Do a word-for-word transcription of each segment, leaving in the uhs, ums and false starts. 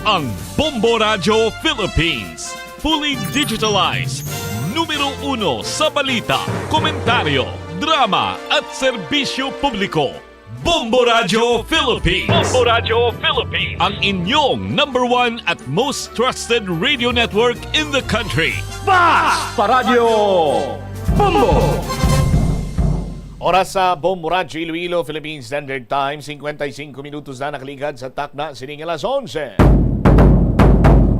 Ang Bombo Radyo Philippines, fully digitalized, numero uno sa balita, komentaryo, drama at serbisyo publiko. Bombo Radyo Philippines. Bombo Radyo Philippines. Ang inyong number one at most trusted radio network in the country. Fast Paradyo Bombo! Oras sa Bombo Radyo Iloilo, Philippine Standard Time, cincuenta y cinco minutos na nakaligad sa takna sining alas onse.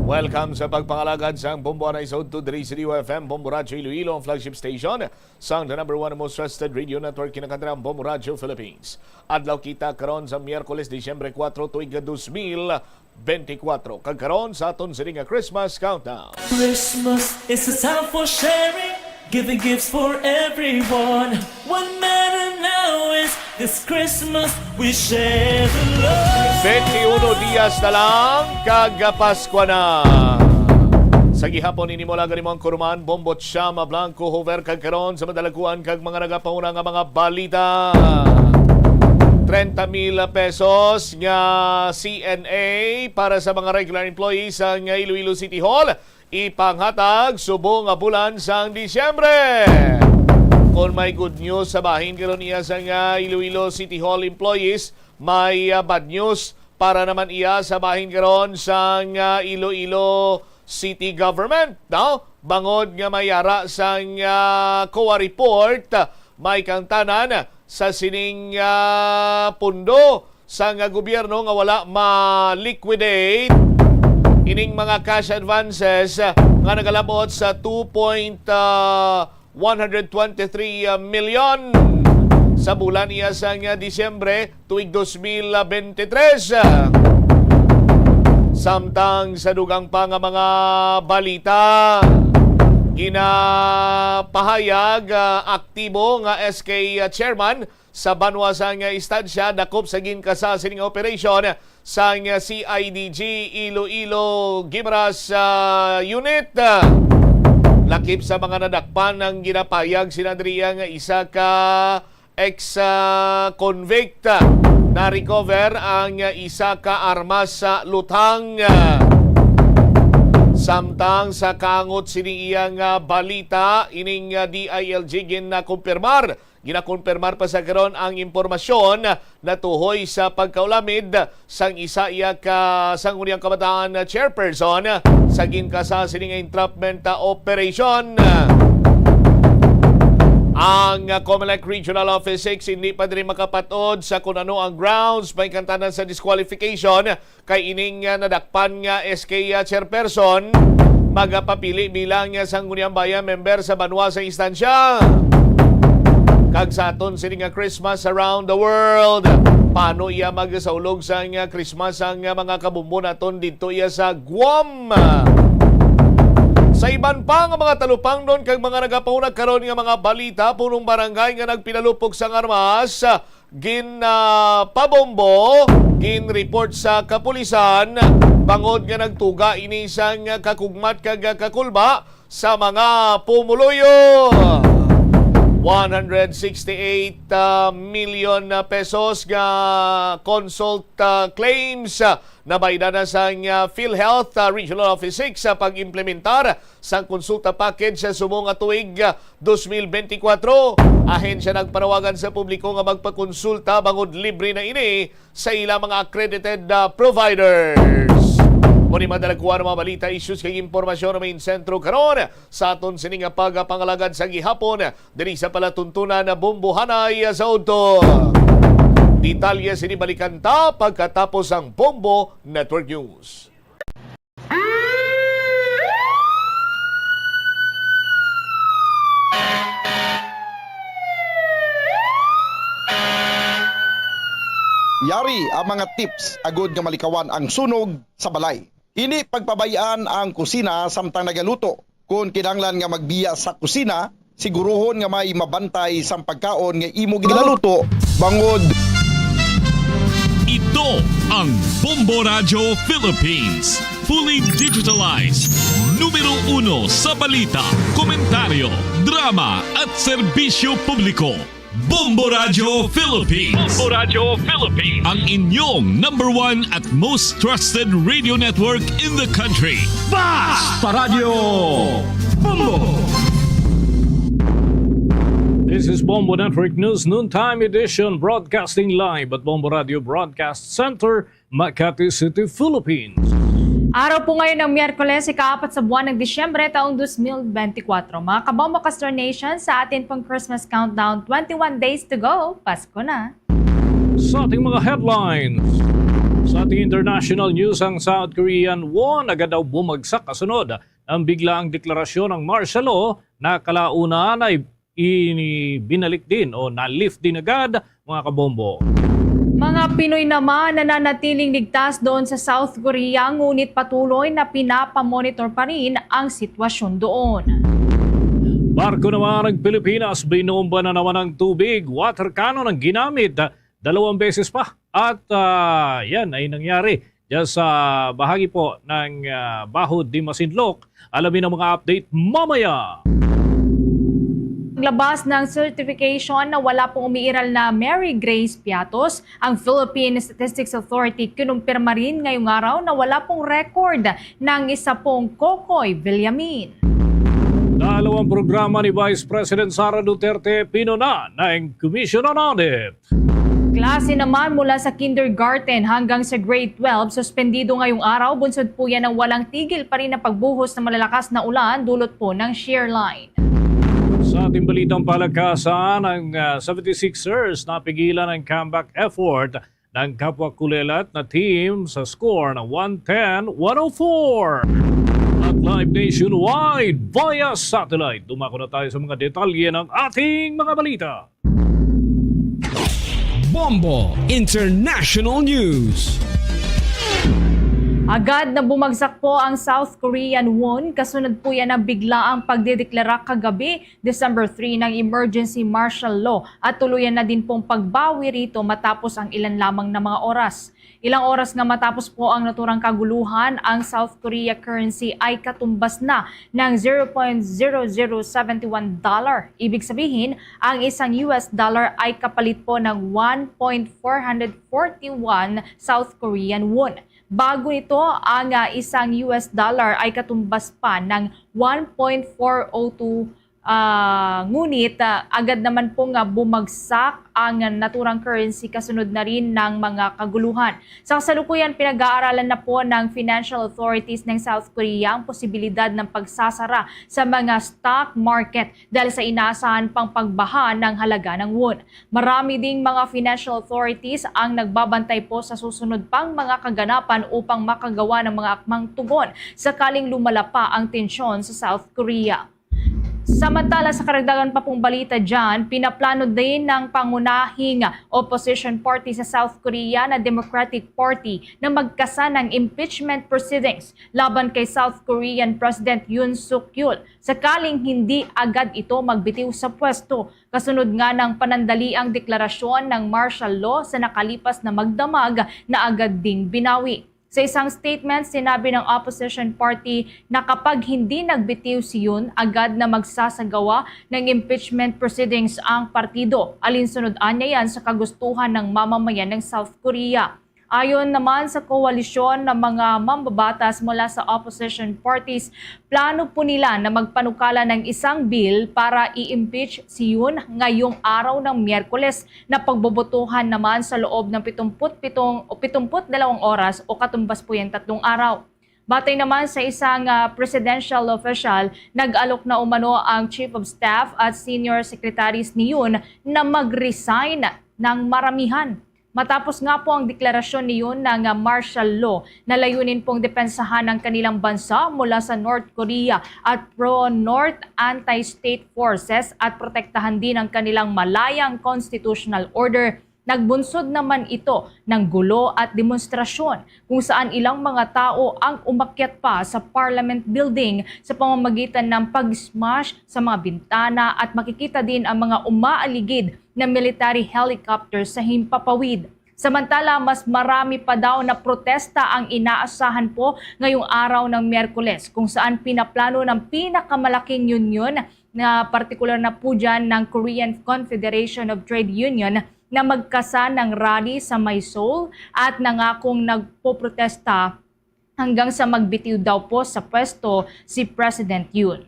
Welcome sa pagpangalagad sang Bombo Anay sa Udto diri sa D Y F M, Bombo Radyo Iloilo, ang flagship station sang the number one most trusted radio network, kinakantaran Bombo Radyo Philippines. Adlaw kita karon sa Miyerkules, Disyembre kuwatro, tuig dos mil benti kuwatro. Kag karon sa aton sini nga Christmas countdown. Christmas is a time for sharing, giving gifts for everyone. What matter now is this Christmas we share the love. Twenty-uno dias na lang, kag Paskwa na. Sa gihapon, ini mo lang ganimo ang kuruman, Bombot Shama Blanco Hover, kag karon sa madalaguan kag mga nagapanguna nga mga balita. Treinta mil pesos nga C N A para sa mga regular employees sang Iloilo City Hall ipanghatag subong nga bulan sang Disyembre. Kon may good news sa bahin karon iya sang, ah, Iloilo City Hall employees, may, ah, bad news para naman iya sa bahin karon sang, ah, Iloilo City Government, no? Bangod nga may ara sang, ah, COA report, may kangtanan sa sining, ah, pundo sang gobyerno nga wala ma-liquidate ining mga cash advances, ah, nga nagalabot sa two point, ah, one hundred twenty-three million sa bulan iya sang, ah, Disyembre tuig dos mil benti tres. Samtang sa dugang pa nga mga balita, ginapahayag, ah, aktibo nga S K chairman sa banwa sang istansya dakop sa ginkasa sining operasyon sang C I D G Iloilo Guimaras, ah, Unit. Lakip sa mga nadakpan ang ginapahayag sina diriya nga isa ka ex, ah, convict. Na-recover ang isa ka armas sa luthang. Samtang sa kaangot sining iyang, ah, balita, ining, ah, D I L G ginakumpirmar Ginakonfirmar pa sa karon ang impormasyon natuhoy sa pagkaulamid sang isa iya ka sangguniang kabataan chairperson sa ginkasa sini nga entrapment operation. Ang Comelec Regional Office six hindi pa diri makapat-od sa kun ano ang grounds may kantanan sa disqualification kay ining, ah, nadakpan nga S K, ah, chairperson magapapili bilang, ah, sangguniang bayan member sa banwa sa instansya. Kag sa aton sini nga Christmas around the world, paano iya magasaulog sang, ah, Christmas ang, ah, mga kabombo naton didto iya sa Guam? Sa iban pa nga mga talupangnon kag mga nagapahunag karon nga mga balita, punong barangay nga nagpinalupok sang armas, gin, ah, pabombo, gin-report sa kapulisan bangod nga nagtuga ini sang kakugmat kag kakulba sa mga pumuluyo. One hundred sixty-eight, ah, million pesos nga consult, ah, claims, ah, nabaydan na sang, ah, PhilHealth, ah, Regional Office six sa pag-implementar sang konsulta package sa subong nga tuig, ah, dos mil benti kwatro. Ahensya nagpanawagan sa publiko nga magpakonsulta bangod libre na ini sa ila mga accredited, ah, providers. Mao ni madala kuha ang mga balita, issues kag impormasyon nga may sentro karon sa aton sini nga pagpangalagad sa gihapon diri sa palatuntunan na Bombo Hanay sa Udto. Detalye sini balikan ta pagkatapos ang Bombo Network News. Yari ang mga tips agud nga malikawan ang sunog sa balay. Hindi pagpabay-an ang kusina samtang nagaluto. Kon kinahanglan nga magbiya sa kusina, siguruhon nga may mabantay sang pagkaon nga imo ginaluto, bangod. Ito ang Bombo Radyo Philippines. Fully digitalized. Numero uno sa balita, komentaryo, drama at serbisyo publiko. Bombo Radio Philippines. Bombo Radio Philippines. Ang inyong number one at most trusted radio network in the country. Basta Radio Bombo! This is Bombo Network News Noontime Edition, broadcasting live at Bombo Radio Broadcast Center, Makati City, Philippines. Araw po ngayon ng Miyerkules, ika-apat sa buwan ng Disyembre, taong dos mil bente kwatro. Mga kabombo, Kastar Nation, sa atin pong Christmas countdown, twenty-one days to go, Pasko na. Sa ating mga headlines, sa ating international news, ang South Korean won agad daw bumagsak kasunod ang biglaang deklarasyon ng martial law na kalaunan ay ini binalik din o na-lift din agad, mga kabombo. Mga Pinoy naman nananatiling ligtas doon sa South Korea, ngunit patuloy na pinapamonitor pa rin ang sitwasyon doon. Barko naman ng Pilipinas, binomba na naman ng tubig, water cannon ang ginamit, dalawang beses pa. At, ah, yan ay nangyari dyan sa bahagi po ng, ah, Baho de Masinloc. Alamin ang mga update mamaya. Naglabas ng certification na wala pong umiiral na Mary Grace Piatos, ang Philippine Statistics Authority kinumpirma rin ngayong araw na wala pong record ng isa pong Kokoy Villamin. Dalawang programa ni Vice President Sara Duterte pinuna ng Commission on Audit. Klase naman mula sa kindergarten hanggang sa grade twelve, suspendido ngayong araw, bunsod po yan ng walang tigil pa rin na pagbuhos ng malalakas na ulan dulot po ng shear line. Sa ating balitang palakasan, ang, ah, seventy-sixers napigilan ang comeback effort ng kapwa kulelat na team sa score na one ten one oh four. At live nationwide via satellite, dumako na tayo sa mga detalye ng ating mga balita. Bombo International News. Agad na bumagsak po ang South Korean won kasunod po yan ng biglaang pagdedeklara kagabi, December three, ng emergency martial law at tuluyan na din pong pagbawi rito matapos ang ilan lamang na mga oras. Ilang oras nga matapos po ang naturang kaguluhan, ang South Korea currency ay katumbas na ng zero point zero zero seven one dollar. Ibig sabihin, ang isang U S dollar ay kapalit po ng one point four hundred forty-one South Korean won. Bago nito, ang, ah, isang U S dollar ay katumbas pa ng one point four oh two. Ah, ngunit, ah, agad naman po nga bumagsak ang naturang currency kasunod na rin ng mga kaguluhan. Sa kasalukuyan, pinag-aaralan na po ng financial authorities ng South Korea ang posibilidad ng pagsasara sa mga stock market dahil sa inaasahan pang pagbaha ng halaga ng won. Marami ding mga financial authorities ang nagbabantay po sa susunod pang mga kaganapan upang makagawa ng mga akmang tugon sakaling lumala pa ang tensyon sa South Korea. Samantala, sa karagdagan pa pong balita dyan, pinaplano din ng pangunahing opposition party sa South Korea na Democratic Party na magkasa ng impeachment proceedings laban kay South Korean President Yoon Suk Yeol sakaling hindi agad ito magbitiw sa pwesto. Kasunod nga ng panandaliang deklarasyon ng martial law sa nakalipas na magdamag na agad ding binawi. Sa isang statement, sinabi ng opposition party na kapag hindi nagbitiw si Yoon, agad na magsasagawa ng impeachment proceedings ang partido. Alinsunod anya yan sa kagustuhan ng mamamayan ng South Korea. Ayon naman sa koalisyon ng mga mambabatas mula sa opposition parties, plano po nila na magpanukala ng isang bill para i-impeach si Yoon ngayong araw ng Miyerkules na pagbobotohan naman sa loob ng pitungput pitong o pitungput dalawang oras o katumbas po yan tatlong araw. Batay naman sa isang, ah, presidential official, nag-alok na umano ang chief of staff at senior secretaries ni Yoon na mag-resign ng maramihan. Matapos nga po ang deklarasyon ni Yoon ng, ah, martial law na layunin pong depensahan ang kanilang bansa mula sa North Korea at pro-North anti-state forces at protektahan din ang kanilang malayang constitutional order, nagbunsod naman ito ng gulo at demonstrasyon kung saan ilang mga tao ang umakyat pa sa Parliament Building sa pamamagitan ng pag-smash sa mga bintana at makikita din ang mga umaaligid na military helicopter sa himpapawid. Samantala, mas marami pa daw na protesta ang inaasahan po ngayong araw ng Miyerkules, kung saan pinaplano ng pinakamalaking union na partikular na po dyan ng Korean Confederation of Trade Union na magkasa ng rally sa may Seoul at nangakong nagpoprotesta hanggang sa magbitiw daw po sa pwesto si President Yoon.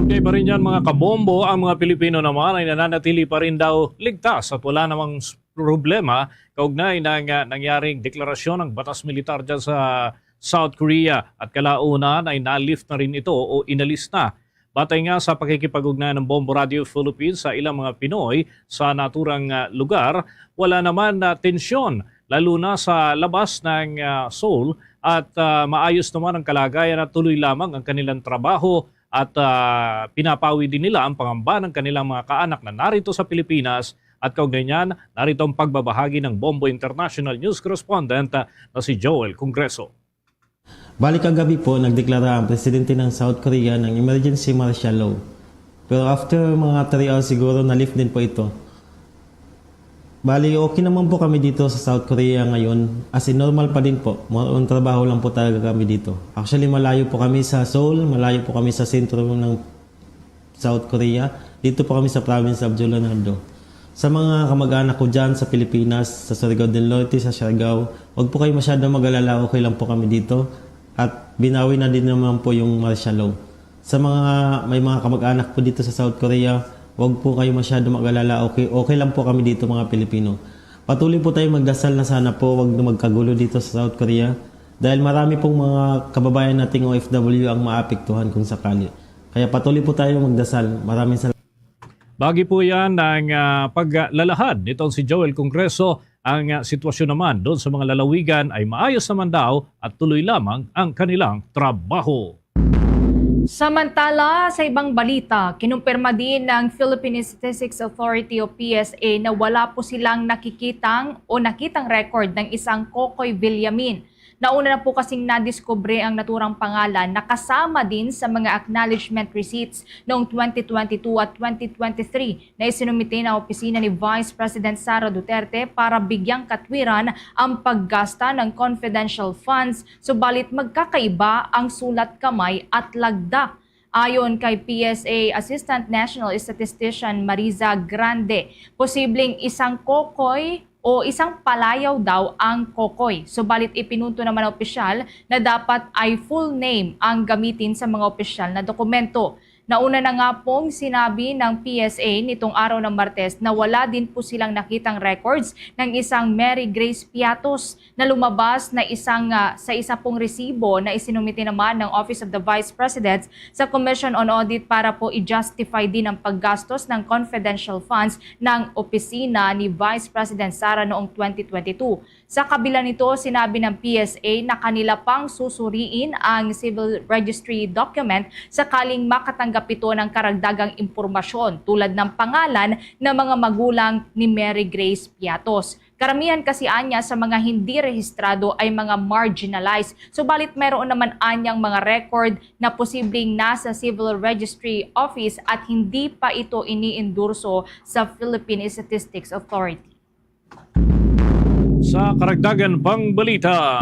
Okay pa rin yan, mga kabombo, ang mga Pilipino naman ay nananatili pa rin daw ligtas at wala namang s- problema kaugnay ng ah, nangyaring deklarasyon ng batas militar dyan sa South Korea at kalaunan ay na-lift na rin ito o inalis na. Batay nga sa pakikipag-ugnayan ng Bombo Radio Philippines sa ilang mga Pinoy sa naturang ah, lugar, wala naman na tensyon, lalo na sa labas ng ah, Seoul, at ah, maayos naman ang kalagayan at tuloy lamang ang kanilang trabaho at ah, pinapawi din nila ang pangamba ng kanilang mga kaanak na narito sa Pilipinas. At kaugnay niyan, narito ang pagbabahagi ng Bombo International News Correspondent ah, na si Joel Congreso. Bali kagabi po, nagdeklara ang presidente ng South Korea ng emergency martial law. Pero after mga three hours siguro, na-lift din po ito. Bali, okay naman po kami dito sa South Korea ngayon. As in, normal pa din po. More on trabaho lang po talaga kami dito. Actually, malayo po kami sa Seoul, malayo po kami sa sentro ng South Korea. Dito po kami sa province of Jeollonam-do. Sa mga kamag-anak ko dyan sa Pilipinas, sa Surigao del Norte, sa Siargao, wag po kayo masyado mag-alala, okay lang po kami dito. At binawi na din naman po yung martial law. Sa mga may mga kamag-anak po dito sa South Korea, wag po kayo masyado mag-alala, okay, okay lang po kami dito, mga Pilipino. Patuloy po tayo magdasal na sana po wag na magkagulo dito sa South Korea dahil marami pong mga kababayan nating O F W ang maapektuhan kung sakali. Kaya patuloy po tayo magdasal. Maraming salamat. Bagi po yan ang ah, paglalahad nitong si Joel Congreso. Ang ah, sitwasyon naman doon sa mga lalawigan ay maayos naman daw at tuloy lamang ang kanilang trabaho. Samantala, sa ibang balita, kinumpirma din ng Philippine Statistics Authority o P S A na wala po silang nakikitang o nakitang record ng isang Kokoy Villamin. Nauna na po kasing nadiskubre ang naturang pangalan na kasama din sa mga acknowledgement receipts noong twenty twenty-two at twenty twenty-three na isinumite ng opisina ni Vice President Sara Duterte para bigyang katwiran ang paggasta ng confidential funds, subalit magkakaiba ang sulat kamay at lagda. Ayon kay P S A Assistant National Statistician Mariza Grande, posibleng isang kokoy o isang palayaw daw ang kokoy. Subalit ipinunto naman ng opisyal na dapat ay full name ang gamitin sa mga opisyal na dokumento. Nauna na nga pong sinabi ng P S A nitong araw ng Martes na wala din po silang nakitang records ng isang Mary Grace Piatos na lumabas na isang ah, sa isa pong resibo na isinumite naman ng Office of the Vice President sa Commission on Audit para po i-justify din ang paggastos ng confidential funds ng opisina ni Vice President Sara noong twenty twenty-two. Sa kabila nito, sinabi ng P S A na kanila pang susuriin ang civil registry document sakaling makatanggap ito ng karagdagang impormasyon tulad ng pangalan ng mga magulang ni Mary Grace Piatos. Karamihan kasi anya sa mga hindi rehistrado ay mga marginalized, subalit mayroon naman anyang mga record na posibleng nasa Civil Registry Office at hindi pa ito iniendorso sa Philippine Statistics Authority. Sa karagdagan pang balita,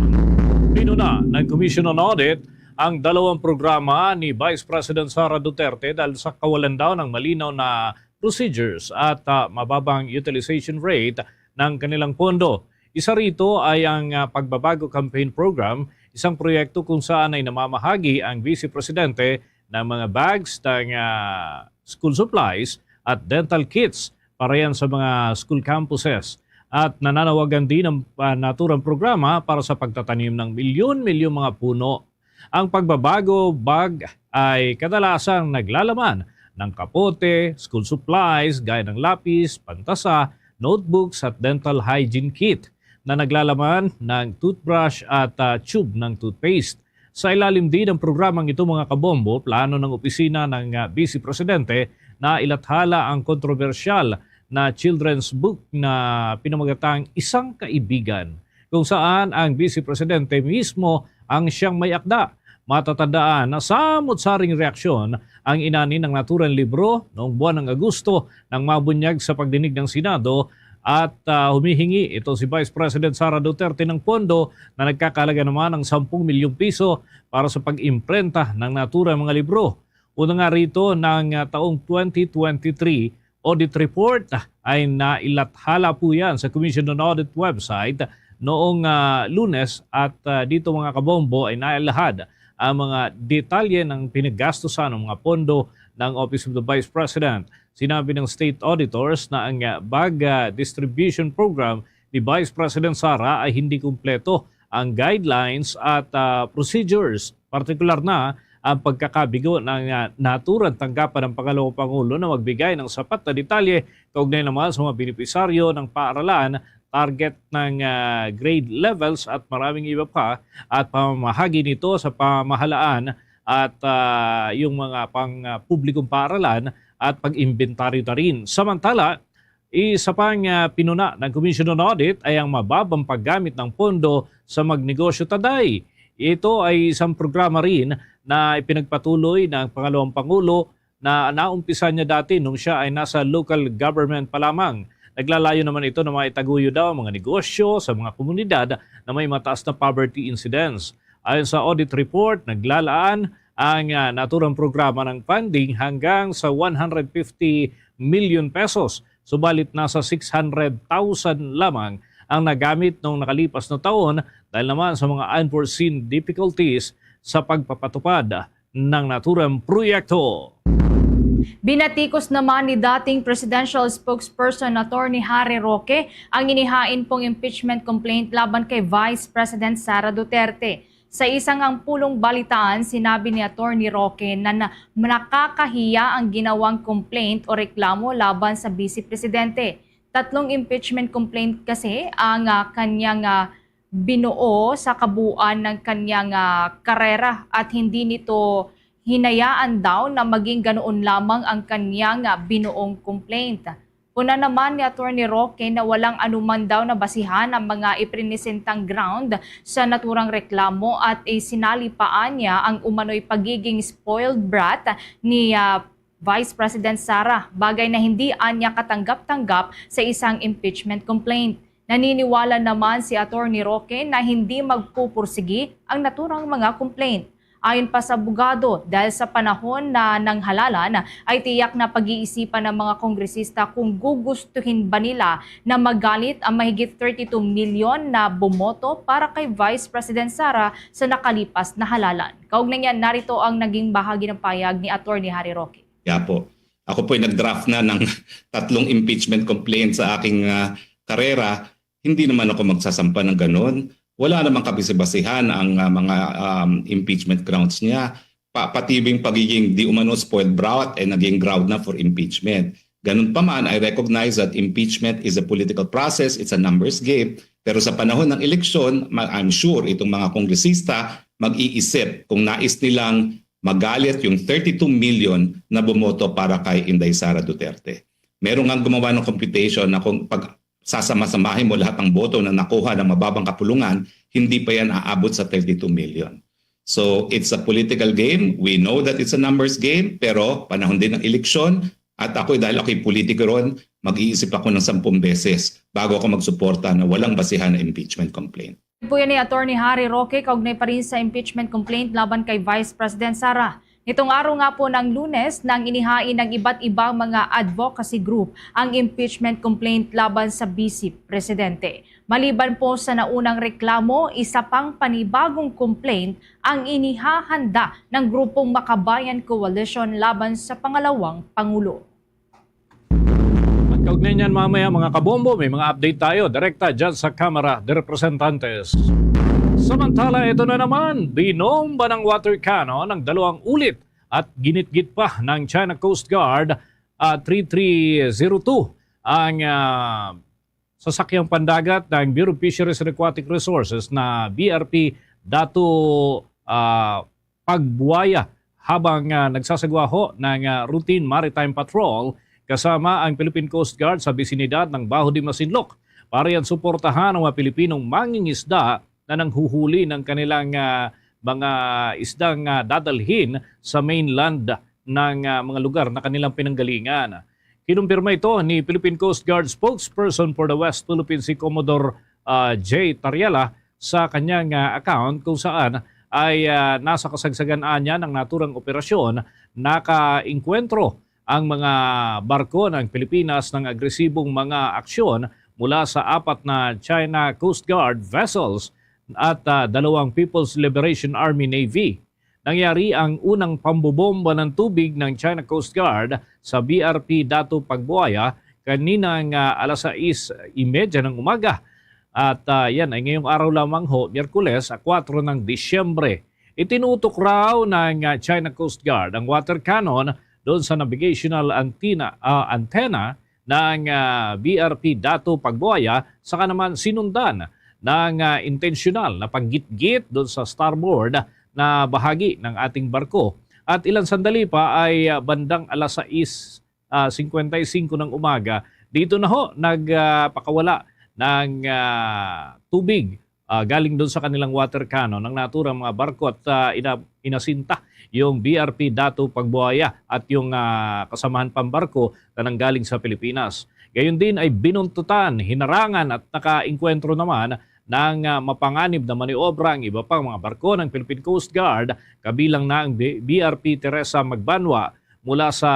pinuna ng Commission on Audit ang dalawang programa ni Vice President Sara Duterte dahil sa kawalan daw ng malinaw na procedures at ah, mababang utilization rate ng kanilang pondo. Isa rito ay ang ah, Pagbabago Campaign Program, isang proyekto kung saan ay namamahagi ang Vice Presidente ng mga bags ng ah, school supplies at dental kits para yan sa mga school campuses. At nananawagan din ang ah, naturang programa para sa pagtatanim ng milyon-milyong mga puno. Ang pagbabago bag ay kadalasang naglalaman ng kapote, school supplies gaya ng lapis, pantasa, notebooks at dental hygiene kit na naglalaman ng toothbrush at ah, tube ng toothpaste. Sa ilalim din ng programang ito, mga kabombo, plano ng opisina ng ah, Vice Presidente na ilathala ang kontrobersyal na children's book na pinamagatang Isang Kaibigan, kung saan ang Vice Presidente mismo ang siyang may akda. Matatandaan na samot saring reaksyon ang inani ng naturang libro noong buwan ng Agosto nang mabunyag sa pagdinig ng Senado At, ah, humihingi ito si Vice President Sara Duterte ng pondo na nagkakalaga naman ng sampung milyong piso para sa pag-imprenta ng naturang mga libro. Una nga rito ng, ah, taong twenty twenty-three audit report, ah, ay nailathala po yan sa Commission on Audit website noong, ah, Lunes at, ah, dito, mga kabombo, ay nailahad ang mga detalye ng pinaggastusan ng mga pondo ng Office of the Vice President. Sinabi ng state auditors na ang, ah, bag, ah, distribution program ni Vice President Sara ay hindi kumpleto ang guidelines at, ah, procedures, partikular na ang pagkakabigo ng, ah, naturang tanggapan ng pangalawang pangulo na magbigay ng sapat na detalye kaugnay naman sa mga benepisaryo ng paaralan, target ng, ah, grade levels at maraming iba pa, at pamamahagi nito sa pamahalaan at, ah, yung mga pang, ah, publikong paaralan at pag-imbentaryo na rin. Samantala, isa pang, ah, pinuna ng Commission on Audit ay ang mababang paggamit ng pondo sa magnegosyo taday. Ito ay isang programa rin na ipinagpatuloy ng pangalawang pangulo na naumpisa niya dati nung siya ay nasa local government pa lamang. Naglalayo naman ito na maitaguyo daw ang mga negosyo sa mga komunidad na may mataas na poverty incidence. Ayon sa audit report, naglalaan ang, ah, naturang programa ng funding hanggang sa one hundred fifty million pesos. Subalit nasa six hundred thousand lamang ang nagamit noong nakalipas na taon dahil naman sa mga unforeseen difficulties sa pagpapatupad ng naturang proyekto. Binatikos naman ni dating presidential spokesperson Attorney Harry Roque ang inihain pong impeachment complaint laban kay Vice President Sara Duterte. Sa isang ang pulong balitaan, sinabi ni Attorney Roque na, na nakakahiya ang ginawang complaint o reklamo laban sa Vice Presidente. Tatlong impeachment complaint kasi ang, ah, kanyang, ah, binuo sa kabuuan ng kanyang, ah, karera at hindi nito hinayaan daw na maging ganoon lamang ang kanyang, ah, binuong complaint. Puna naman ni Attorney Roque na walang anuman daw na basihan ang mga iprinisentang ground sa naturang reklamo at isinali pa niya ang umano'y pagiging spoiled brat ni, ah, Vice President Sara, bagay na hindi anya katanggap-tanggap sa isang impeachment complaint. Naniniwala naman si Attorney Roque na hindi magpupursigi ang naturang mga complaint. Ayon pa sa abogado, dahil sa panahon na nanghalalan, ay tiyak na pag-iisipan ng mga kongresista kung gugustuhin ba nila na magalit ang mahigit thirty-two million na bumoto para kay Vice President Sara sa nakalipas na halalan. Kaugnay niyan, narito ang naging bahagi ng payag ni Attorney Harry Roque. Kaya po, ako po'y nag-draft na ng tatlong impeachment complaint sa aking, ah, karera. Hindi naman ako magsasampa ng ganon. Wala namang kabisi-basihan ang, ah, mga, um, impeachment grounds niya. Pa, pati yung pagiging di umano spoiled brat ay naging ground na for impeachment. Ganun pa man, I recognize that impeachment is a political process, it's a numbers game. Pero sa panahon ng eleksyon, ma-, I'm sure itong mga kongresista mag-iisip kung nais nilang magalit yung thirty-two million na bumoto para kay Inday Sara Duterte. Meron nga gumawa ng computation na kung pag sasama-samahin mo lahat ng boto na nakuha ng mababang kapulungan, hindi pa yan aabot sa thirty-two million. So, it's a political game. We know that it's a numbers game, pero panahon din ng eleksyon, at ako'y, dahil ako'y politiko ron, mag-iisip ako ng sampung beses bago ako magsuporta na walang basihan na impeachment complaint. Po yan ni Attorney Harry Roque kaugnay pa rin sa impeachment complaint laban kay Vice President Sara. Nitong araw nga po ng Lunes, nang inihain ng iba't ibang mga advocacy group ang impeachment complaint laban sa Vice Presidente. Maliban po sa naunang reklamo, isa pang panibagong complaint ang inihahanda ng grupong Makabayan Coalition laban sa pangalawang pangulo. At kaugnay niyan mamaya, mga kabombo, may mga update tayo direkta dyan sa Kamara de Representantes. Samantala, ito na naman, binomba ng water cannon ang dalawang ulit at ginitgit pa ng China Coast Guard, ah, three three zero two ang, ah, sasakyang pandagat ng Bureau of Fisheries and Aquatic Resources na B R P Dato, ah, Pagbuaya habang, ah, nagsasagawa ho ng, ah, routine maritime patrol kasama ang Philippine Coast Guard sa bisinidad ng Baho de Masinloc. Para yan suportahan ang mga Pilipinong mangingisda na nanghuhuli ng kanilang, ah, mga isdang, ah, dadalhin sa mainland ng, ah, mga lugar na kanilang pinanggalingan. Kinumpirma ito ni Philippine Coast Guard spokesperson for the West Philippine Sea, Commodore, ah, J Tariela, sa kanyang, ah, account, kung saan ay, ah, nasa kasagsagan niya ng naturang operasyon, nakaengkwentro ang mga barko ng Pilipinas ng agresibong mga aksyon mula sa apat na China Coast Guard vessels at, ah, dalawang People's Liberation Army Navy. Nangyari ang unang pambobomba ng tubig ng China Coast Guard sa B R P Dato Pagbuaya kaninang, ah, alas sais y media ng umaga. At, ah, yan ay ngayong araw lamang ho, Miyerkules, ah, kwatro ng Disyembre. Itinutok raw ng, ah, China Coast Guard ang water cannon doon sa navigational antenna, ah, antenna ng, ah, B R P Dato Pagbuaya, saka naman sinundan ng, ah, intensyonal na paggitgit doon sa starboard na bahagi ng ating barko. At ilang sandali pa ay, ah, bandang alas sais, ah, singkwenta y singko ng umaga, dito na ho nagpakawala ng, ah, tubig, ah, galing doon sa kanilang water cannon ang naturang mga barko at, ah, ina-, inasinta yung B R P Dato Pagbuaya at yung, ah, kasamahan pang barko na nanggaling sa Pilipinas. Gayon din ay binuntutan, hinarangan at nakaengkwentro naman ng, ah, mapanganib na maniobra ang iba pang mga barko ng Philippine Coast Guard, kabilang na ang B-, B R P Teresa Magbanwa mula sa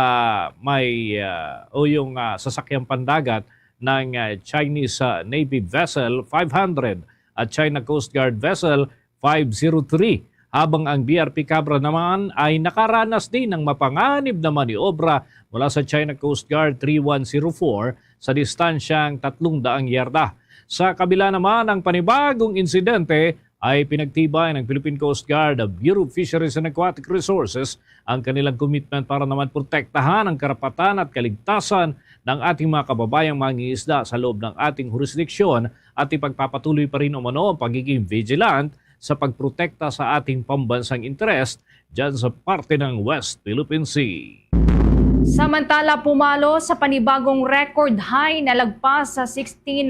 may, ah, o yung, ah, sasakyang pandagat ng, ah, Chinese, ah, Navy vessel five hundred at China Coast Guard vessel five zero three, habang ang B R P Cabra naman ay nakaranas din ng mapanganib na maniobra mula sa China Coast Guard three one zero four sa distansyang tatlong daang yarda. Sa kabila naman ng panibagong insidente, ay pinagtibay ng Philippine Coast Guard, Bureau of Fisheries and Aquatic Resources ang kanilang commitment para naman protektahan ang karapatan at kaligtasan ng ating mga kababayang mangingisda sa loob ng ating jurisdiksyon at ipagpapatuloy pa rin umano ang pagiging vigilant sa pagprotekta sa ating pambansang interes dyan sa parte ng West Philippine Sea. Samantala, pumalo sa panibagong record high na lagpas sa sixteen,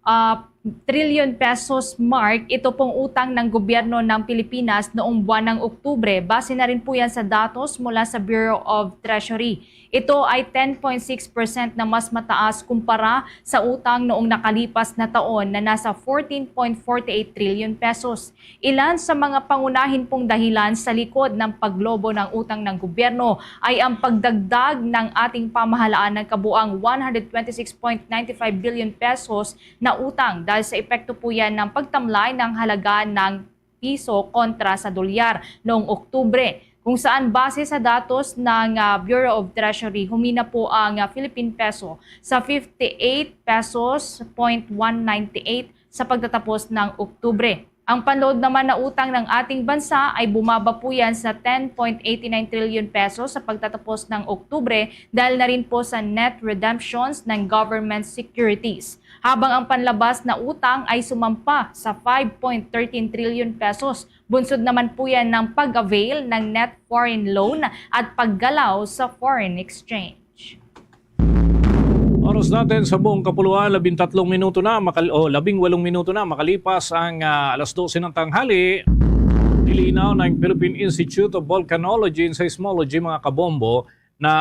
ah, trillion pesos mark ito pong utang ng gobyerno ng Pilipinas noong buwan ng Oktubre. Base na rin po yan sa datos mula sa Bureau of Treasury. Ito ay ten point six percent na mas mataas kumpara sa utang noong nakalipas na taon na nasa fourteen point forty eight trillion pesos. Ilan sa mga pangunahin pong dahilan sa likod ng paglobo ng utang ng gobyerno ay ang pagdagdag ng ating pamahalaan ng kabuang one hundred twenty six point nine five billion pesos na utang dahil sa epekto po yan ng pagtamlay ng halaga ng piso kontra sa dolyar noong Oktubre, kung saan base sa datos ng, ah, Bureau of Treasury, humina po ang, ah, Philippine peso sa fifty eight pesos point one ninety eight sa pagtatapos ng Oktubre. Ang panload naman na utang ng ating bansa ay bumaba po yan sa ten point eight nine trillion pesos sa pagtatapos ng Oktubre dahil na rin po sa net redemptions ng government securities. Habang ang panlabas na utang ay sumampa sa five point thirteen trillion pesos, bunsod naman po yan ng pag-avail ng net foreign loan at paggalaw sa foreign exchange. Oras natin sa buong kapuluan, labing tatlong minuto na, makal-, o labing walong minuto na makalipas ang, ah, alas dose ng tanghali. Nilinaw ng Philippine Institute of Volcanology and Seismology, mga kabombo, na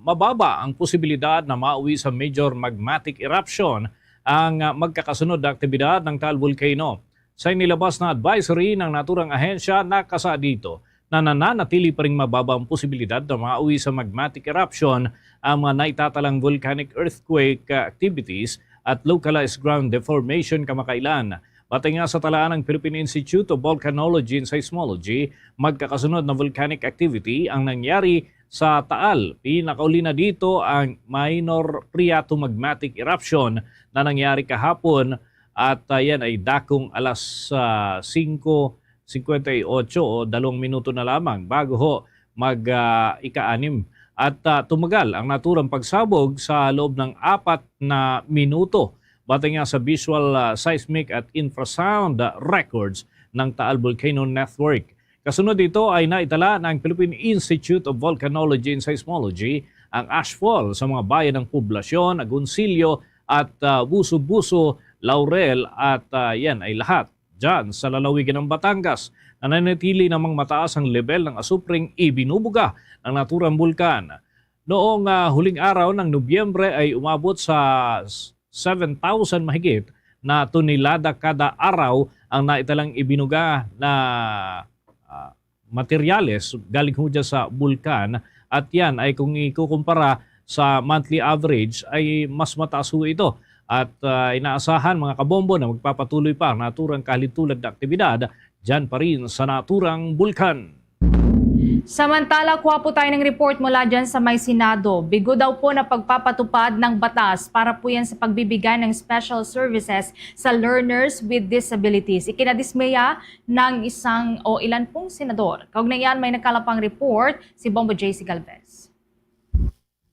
mababa ang posibilidad na mauwi sa major magmatic eruption ang, ah, magkakasunod na aktibidad ng Taal Volcano. Sa inilabas na advisory ng naturang ahensya, nakasa dito na nananatili pa ring mababa ang posibilidad na mauwi sa magmatic eruption ang mga naitatalang volcanic earthquake, ah, activities at localized ground deformation kamakailan. Batay nga sa talaan ng Philippine Institute of Volcanology and Seismology, magkakasunod na volcanic activity ang nangyari sa Taal. Pinakauli na dito ang minor phreatomagmatic eruption na nangyari kahapon at, ah, yan ay dakong alas, ah, singko singkwenta y ocho o dalawang minuto na lamang bago ho mag, ah, ika-anim. At, ah, tumagal ang naturang pagsabog sa loob ng apat na minuto, batay nga sa visual, ah, seismic at infrasound, ah, records ng Taal Volcano Network. Kasunod dito ay naitala ng Philippine Institute of Volcanology and Seismology ang ashfall sa mga bayan ng Poblacion, Agoncillo at, ah, Buso-Buso, Laurel at, ah, yan ay lahat dyan sa lalawigan ng Batangas. Nananatili namang mataas ang level ng asupreng ibinubuga ng naturang bulkan. Noong, ah, huling araw ng Nobyembre ay umabot sa s-, seven thousand mahigit na tonelada kada araw ang naitalang ibinuga na, ah, materyales galing ho dyan sa bulkan. At yan ay kung ikukumpara sa monthly average ay mas mataas ho ito. At, ah, inaasahan, mga kabombo, na magpapatuloy pa ang naturang kahalintulad na aktibidad dyan pa rin sa naturang bulkan. Samantala, kuha po tayo ng report mula dyan sa may Senado. Bigo daw po na pagpapatupad ng batas para po yan sa pagbibigay ng special services sa learners with disabilities. Ikinadismaya ng isang o ilan pong senador. Kaugnay yan, may nakalapang report si Bombo J C Galvez.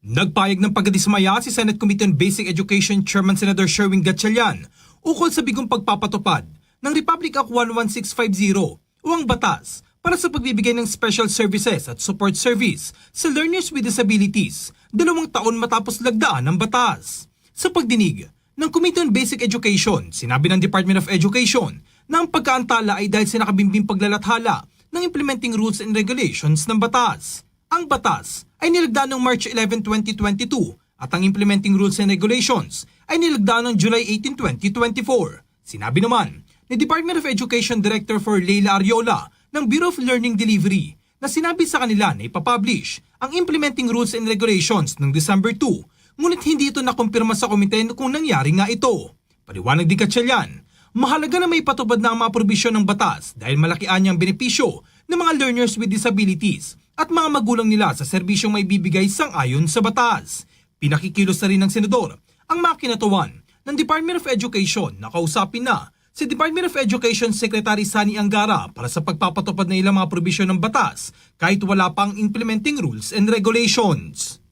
Nagpahayag ng pagkadismaya si Senate Committee on Basic Education Chairman Senator Sherwin Gatchalian ukol sa bigong pagpapatupad ng Republic Act one one six five zero o ang batas para sa pagbibigay ng special services at support service sa learners with disabilities, dalawang taon matapos lagdaan ang batas. Sa pagdinig ng Committee on Basic Education, sinabi ng Department of Education na ang pagkaantala ay dahil sa nakabimbing paglalathala ng implementing rules and regulations ng batas. Ang batas ay nilagdaan noong March eleven, twenty twenty-two, at ang implementing rules and regulations ay nilagdaan noong July eighteen, twenty twenty-four. Sinabi naman ni Department of Education Director four Leila Ariola ng Bureau of Learning Delivery na sinabi sa kanila na ipapublish ang implementing rules and regulations noong December two, ngunit hindi ito nakumpirma sa komite kung nangyari nga ito. Paliwanag ni Gatchalian, mahalaga na maipatupad na ang mga probisyon ng batas dahil malaki anya ang benepisyo ng mga learners with disabilities at mga magulang nila sa serbisyong maibibigay sang-ayon sa batas. Pinakikilos na rin ng senador ang mga kinatuan ng Department of Education na kausapin na si Department of Education Secretary Sonny Angara para sa pagpapatupad na ilang mga probisyon ng batas kahit wala pa ang implementing rules and regulations.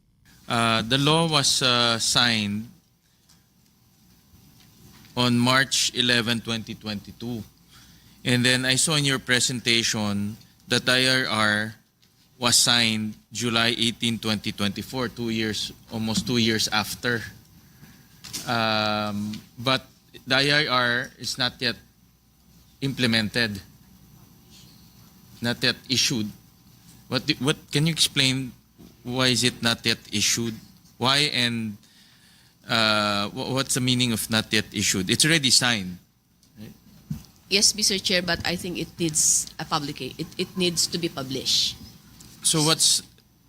Uh, the law was, uh, signed on March eleven, twenty twenty-two. And then I saw in your presentation that I R R was signed July eighteen, twenty twenty-four, two years, almost two years after. Um, but the I R R is not yet implemented, not yet issued. What, do- what, can you explain why is it not yet issued? Why and, uh, wha- what's the meaning of not yet issued? It's already signed. Yes, Mister Chair, but I think it needs a publica-, it, it needs to be published. So what's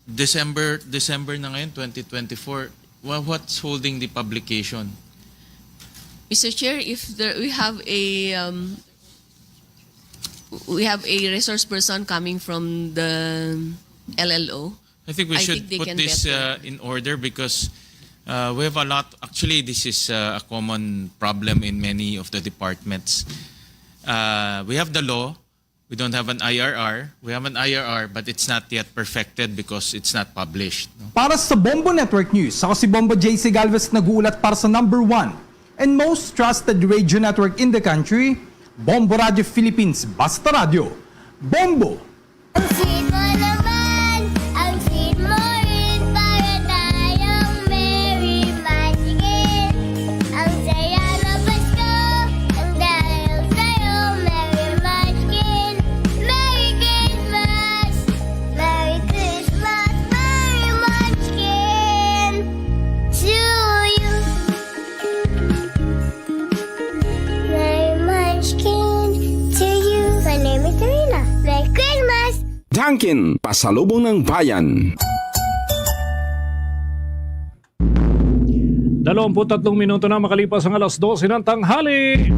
December, December na ngayon, twenty twenty-four. Wha- What's holding the publication? Mister Chair, if there, we have a, um, we have a resource person coming from the L L O. I think we I should think they put can this better. Uh, in order because uh, we have a lot. Actually, this is uh, a common problem in many of the departments. Uh, we have the law. We don't have an I R R. We have an I R R, but it's not yet perfected because it's not published. No? Para sa Bombo Network News, ako si Bombo J C Galvez, nag-uulat para sa number one and most trusted radio network in the country, Bombo Radio Philippines, Basta Radio. Bombo! Ang sweet mo naman, ang sweet mo rin, para tayong merry munchkin. Ang saya ng Pasko, ang dahil sa'yo, merry munchkin. Merry Christmas, merry Christmas, merry munchkin to you. Merry munchkin to you. My name is Serena. Merry Christmas. Dunkin, pasalubong ng bayan. Dalawampu't tatlong minuto na makalipas ang alas dose ng tanghali.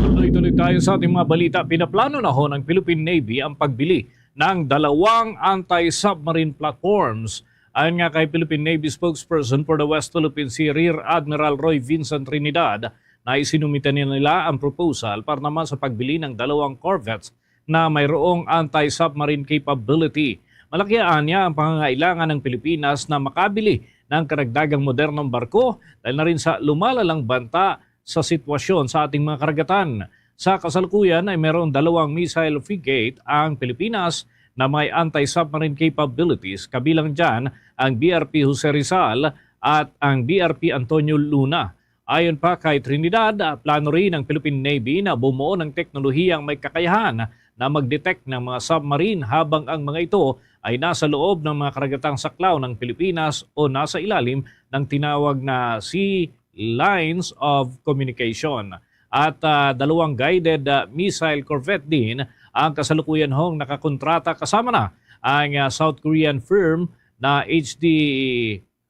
Tuloy-tuloy tayo sa ating mga balita. Pinaplano na ho ng Philippine Navy ang pagbili ng dalawang anti-submarine platforms. Ayon nga kay Philippine Navy spokesperson for the West Philippine Sea, Rear Admiral Roy Vincent Trinidad, na isinumitan nila ang proposal para naman sa pagbili ng dalawang corvettes na mayroong anti-submarine capability. Malaki anya ang pangangailangan ng Pilipinas na makabili ng karagdagang modernong barko dahil na rin sa lumalalang banta sa sitwasyon sa ating mga karagatan. Sa kasalukuyan ay mayroong dalawang missile frigate ang Pilipinas na may anti-submarine capabilities, kabilang dyan ang B R P Jose Rizal at ang B R P Antonio Luna. Ayon pa kay Trinidad, plano rin ng Philippine Navy na bumuo ng teknolohiyang may kakayahan na mag-detect ng mga submarine habang ang mga ito ay nasa loob ng mga karagatang saklaw ng Pilipinas o nasa ilalim ng tinawag na Sea Lines of Communication. At, ah, dalawang guided, ah, missile corvette din ang kasalukuyan hong nakakontrata, kasama na ang, ah, South Korean firm na H D,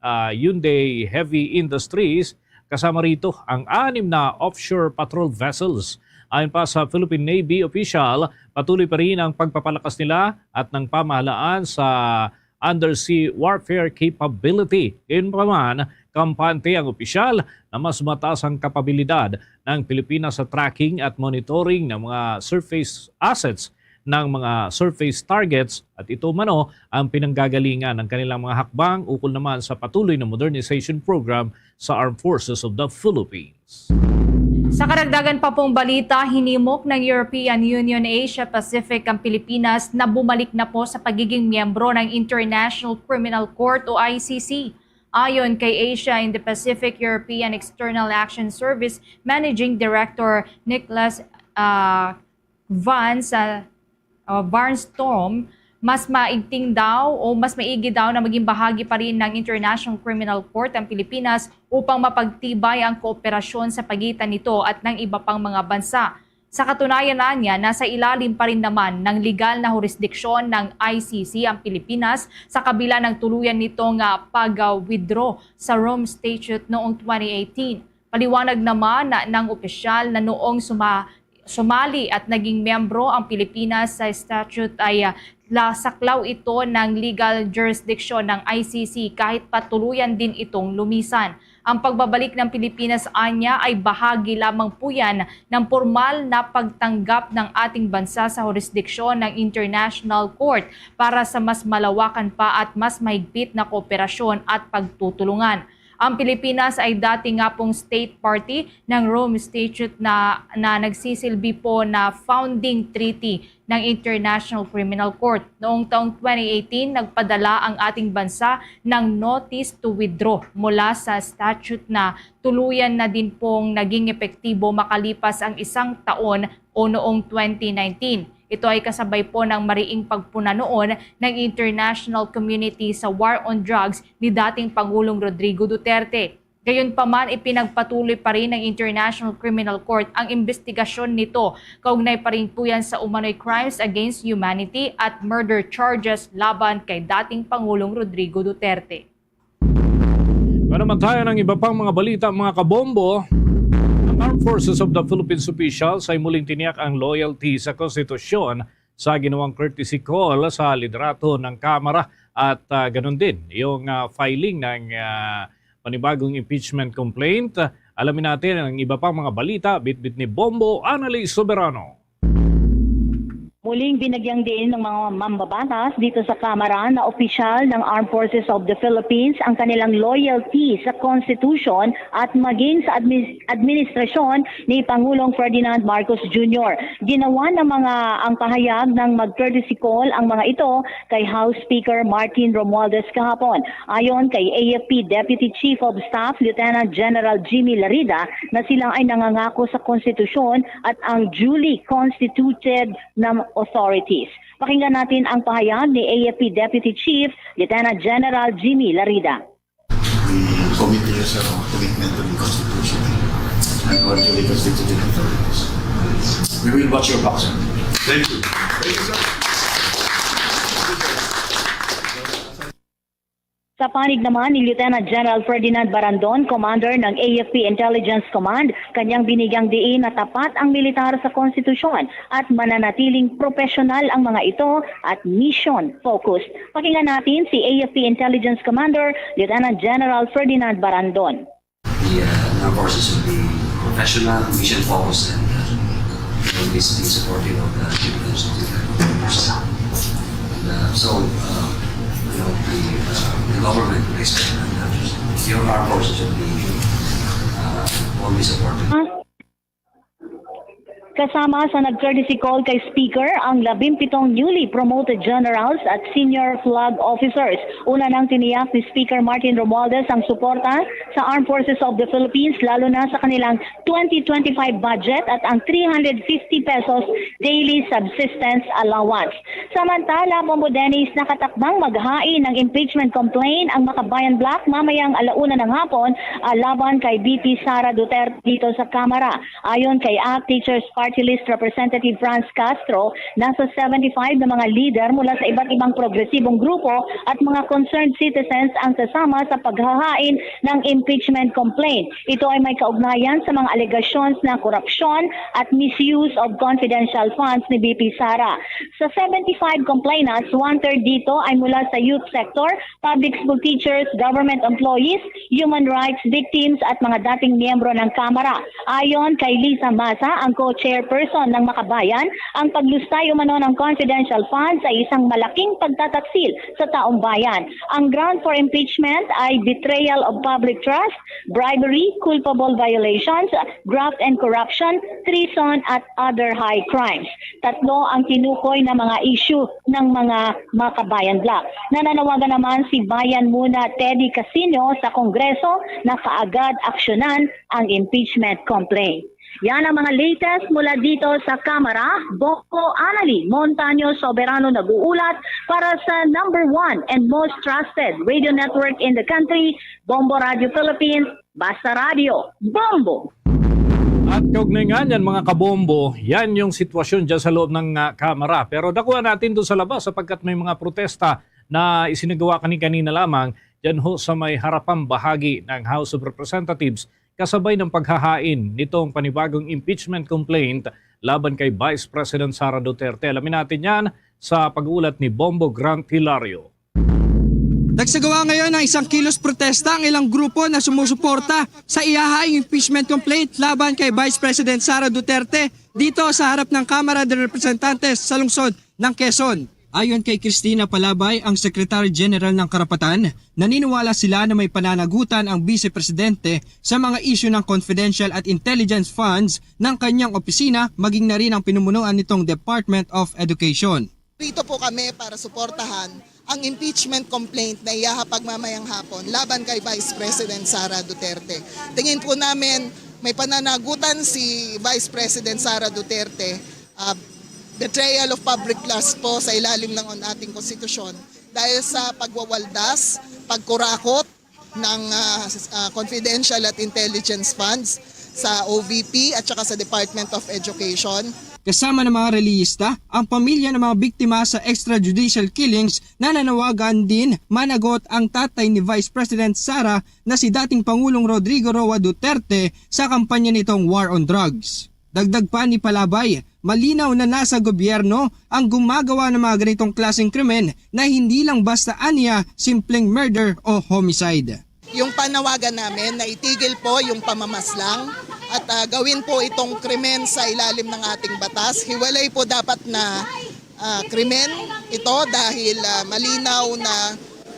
ah, Hyundai Heavy Industries, kasama rito ang anim na offshore patrol vessels. Ayon pa sa Philippine Navy official, patuloy pa rin ang pagpapalakas nila at ng pamahalaan sa undersea warfare capability. Gayunpaman, kampante ang opisyal na mas mataas ang kapabilidad ng Pilipinas sa tracking at monitoring ng mga surface assets, ng mga surface targets, at ito umano ang pinanggagalingan ng kanilang mga hakbang ukol naman sa patuloy na modernization program sa Armed Forces of the Philippines. Sa karagdagan pa pong balita, hinimok ng European Union Asia Pacific ang Pilipinas na bumalik na po sa pagiging miyembro ng International Criminal Court o I C C. Ayon kay Asia in the Pacific European External Action Service Managing Director Nicholas, ah, Van sa, uh, Barnstorm, mas maigting daw o mas maigi daw na maging bahagi pa rin ng International Criminal Court ang Pilipinas upang mapagtibay ang kooperasyon sa pagitan nito at ng iba pang mga bansa. Sa katunayan, anya, nasa ilalim pa rin naman ng legal na hurisdiksyon ng I C C ang Pilipinas sa kabila ng tuluyan nitong, ah, pag-withdraw sa Rome Statute noong twenty eighteen. Paliwanag naman na, ng opisyal na noong suma-, sumali at naging miyembro ang Pilipinas sa statute ay, ah, la-, saklaw ito ng legal jurisdiction ng I C C kahit pa tuluyan din itong lumisan. Ang pagbabalik ng Pilipinas anya ay bahagi lamang po yan ng pormal na pagtanggap ng ating bansa sa hurisdiksyon ng International Court para sa mas malawakan pa at mas mahigpit na kooperasyon at pagtutulungan. Ang Pilipinas ay dati nga pong state party ng Rome Statute na, na nagsisilbi po na founding treaty ng International Criminal Court. Noong taong twenty eighteen, nagpadala ang ating bansa ng notice to withdraw mula sa statute na tuluyan na din pong naging epektibo makalipas ang isang taon o noong twenty nineteen. Ito ay kasabay po ng mariing pagpuna noon ng international community sa war on drugs ni dating Pangulong Rodrigo Duterte. Gayunpaman, ipinagpatuloy pa rin ng International Criminal Court ang imbestigasyon nito kaugnay pa rin po yan sa umano'y crimes against humanity at murder charges laban kay dating Pangulong Rodrigo Duterte. Para naman tayo ng iba pang mga balita, mga kabombo, ang Armed Forces of the Philippines officials ay muling tiniyak ang loyalty sa konstitusyon sa ginawang courtesy call sa liderato ng Kamara at, ah, ganun din yung, ah, filing ng, ah, panibagong impeachment complaint. Alamin natin ang iba pang mga balita, bitbit ni Bombo Anali Soberano. Muling binagyang diin ng mga mambabatas dito sa Kamara na opisyal ng Armed Forces of the Philippines ang kanilang loyalty sa Constitution at maging sa admi-, administrasyon ni Pangulong Ferdinand Marcos Junior. Ginawa ng mga ang pahayag ng mag-courtesy call ang mga ito kay House Speaker Martin Romualdez kahapon. Ayon kay A F P Deputy Chief of Staff Lieutenant General Jimmy Larida na sila ay nangangako sa konstitusyon at ang duly constituted na authorities. Pakinggan natin ang pahayag ni A F P Deputy Chief Lieutenant General Jimmy Larida. We commit to you, sir, our commitment to the Constitution and our duly constituted authorities. We will watch your back, sir. Thank you. Thank you, sir. Sa panig naman ni Lieutenant General Ferdinand Barandon, Commander ng A F P Intelligence Command, kanyang binigyang diin na tapat ang militar sa konstitusyon at mananatiling professional ang mga ito at mission-focused. Pakinggan natin si A F P Intelligence Commander Lieutenant General Ferdinand Barandon. The, uh, armed forces will be professional, mission-focused, and, uh, always be supportive of the Philippines. And, uh, so, uh, you know, the, uh, the government will expect that, uh, your armed forces will be, uh, always supportive. Kasama sa nag-courtesy call kay Speaker ang labimpitong newly promoted generals at senior flag officers. Una nang tiniyak ni Speaker Martin Romualdez ang suporta sa Armed Forces of the Philippines, lalo na sa kanilang twenty twenty-five budget at ang three hundred fifty pesos daily subsistence allowance. Samantala, Bombo Dennis, nakatakdang maghain ng impeachment complaint ang Makabayan Bloc mamayang alauna ng hapon, ah, laban kay V P Sara Duterte dito sa Kamara. Ayon kay ACT Teachers Party List Representative Franz Castro, nasa seventy-five na mga lider mula sa iba't ibang progresibong grupo at mga concerned citizens ang kasama sa paghahain ng impeachment complaint. Ito ay may kaugnayan sa mga alegasyon na korupsyon at misuse of confidential funds ni V P Sara. Sa seventy-five complainants, one-third dito ay mula sa youth sector, public school teachers, government employees, human rights victims at mga dating miyembro ng Kamara. Ayon kay Lisa Masa, ang co-chairperson ng Makabayan, ang paglustay umano ng confidential funds ay isang malaking pagtataksil sa taong bayan. Ang ground for impeachment ay betrayal of public trust, bribery, culpable violations, graft and corruption, treason at other high crimes. Tatlo ang tinukoy na mga issue ng mga Makabayan Bloc. Nananawagan naman si Bayan Muna Teddy Casino sa Kongreso na kaagad aksyonan ang impeachment complaint. Yan ang mga latest mula dito sa Kamara. Bongo Anali Montaño Soberano nag-uulat para sa number one and most trusted radio network in the country, Bombo Radio Philippines, Basta Radio, Bombo! At kaugnay nga niyan, mga kabombo, yan yung sitwasyon dyan sa loob ng, ah, Kamara. Pero dakuha natin doon sa labas sapagkat may mga protesta na isinagawa kani-kanina lamang dyan ho sa may harapang bahagi ng House of Representatives kasabay ng paghahain nitong panibagong impeachment complaint laban kay Vice President Sara Duterte. Alamin natin yan sa pag-uulat ni Bombo Grant Hilario. Nagsagawa ngayon ng isang kilos protesta ang ilang grupo na sumusuporta sa iyahaing impeachment complaint laban kay Vice President Sara Duterte dito sa harap ng Kamara de Representantes sa lungsod ng Quezon. Ayon kay Cristina Palabay, ang Secretary General ng Karapatan, naniniwala sila na may pananagutan ang Vice Presidente sa mga isyu ng confidential at intelligence funds ng kanyang opisina, maging na rin ang pinumunuan nitong Department of Education. Dito po kami para suportahan ang impeachment complaint na iyahapag mamayang hapon laban kay Vice President Sara Duterte. Tingin po namin may pananagutan si Vice President Sara Duterte, ah, betrayal of public trust po sa ilalim ng ating konstitusyon dahil sa pagwawaldas, pagkurakot ng, ah, s-, ah, confidential at intelligence funds sa O V P at saka sa Department of Education. Kasama ng mga reliyista, ang pamilya ng mga biktima sa extrajudicial killings, nananawagan din managot ang tatay ni Vice President Sara na si dating Pangulong Rodrigo Roa Duterte sa kampanya nitong War on Drugs. Dagdag pa ni Palabay, malinaw na nasa gobyerno ang gumagawa ng mga ganitong klaseng krimen na hindi lang basta anya simpleng murder o homicide. Yung panawagan namin na itigil po yung pamamaslang at, ah, gawin po itong krimen sa ilalim ng ating batas. Hiwalay po dapat na, ah, krimen ito dahil, ah, malinaw na,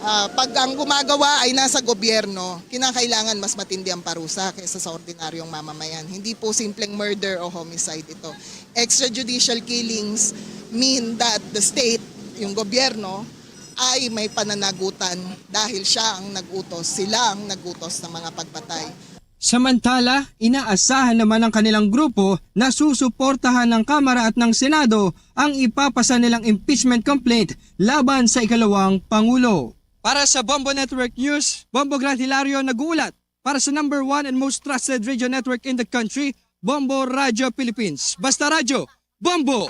ah, pag ang gumagawa ay nasa gobyerno, kinakailangan mas matindi ang parusa kaysa sa ordinaryong mamamayan. Hindi po simpleng murder o homicide ito. Extrajudicial killings mean that the state, yung gobyerno, ay may pananagutan dahil siya ang nag-utos, sila ang nag-utos ng mga pagpatay. Samantala, inaasahan naman ng kanilang grupo na susuportahan ng Kamara at ng Senado ang ipapasa nilang impeachment complaint laban sa ikalawang Pangulo. Para sa Bombo Network News, Bombo Grant Hilario nag-uulat para sa number one and most trusted radio network in the country, Bombo Radio Philippines. Basta Radyo, Bombo!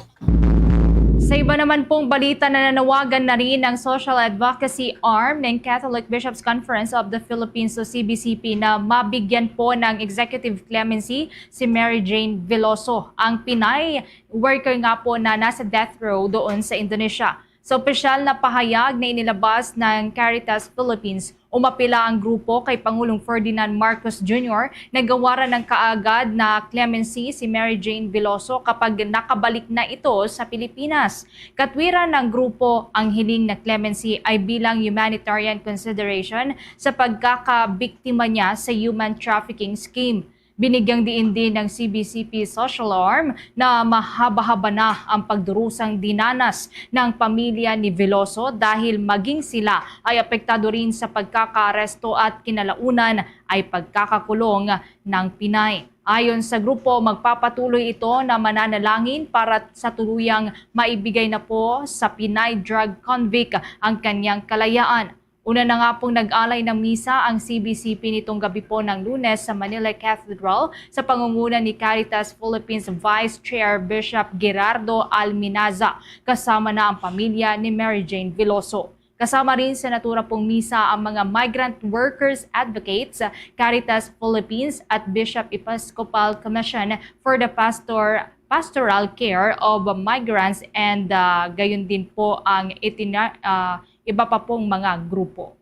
Sa iba naman pong balita, nananawagan na rin ang social advocacy arm ng Catholic Bishops Conference of the Philippines o C B C P na mabigyan po ng executive clemency si Mary Jane Veloso, ang Pinay worker nga po na nasa death row doon sa Indonesia. Sa opisyal na pahayag na inilabas ng Caritas Philippines, umapila ang grupo kay Pangulong Ferdinand Marcos Junior na gawaran ng kaagad na clemency si Mary Jane Veloso kapag nakabalik na ito sa Pilipinas. Katwiran ng grupo, ang hiling na clemency ay bilang humanitarian consideration sa pagkakabiktima niya sa human trafficking scheme. Binigyang diin din ng C B C P Social Arm na mahaba-haba na ang pagdurusang dinanas ng pamilya ni Veloso dahil maging sila ay apektado rin sa pagkakaaresto at kinalaunan ay pagkakakulong ng Pinay. Ayon sa grupo, magpapatuloy ito na mananalangin para sa tuluyang maibigay na po sa Pinay drug convict ang kanyang kalayaan. Una na nga pong nag-alay ng misa ang C B C P nitong gabi po ng Lunes sa Manila Cathedral sa pangunguna ni Caritas Philippines Vice Chair Bishop Gerardo Alminaza, kasama na ang pamilya ni Mary Jane Veloso. Kasama rin sa naturang pong misa ang mga migrant workers advocates, Caritas Philippines at Bishop Episcopal Commission for the Pastor Pastoral Care of Migrants and, ah, gayon din po ang itina-, ah, iba pa pong mga grupo.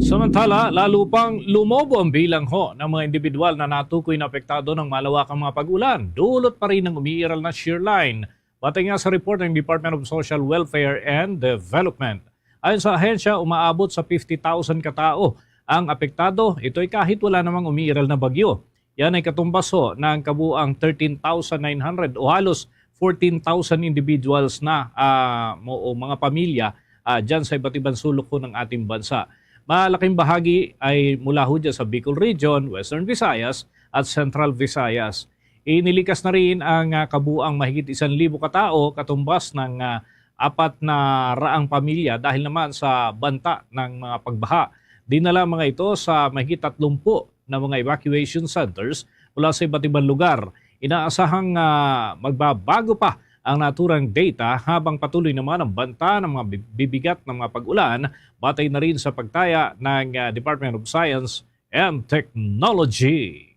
Samantala, lalo pang lumobo ang bilang ho ng mga individual na natukoy na apektado ng malawakang mga pag-ulan. Dulot pa rin ang umiiral na shear line. Batay nga sa report ng Department of Social Welfare and Development. Ayon sa ahensya, umaabot sa fifty thousand ka tawo ang apektado. Ito'y kahit wala namang umiiral na bagyo. Yan ay katumbas ho ng kabuang thirteen thousand nine hundred o halos fourteen thousand individuals na, ah, mo, o mga pamilya, ah, dyan sa iba't ibang sulok ho ng ating bansa. Malaking bahagi ay mula ho dyan sa Bicol Region, Western Visayas, at Central Visayas. Inilikas na rin ang, ah, kabuang mahigit isang libo ka tawo, katumbas ng, ah, apat na raang pamilya dahil naman sa banta ng mga pagbaha. Dinala mga ito sa mahigit tatlumpu na mga evacuation centers mula sa iba't ibang lugar. Inaasahang, ah, magbabago pa ang naturang data habang patuloy naman ang banta ng mga bi-, bibigat na mga pag-ulan, batay na rin sa pagtaya ng, ah, Department of Science and Technology.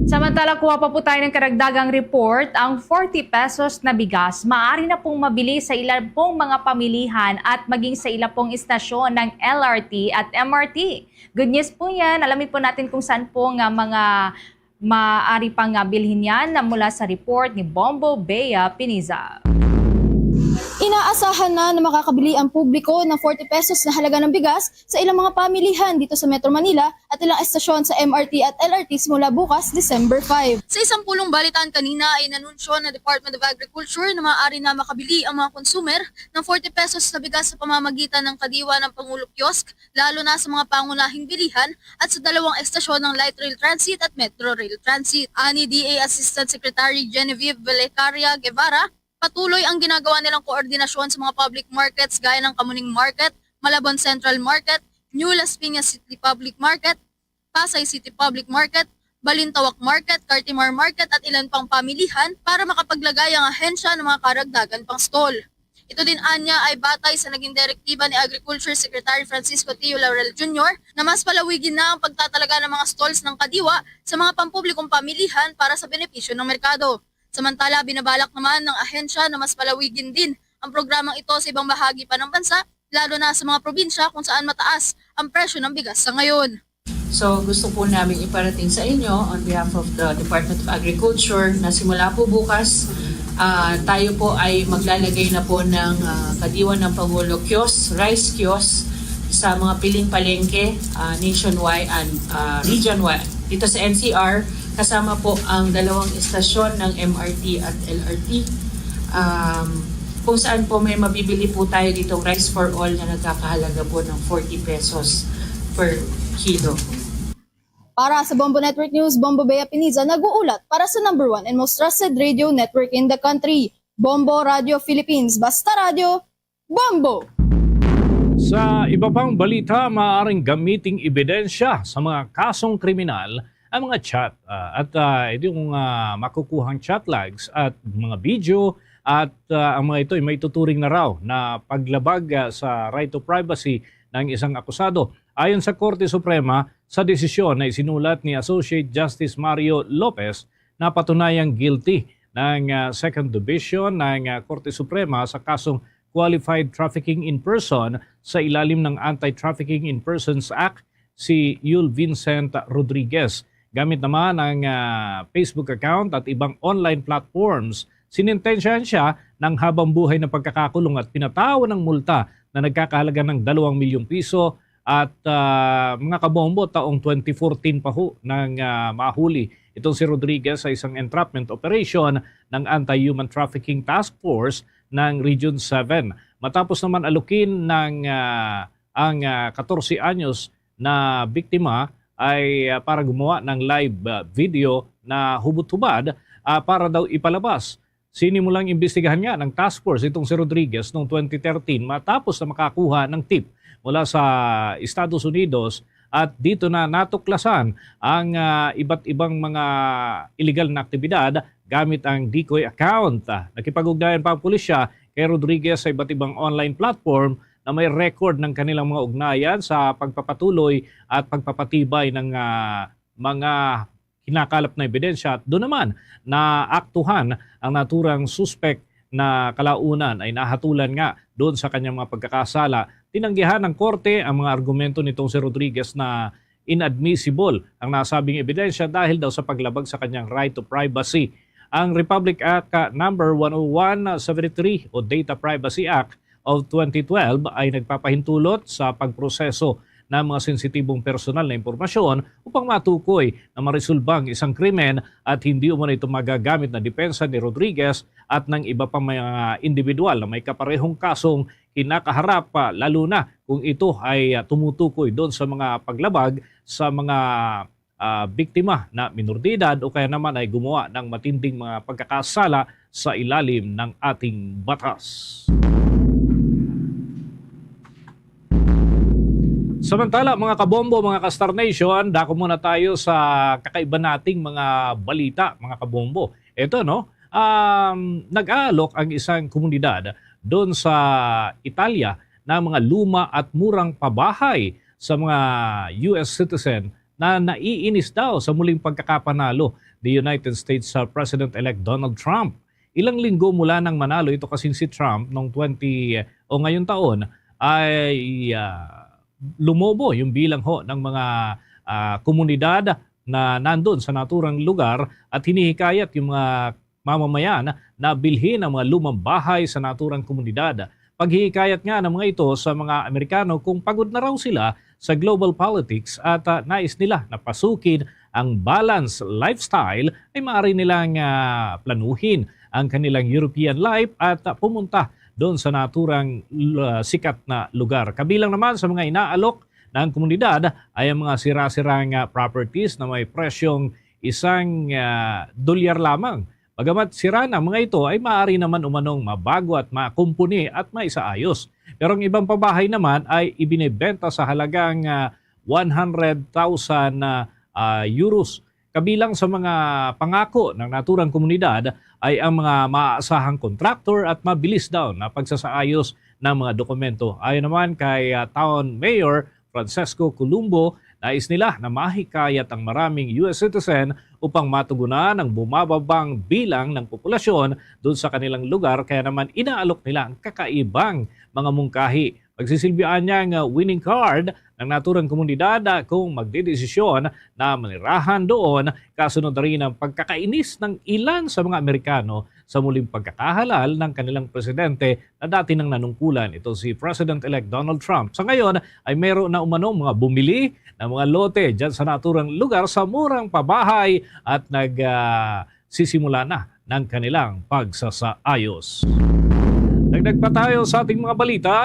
Samantala, kuha pa po tayo ng karagdagang report. Ang forty pesos na bigas maaari na pong mabili sa ilan pong mga pamilihan at maging sa ilan pong istasyon ng L R T at M R T. Good news po yan. Alamin po natin kung saan po nga mga maaari pang, ah, bilhin yan na mula sa report ni Bombo Bea Piniza. Inaasahan na na makakabili ang publiko ng forty pesos na halaga ng bigas sa ilang mga pamilihan dito sa Metro Manila at ilang estasyon sa M R T at L R T simula bukas, December five. Sa isang pulong balitaan kanina ay inanunsyo ng Department of Agriculture na maaari na makabili ang mga consumer ng forty pesos na bigas sa pamamagitan ng Kadiwa ng Pangulo Kiosk, lalo na sa mga pangunahing bilihan at sa dalawang estasyon ng Light Rail Transit at Metro Rail Transit. Ani D A Assistant Secretary Genevieve Velecaria Guevara, patuloy ang ginagawa nilang koordinasyon sa mga public markets gaya ng Kamuning Market, Malabon Central Market, New Las Piñas City Public Market, Pasay City Public Market, Balintawak Market, Cartimar Market at ilan pang pamilihan para makapaglagay ang ahensya ng mga karagdagan pang stall. Ito din anya ay batay sa naging direktiba ni Agriculture Secretary Francisco Tio Laurel Junior na mas palawigin na ang pagtatalaga ng mga stalls ng Kadiwa sa mga pampublikong pamilihan para sa benepisyo ng merkado. Samantala, binabalak naman ng ahensya na mas palawigin din ang programang ito sa ibang bahagi pa ng bansa, lalo na sa mga probinsya kung saan mataas ang presyo ng bigas sa ngayon. So gusto po namin iparating sa inyo on behalf of the Department of Agriculture na simula po bukas, ah, tayo po ay maglalagay na po ng, ah, Kadiwa ng Pangulo Kiosk, Rice Kiosk sa mga piling palengke, ah, nationwide and, ah, regionwide. Dito sa N C R, kasama po ang dalawang estasyon ng M R T at L R T. Um, kung saan po may mabibili po tayo ditong Rice for All na nagkakahalaga po ng forty pesos per kilo. Para sa Bombo Network News, Bombo Bea Piniza nag-uulat para sa number one and most trusted radio network in the country, Bombo Radio Philippines. Basta radyo, Bombo! Sa iba pang balita, maaaring gamiting ebidensya sa mga kasong kriminal ang mga chat, ah, at, ah, ito yung, ah, makukuhang chat logs at mga video at, ah, ang mga ito ay maituturing na raw na paglabag, ah, sa right to privacy ng isang akusado. Ayon sa Korte Suprema, sa desisyon na isinulat ni Associate Justice Mario Lopez, napatunayang guilty ng, ah, Second Division ng, ah, Korte Suprema sa kasong qualified trafficking in person sa ilalim ng Anti-Trafficking in Persons Act si Yul Vincent Rodriguez. Gamit naman ang, ah, Facebook account at ibang online platforms, sinintensyahan siya ng habang buhay na pagkakakulong at pinatawan ng multa na nagkakahalaga ng dalawang milyong piso At, ah, mga kabombo, taong twenty fourteen pa ho nang, ah, mahuli itong si Rodriguez sa isang entrapment operation ng Anti-Human Trafficking Task Force ng Region seven. Matapos naman alukin ng, ah, ang, ah, katorse anyos na biktima ay, ah, para gumawa ng live, ah, video na hubot-hubad, ah, para daw ipalabas. Sinimulang imbestigahan nga ng task force itong si Rodriguez noong twenty thirteen matapos na makakuha ng tip mula sa Estados Unidos, at dito na natuklasan ang, ah, iba't ibang mga iligal na aktibidad gamit ang decoy account. Ah, nakipag-ugnayan pa ang pulisya kay Rodriguez sa iba't ibang online platform na may record ng kanilang mga ugnayan sa pagpapatuloy at pagpapatibay ng, ah, mga kinakalap na ebidensya. At doon naman, naaktuhan ang naturang suspek na kalaunan ay nahatulan nga doon sa kanyang mga pagkakasala. Tinanggihan ng korte ang mga argumento nitong si Rodriguez na inadmissible ang nasabing ebidensya dahil daw sa paglabag sa kanyang right to privacy. Ang Republic Act, ah, number one oh one seventy-three o Data Privacy Act of twenty twelve ay nagpapahintulot sa pagproseso ng mga sensitibong personal na impormasyon upang matukoy na maresolba ang isang krimen at hindi umano ito magagamit na depensa ni Rodriguez at ng iba pa mga individual na may kaparehong kasong kinakaharap, ah, lalo na kung ito ay, ah, tumutukoy doon sa mga paglabag sa mga, ah, biktima na minor de edad o kaya naman ay gumawa ng matinding mga pagkakasala sa ilalim ng ating batas. Samantala, mga kabombo, mga ka-Star Nation, dako muna tayo sa kakaiba nating mga balita, mga kabombo. Ito, no? Um, nag-aalok ang isang komunidad doon sa Italia ng mga luma at murang pabahay sa mga U S citizen na naiinis daw sa muling pagkakapanalo ni United States, uh, President-elect Donald Trump. Ilang linggo mula nang manalo ito kasing si Trump noong twenty, o ngayon taon, ay, ah, lumobo yung bilang ho ng mga, ah, komunidad na nandun sa naturang lugar at hinihikayat yung mga mamamayan na bilhin ang mga lumang bahay sa naturang komunidad. Paghihikayat nga ng mga ito sa mga Amerikano kung pagod na raw sila sa global politics at, ah, nais nila na pasukin ang balanced lifestyle, ay maaari nilang, ah, planuhin ang kanilang European life at, ah, pumunta doon sa naturang, ah, sikat na lugar. Kabilang naman sa mga inaalok ng komunidad ay ang mga sira-sirang, ah, properties na may presyong isang, ah, dolyar lamang. Bagamat sira na ang mga ito, ay maaari naman umanong mabago at makumpuni at maisaayos. Pero ang ibang pabahay naman ay ibinebenta sa halagang, ah, one hundred thousand, ah, ah, euros. Kabilang sa mga pangako ng naturang komunidad ay ang mga maaasahang kontraktor at mabilis daw na pagsasaayos ng mga dokumento. Ayon naman kay, ah, Town Mayor Francisco Columbo, nais nila na mahikayat ang maraming U S citizen upang matugunan ang bumababang bilang ng populasyon doon sa kanilang lugar, kaya naman inaalok nila ang kakaibang mga mungkahi. Magsisilbi anya nga winning card ng naturang komunidad, ah, kung magdedesisyon na manirahan doon, kasunod na rin ang pagkakainis ng ilan sa mga Amerikano sa muling pagkakahalal ng kanilang presidente na dati nang nanungkulan, ito si President-elect Donald Trump. Sa ngayon ay meron na umanong mga bumili ng mga lote dyan sa naturang lugar sa murang pabahay at nag, ah, sisimula na ng kanilang pagsasaayos. Dagdag pa tayo sa ating mga balita.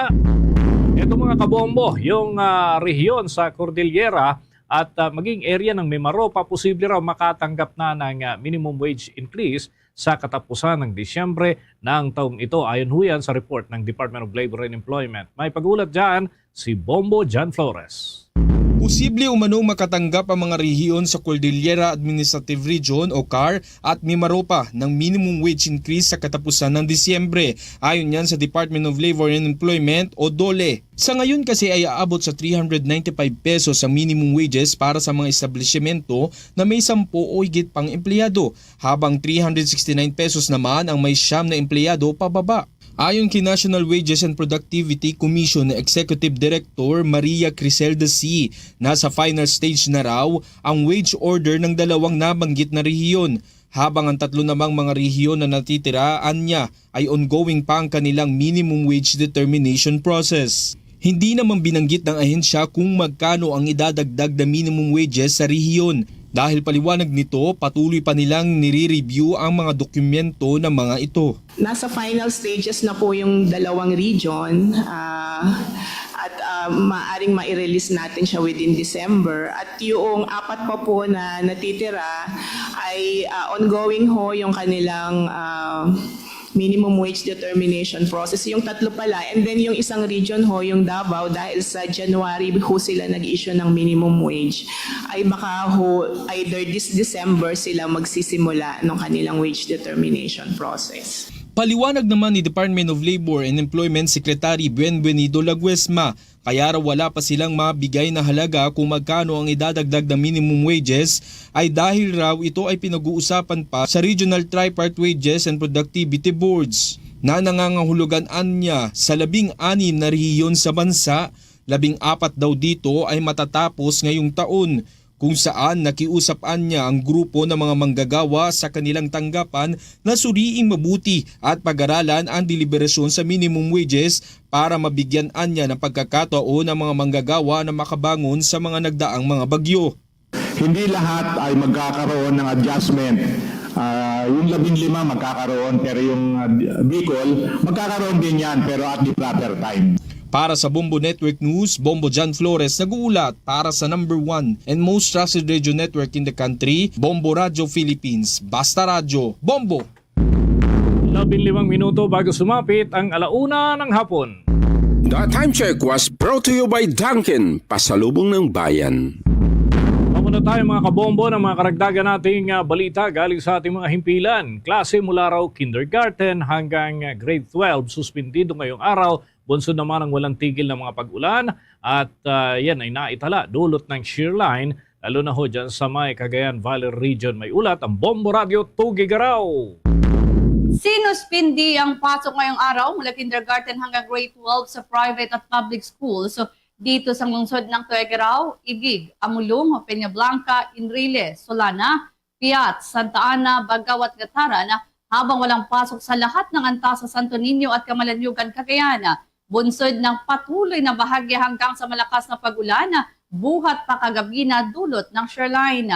Ito, mga kabombo, yung, ah, rehiyon sa Cordillera at, ah, maging area ng Mimaropa posible raw makatanggap na ng, ah, minimum wage increase sa katapusan ng Disyembre ng taong ito, ayon ho yan sa report ng Department of Labor and Employment. May pag-ulat dyan si Bombo John Flores. Posible umanong makatanggap ang mga rehiyon sa Cordillera Administrative Region o car at Mimaropa ng minimum wage increase sa katapusan ng Disyembre, ayon yan sa Department of Labor and Employment o DOLE. Sa ngayon kasi ay aabot sa three hundred ninety-five pesos ang minimum wages para sa mga establisimento na may sampu o higit pang empleyado, habang three hundred sixty-nine pesos naman ang may siyam na empleyado pababa. Ayon kay National Wages and Productivity Commission Executive Director Maria Criselda C, nasa final stage na raw ang wage order ng dalawang nabanggit na rehiyon, habang ang tatlo namang mga rehiyon na natitira anya ay ongoing pa ang kanilang minimum wage determination process. Hindi naman binanggit ng ahensya kung magkano ang idadagdag na minimum wages sa rehiyon. Dahil paliwanag nito, patuloy pa nilang nire-review ang mga dokumento na mga ito. Nasa final stages na po yung dalawang region, ah, at, ah, maaring mai-release natin siya within December. At yung apat pa po na natitira ay, ah, ongoing ho yung kanilang, ah, minimum wage determination process. Yung tatlo pala, and then yung isang region ho, yung Davao, dahil sa January ho sila nag-issue ng minimum wage, ay baka ho, either this December sila magsisimula ng kanilang wage determination process. Paliwanag naman ni Department of Labor and Employment Secretary Buen Buenido Laguesma, kaya raw wala pa silang mabigay na halaga kung magkano ang idadagdag na minimum wages, ay dahil raw ito ay pinag-uusapan pa sa Regional Tripartite Wages and Productivity Boards na nangangahulugan anya sa labing anim na rehiyon sa bansa. Labing apat daw dito ay matatapos ngayong taon, kung saan nakiusap anya ang grupo ng mga manggagawa sa kanilang tanggapan na suriing mabuti at pag-aralan ang deliberasyon sa minimum wages para mabigyan anya ng pagkakataon ang mga manggagawa na makabangon sa mga nagdaang mga bagyo. Hindi lahat ay magkakaroon ng adjustment. Ah, yung labing lima magkakaroon, pero yung, ah, Bicol, magkakaroon din yan, pero at the proper time. Para sa Bombo Network News, Bombo John Flores nag-uulat para sa number one and most trusted radio network in the country, Bombo Radio Philippines. Basta Radyo, Bombo! Labing limang minuto bago sumapit ang alauna ng hapon. The time check was brought to you by Dunkin, pasalubong ng bayan. Muna tayo mga kabombo ng mga karagdagan nating ah, balita galing sa ating mga himpilan. Klase mula raw kindergarten hanggang ah, grade twelve suspindido ngayong araw. Bunsod naman ang walang tigil na mga pag-ulan at ah, yan ay naitala dulot ng shear line, lalo na ho dyan sa may Cagayan Valley Region. May ulat ang Bombo Radio Tugigaraw. Sinuspindi ang pasok ngayong araw mula kindergarten hanggang grade twelve sa private at public schools dito sa lungsod ng Tuguegarao, Igig, Amulong, Peñablanca, Enrile, Solana, Piat, Santa Ana, Bagao at Gataran, habang walang pasok sa lahat ng antas sa Santo Niño at Camalaniugan, Cagayan. Bunsod ng patuloy na bahagya hanggang sa malakas na pag-ulan, buhat pa kagabi na dulot ng shear line.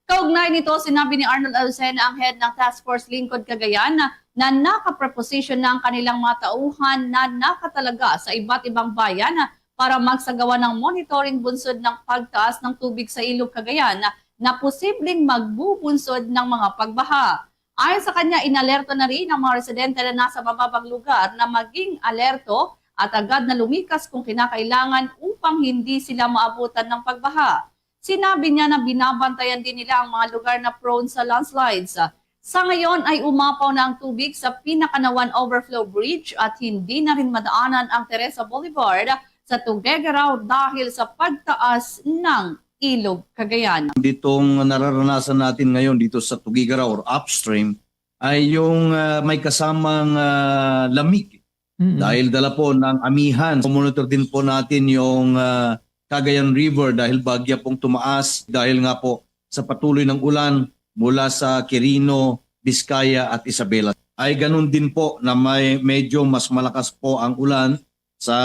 Kaugnay nito, sinabi ni Arnold Alucena, ang head ng Task Force Lingkod Cagayan, na nakapreposisyon na ang kanilang mga tauhan na nakatalaga sa iba't ibang bayan para magsagawa ng monitoring bunsod ng pagtaas ng tubig sa Ilog Cagayan na posibleng magbubunsod ng mga pagbaha. Ayon sa kanya, inalerto na rin ang mga residente na nasa mababang lugar na maging alerto at agad na lumikas kung kinakailangan upang hindi sila maabutan ng pagbaha. Sinabi niya na binabantayan din nila ang mga lugar na prone sa landslides. Sa ngayon ay umapaw na ang tubig sa Pinakanawan Overflow Bridge at hindi na rin madaanan ang Teresa Boulevard sa Tuguegarao dahil sa pagtaas ng Ilog Cagayan. Ditong nararanasan natin ngayon dito sa Tuguegarao or upstream ay yung ah, may kasamang ah, lamig. Dahil dala po ng amihan. Monitor din po natin yung ah, Cagayan River dahil bagya pong tumaas dahil nga po sa patuloy ng ulan mula sa Quirino, Vizcaya at Isabela. Ay ganun din po na may medyo mas malakas po ang ulan sa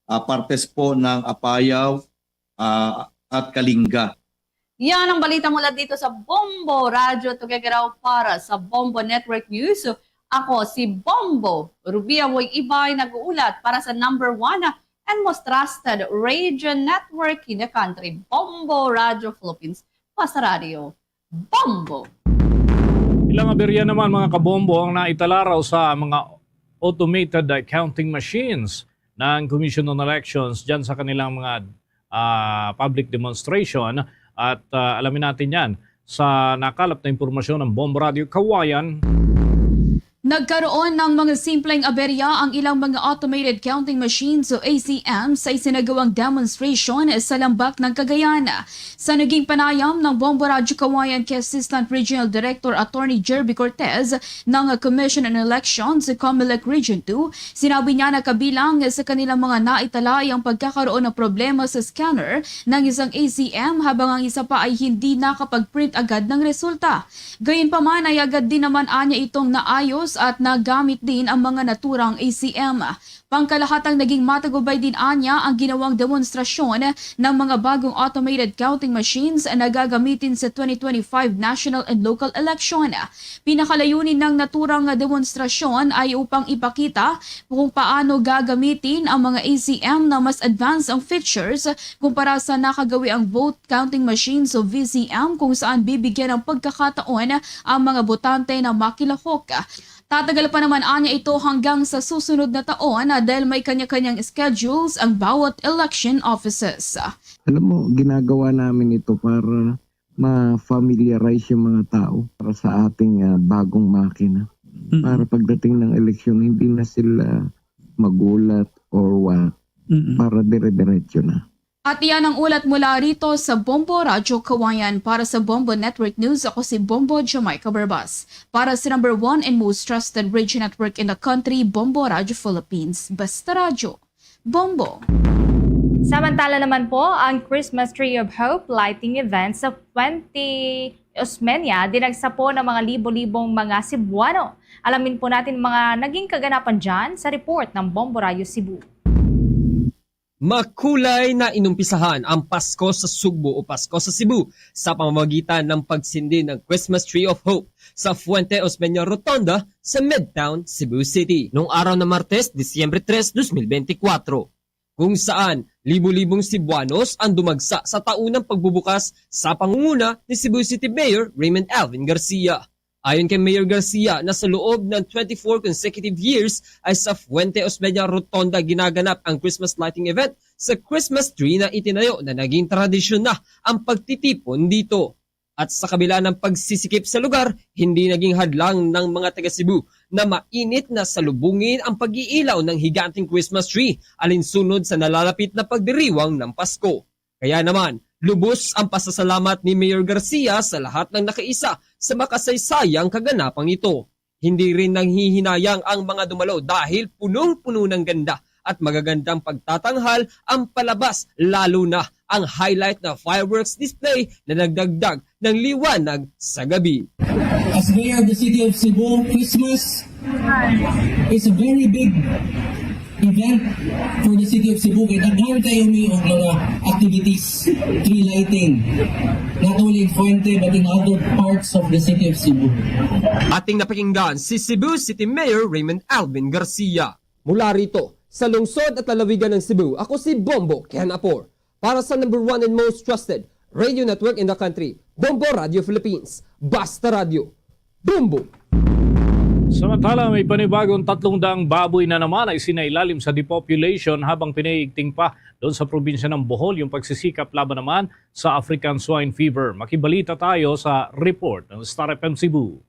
ah, partes po ng Apayao ah, at Kalinga. Yan ang balita mula dito sa Bombo Radyo Tuguegarao para sa Bombo Network News. Ako si Bombo Rubia Woy Ibay, nag-uulat para sa number one and most trusted radio network in the country, Bombo Radyo Philippines. Basta Radyo, Bombo! Ilang aberya naman, mga kabombo, ang naitalaraw sa mga automated counting machines ng Commission on Elections dyan sa kanilang mga ah, public demonstration. At ah, alamin natin yan sa nakalap na impormasyon ng Bombo Radio Kawayan. Nagkaroon ng mga simpleng aberya ang ilang mga automated counting machines o A C M sa isinagawang demonstration sa Lambak ng Cagayan. Sa naging panayam ng Bombo Radyo Kawayan kay Assistant Regional Director Attorney Jerby Cortez ng Commission on Elections, Comelec Region two, sinabi niya na kabilang sa kanilang mga naitala ay ang pagkakaroon ng problema sa scanner ng isang A C M, habang ang isa pa ay hindi nakapag-print agad ng resulta. Gayunpaman ay agad din naman anya itong naayos at nagamit din ang mga naturang A C M. Pangkalahatang naging matagubay din anya ang ginawang demonstrasyon ng mga bagong automated counting machines na gagamitin sa twenty twenty-five national and local election. Pinakalayunin ng naturang demonstrasyon ay upang ipakita kung paano gagamitin ang mga A C M na mas advanced ang features kumpara sa nakagawiang vote counting machines o V C M, kung saan bibigyan ng pagkakataon ang mga botante na makilahok. Tatagal pa naman anya ito hanggang sa susunod na taon, ah, dahil may kanya-kanyang schedules ang bawat election offices. Alam mo, ginagawa namin ito para ma-familiarize yung mga tao para sa ating, ah, bagong makina. Mm-mm. Para pagdating ng eleksyon, hindi na sila magulat or what, Mm-mm. para dire-diretso na. At iyan ang ulat mula rito sa Bombo Radyo Kawayan. Para sa Bombo Network News, ako si Bombo Jamaica Barbas. Para sa number one and most trusted radio network in the country, Bombo Radyo Philippines. Basta Radyo. Bombo. Samantala naman po, ang Christmas Tree of Hope lighting event sa Fuente Osmeña dinagsa po ng mga libo-libong mga Cebuano. Alamin po natin mga naging kaganapan dyan sa report ng Bombo Radyo Cebu. Makulay na inumpisahan ang Pasko sa Sugbo o Pasko sa Cebu sa pamamagitan ng pagsindi ng Christmas Tree of Hope sa Fuente Osmeña Rotonda sa Midtown Cebu City. Noong araw na Martes, Disyembre tres, dos mil benti kwatro, kung saan libo-libong Cebuanos ang dumagsa sa taunang pagbubukas sa pangunguna ni Cebu City Mayor Raymond Alvin Garcia. Ayon kay Mayor Garcia na sa loob ng twenty-four consecutive years ay sa Fuente Osmeña Rotonda ginaganap ang Christmas lighting event sa Christmas tree na itinayo na naging tradisyon na ang pagtitipon dito. At sa kabila ng pagsisikip sa lugar, hindi naging hadlang ng mga taga Cebu na mainit na salubungin ang pag-iilaw ng higanteng Christmas tree alinsunod sa nalalapit na pagdiriwang ng Pasko. Kaya naman, lubos ang pasasalamat ni Mayor Garcia sa lahat ng nakaisa sa makasaysayang kaganapang ito. Hindi rin nanghihinayang ang mga dumalo dahil punong-puno ng ganda at magagandang pagtatanghal ang palabas, lalo na ang highlight na fireworks display na nagdagdag ng liwanag sa gabi. As mayor of the city of Cebu, Christmas is a very big event for the city of Cebu. Kaya daghan kayo ni og mga activities, tree lighting, not only in Fuente but in other parts of the city of Cebu. Ating napakinggan si Cebu City Mayor Raymond Alvin Garcia. Mula rito, sa lungsod at lalawigan ng Cebu, ako si Bombo Ken Apor. Para sa number one and most trusted radio network in the country, Bombo Radio Philippines. Basta Radio, Bombo! Samantala, may panibagong tatlong daang baboy na naman ay sinailalim sa depopulation habang pinaigting pa doon sa probinsya ng Bohol yung pagsisikap laban naman sa African Swine Fever. Makibalita tayo sa report ng Star F M Cebu.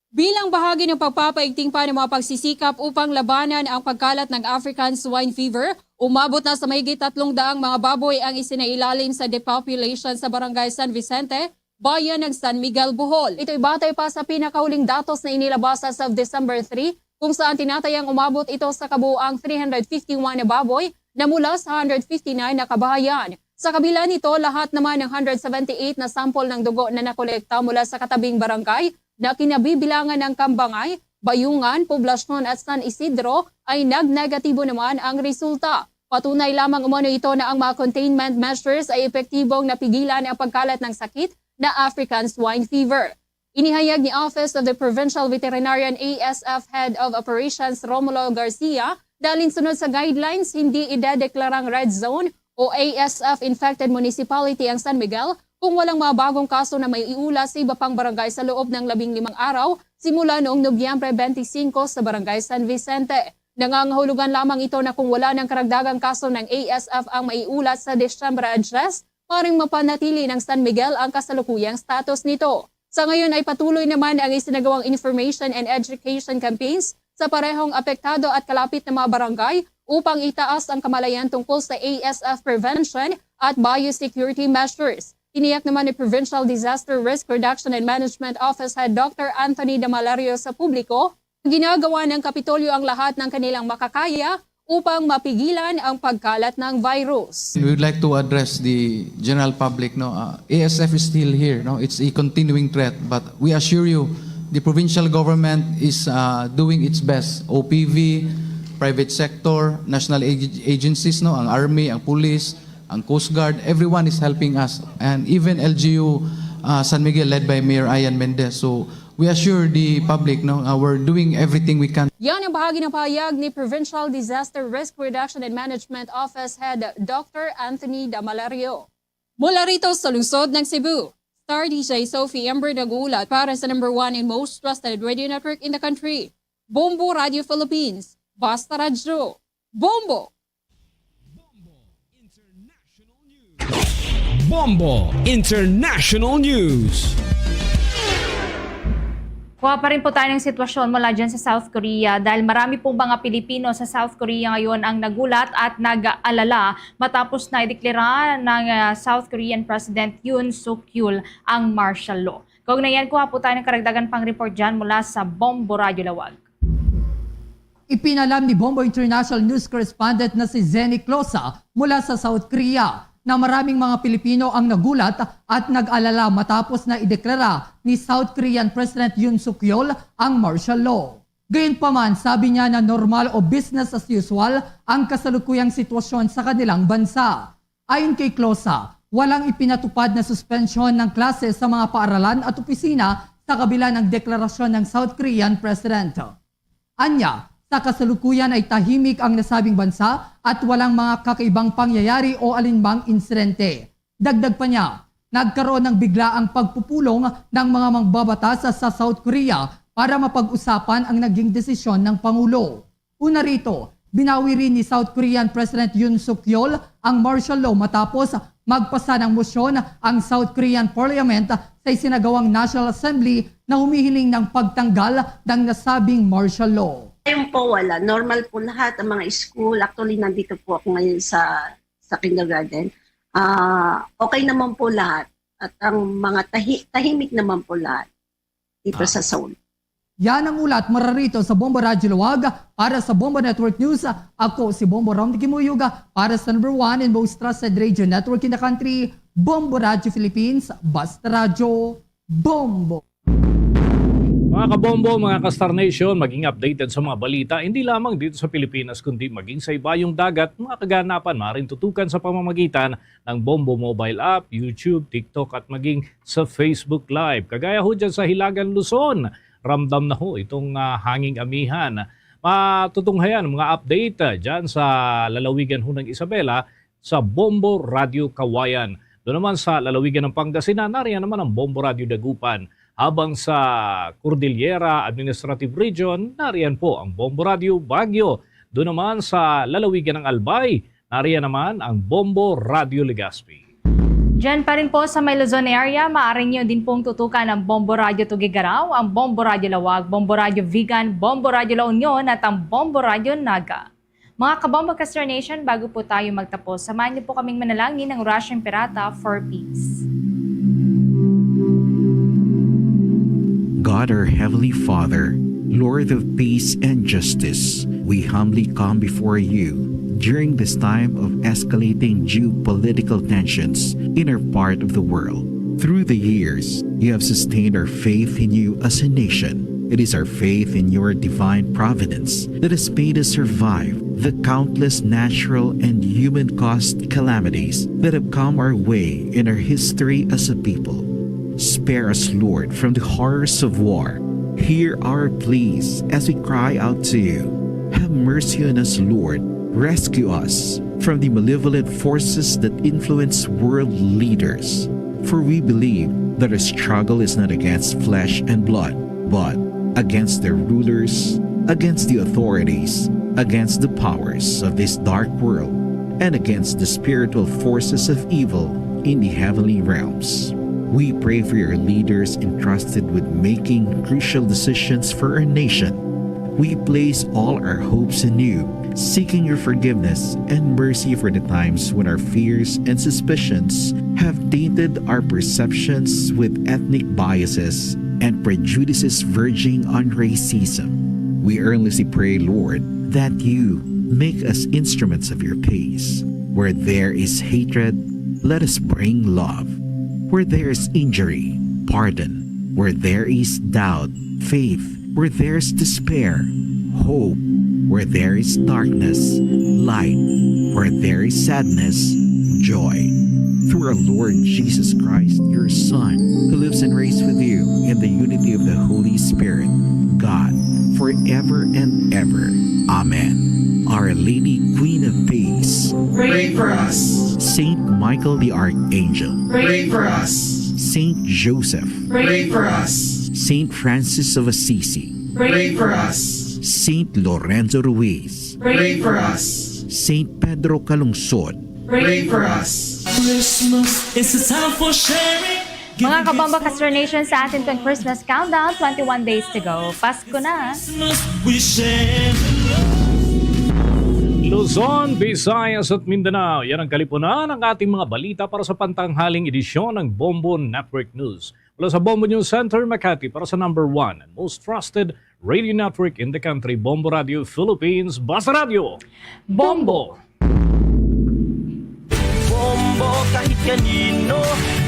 Bilang bahagi ng pagpapaigting pa ng mga pagsisikap upang labanan ang pagkalat ng African Swine Fever, umabot na sa mahigit tatlong daang mga baboy ang isinailalim sa depopulation sa Barangay San Vicente, bayan ng San Miguel, Bohol. Ito'y batay pa sa pinakahuling datos na inilabas as of December three, kung saan tinatayang umabot ito sa kabuoang three hundred fifty-one na baboy na mula sa hundred fifty-nine na kabahayan. Sa kabila nito, lahat naman ng hundred seventy-eight na sample ng dugo na nakolekta mula sa katabing barangay na kinabibilangan ng Kambangay, Bayungan, Poblacion at San Isidro ay nagnegatibo naman ang resulta. Patunay lamang umano ito na ang mga containment measures ay epektibong napigilan ang pagkalat ng sakit na African Swine Fever. Inihayag ni Office of the Provincial Veterinarian, A S F, Head of Operations Romulo Garcia na alinsunod sa guidelines, hindi idedeklarang red zone o A S F infected municipality ang San Miguel kung walang mga bagong kaso na maiulat sa iba pang barangay sa loob ng labing limang araw simula noong Nobyembre twenty-five sa Barangay San Vicente. Nangangahulugan lamang ito na kung wala ng karagdagang kaso ng A S F ang maiulat sa Disyembre diyes, maring mapanatili ng San Miguel ang kasalukuyang status nito. Sa ngayon ay patuloy naman ang isinagawang information and education campaigns sa parehong apektado at kalapit na mga barangay upang itaas ang kamalayan tungkol sa A S F prevention at biosecurity measures. Tiniyak naman ni Provincial Disaster Risk Reduction and Management Office Head Doctor Anthony Damalario sa publiko na ginagawa ng Kapitolyo ang lahat ng kanilang makakaya upang mapigilan ang pagkalat ng virus. We would like to address the general public. No, uh, A S F is still here. No, it's a continuing threat, but we assure you The provincial government is uh, doing its best. O P V, private sector, national ag- agencies, no, ang army, ang police, ang coast guard, everyone is helping us, and even L G U uh, San Miguel, led by Mayor Ian Mendez. So we assure the public, no, uh, we're doing everything we can. Yan ang bahagi ng pahayag ni Provincial Disaster Risk Reduction and Management Office Head Doctor Anthony Damalario. Mula rito sa lungsod ng Cebu, Star D J Sophie Ember nag-uulat para sa number one and most trusted radio network in the country, Bombo Radio Philippines. Basta Radyo, Bombo! Bombo International News. Kuha pa rin po tayo ng sitwasyon mula dyan sa South Korea dahil marami pong mga Pilipino sa South Korea ngayon ang nagulat at nag-alala matapos na ideklara ng ah, South Korean President Yoon Suk Yeol ang martial law. Kaugnay yan, kuha po tayo ng karagdagan pang report dyan mula sa Bombo Radyo Lawag. Ipinalam ni Bombo International News Correspondent na si Zenny Closa mula sa South Korea na maraming mga Pilipino ang nagulat at nag-alala matapos na ideklara ni South Korean President Yoon Suk Yeol ang martial law. Gayunpaman, sabi niya na normal o business as usual ang kasalukuyang sitwasyon sa kanilang bansa. Ayon kay Closa, walang ipinatupad na suspensyon ng klase sa mga paaralan at opisina sa kabila ng deklarasyon ng South Korean President. Anya, sa kasalukuyan ay tahimik ang nasabing bansa at walang mga kakaibang pangyayari o alinmang insidente. Dagdag pa niya, nagkaroon ng biglaang pagpupulong ng mga mangbabatas sa South Korea para mapag-usapan ang naging desisyon ng Pangulo. Una rito, binawi rin ni South Korean President Yoon Suk Yeol ang martial law matapos magpasa ng motion ang South Korean Parliament sa isinagawang National Assembly na humihiling ng pagtanggal ng nasabing martial law. Ngayon po wala. Normal po lahat ang mga school. Actually, nandito po ako ngayon sa sa kindergarten. Ah, okay naman po lahat. At ang mga tahi- tahimik naman po lahat dito sa Seoul. Yan ang ulat mararito sa Bombo Radyo Luwag. Para sa Bombo Network News, ako si Bombo Rom Kimuyuga para sa number one and most trusted radio network in the country, Bombo Radyo Philippines, Basta Radyo, Bombo! Mga kabombo, mga ka-Star Nation, maging updated sa mga balita, hindi lamang dito sa Pilipinas, kundi maging sa ibayong dagat, mga kaganapan maaaring tutukan sa pamamagitan ng Bombo Mobile App, YouTube, TikTok, at maging sa Facebook Live. Kagaya ho dyan sa Hilagan, Luzon, ramdam na ho itong ah, hanging amihan. Matutunghayan ang mga update ah, dyan sa lalawigan ho ng Isabela sa Bombo Radio Kawayan. Doon naman sa lalawigan ng Pangasinan, nariyan naman ang Bombo Radio Dagupan. Habang sa Cordillera Administrative Region, nariyan po ang Bombo Radio Baguio. Doon naman sa lalawigan ng Albay, nariyan naman ang Bombo Radio Legazpi. Diyan pa rin po sa may Luzon area, maaari nyo din pong tutukan ang Bombo Radio Tuguegarao, ang Bombo Radio Lawag, Bombo Radio Vigan, Bombo Radio La Union at ang Bombo Radio Naga. Mga kabombo ka Star Nation, bago po tayo magtapos, samahan niyo po kaming manalangin ng Russian Pirata for Peace. God, our Heavenly Father, Lord of peace and justice, we humbly come before you during this time of escalating geopolitical tensions in our part of the world. Through the years, you have sustained our faith in you as a nation. It is our faith in your divine providence that has made us survive the countless natural and human caused calamities that have come our way in our history as a people. Spare us, Lord, from the horrors of war. Hear our pleas as we cry out to you. Have mercy on us, Lord. Rescue us from the malevolent forces that influence world leaders. For we believe that our struggle is not against flesh and blood, but against their rulers, against the authorities, against the powers of this dark world, and against the spiritual forces of evil in the heavenly realms. We pray for your leaders entrusted with making crucial decisions for our nation. We place all our hopes in you, seeking your forgiveness and mercy for the times when our fears and suspicions have tainted our perceptions with ethnic biases and prejudices verging on racism. We earnestly pray, Lord, that you make us instruments of your peace. Where there is hatred, let us bring love. Where there is injury, pardon. Where there is doubt, faith. Where there is despair, hope. Where there is darkness, light. Where there is sadness, joy. Through our Lord Jesus Christ, your Son, who lives and reigns with you in the unity of the Holy Spirit, God, forever and ever. Amen. Our Lady, Queen of Peace, pray for us. Saint Michael the Archangel, pray for us. Saint Joseph, pray for us. Saint Francis of Assisi, pray for us. Saint Lorenzo Ruiz, pray for us. Saint Pedro Calungsod, pray for us. Christmas is a time for sharing. Mga Kabombo Castro Nation, sa atin pong Christmas countdown, twenty-one days to go. Pasko na! Christmas, we share. Luzon, Visayas at Mindanao, yan ang kalipunan ng ating mga balita para sa pantanghaling edisyon ng Bombo Network News. Mula sa Bombo News Center, Makati, para sa number one and most trusted radio network in the country, Bombo Radio Philippines, Basta Radio Bombo! Bombo, kahit kanino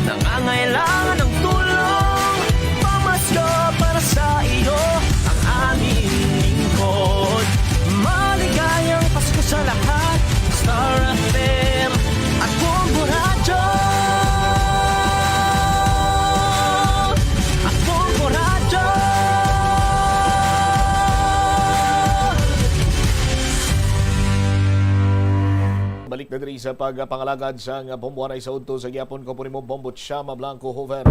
nangangailangan ng tulong, pamasko para sa iyo ang aming lingkod. Maligayang Pasko sa lahat, Star F M at Bombo Radyo. At Bombo Radyo. Balik na diri sa pagpangalagad sang bombo. Anay sa udto sa gihapon ko po nimo, Bombo Chama Blanco Hoover.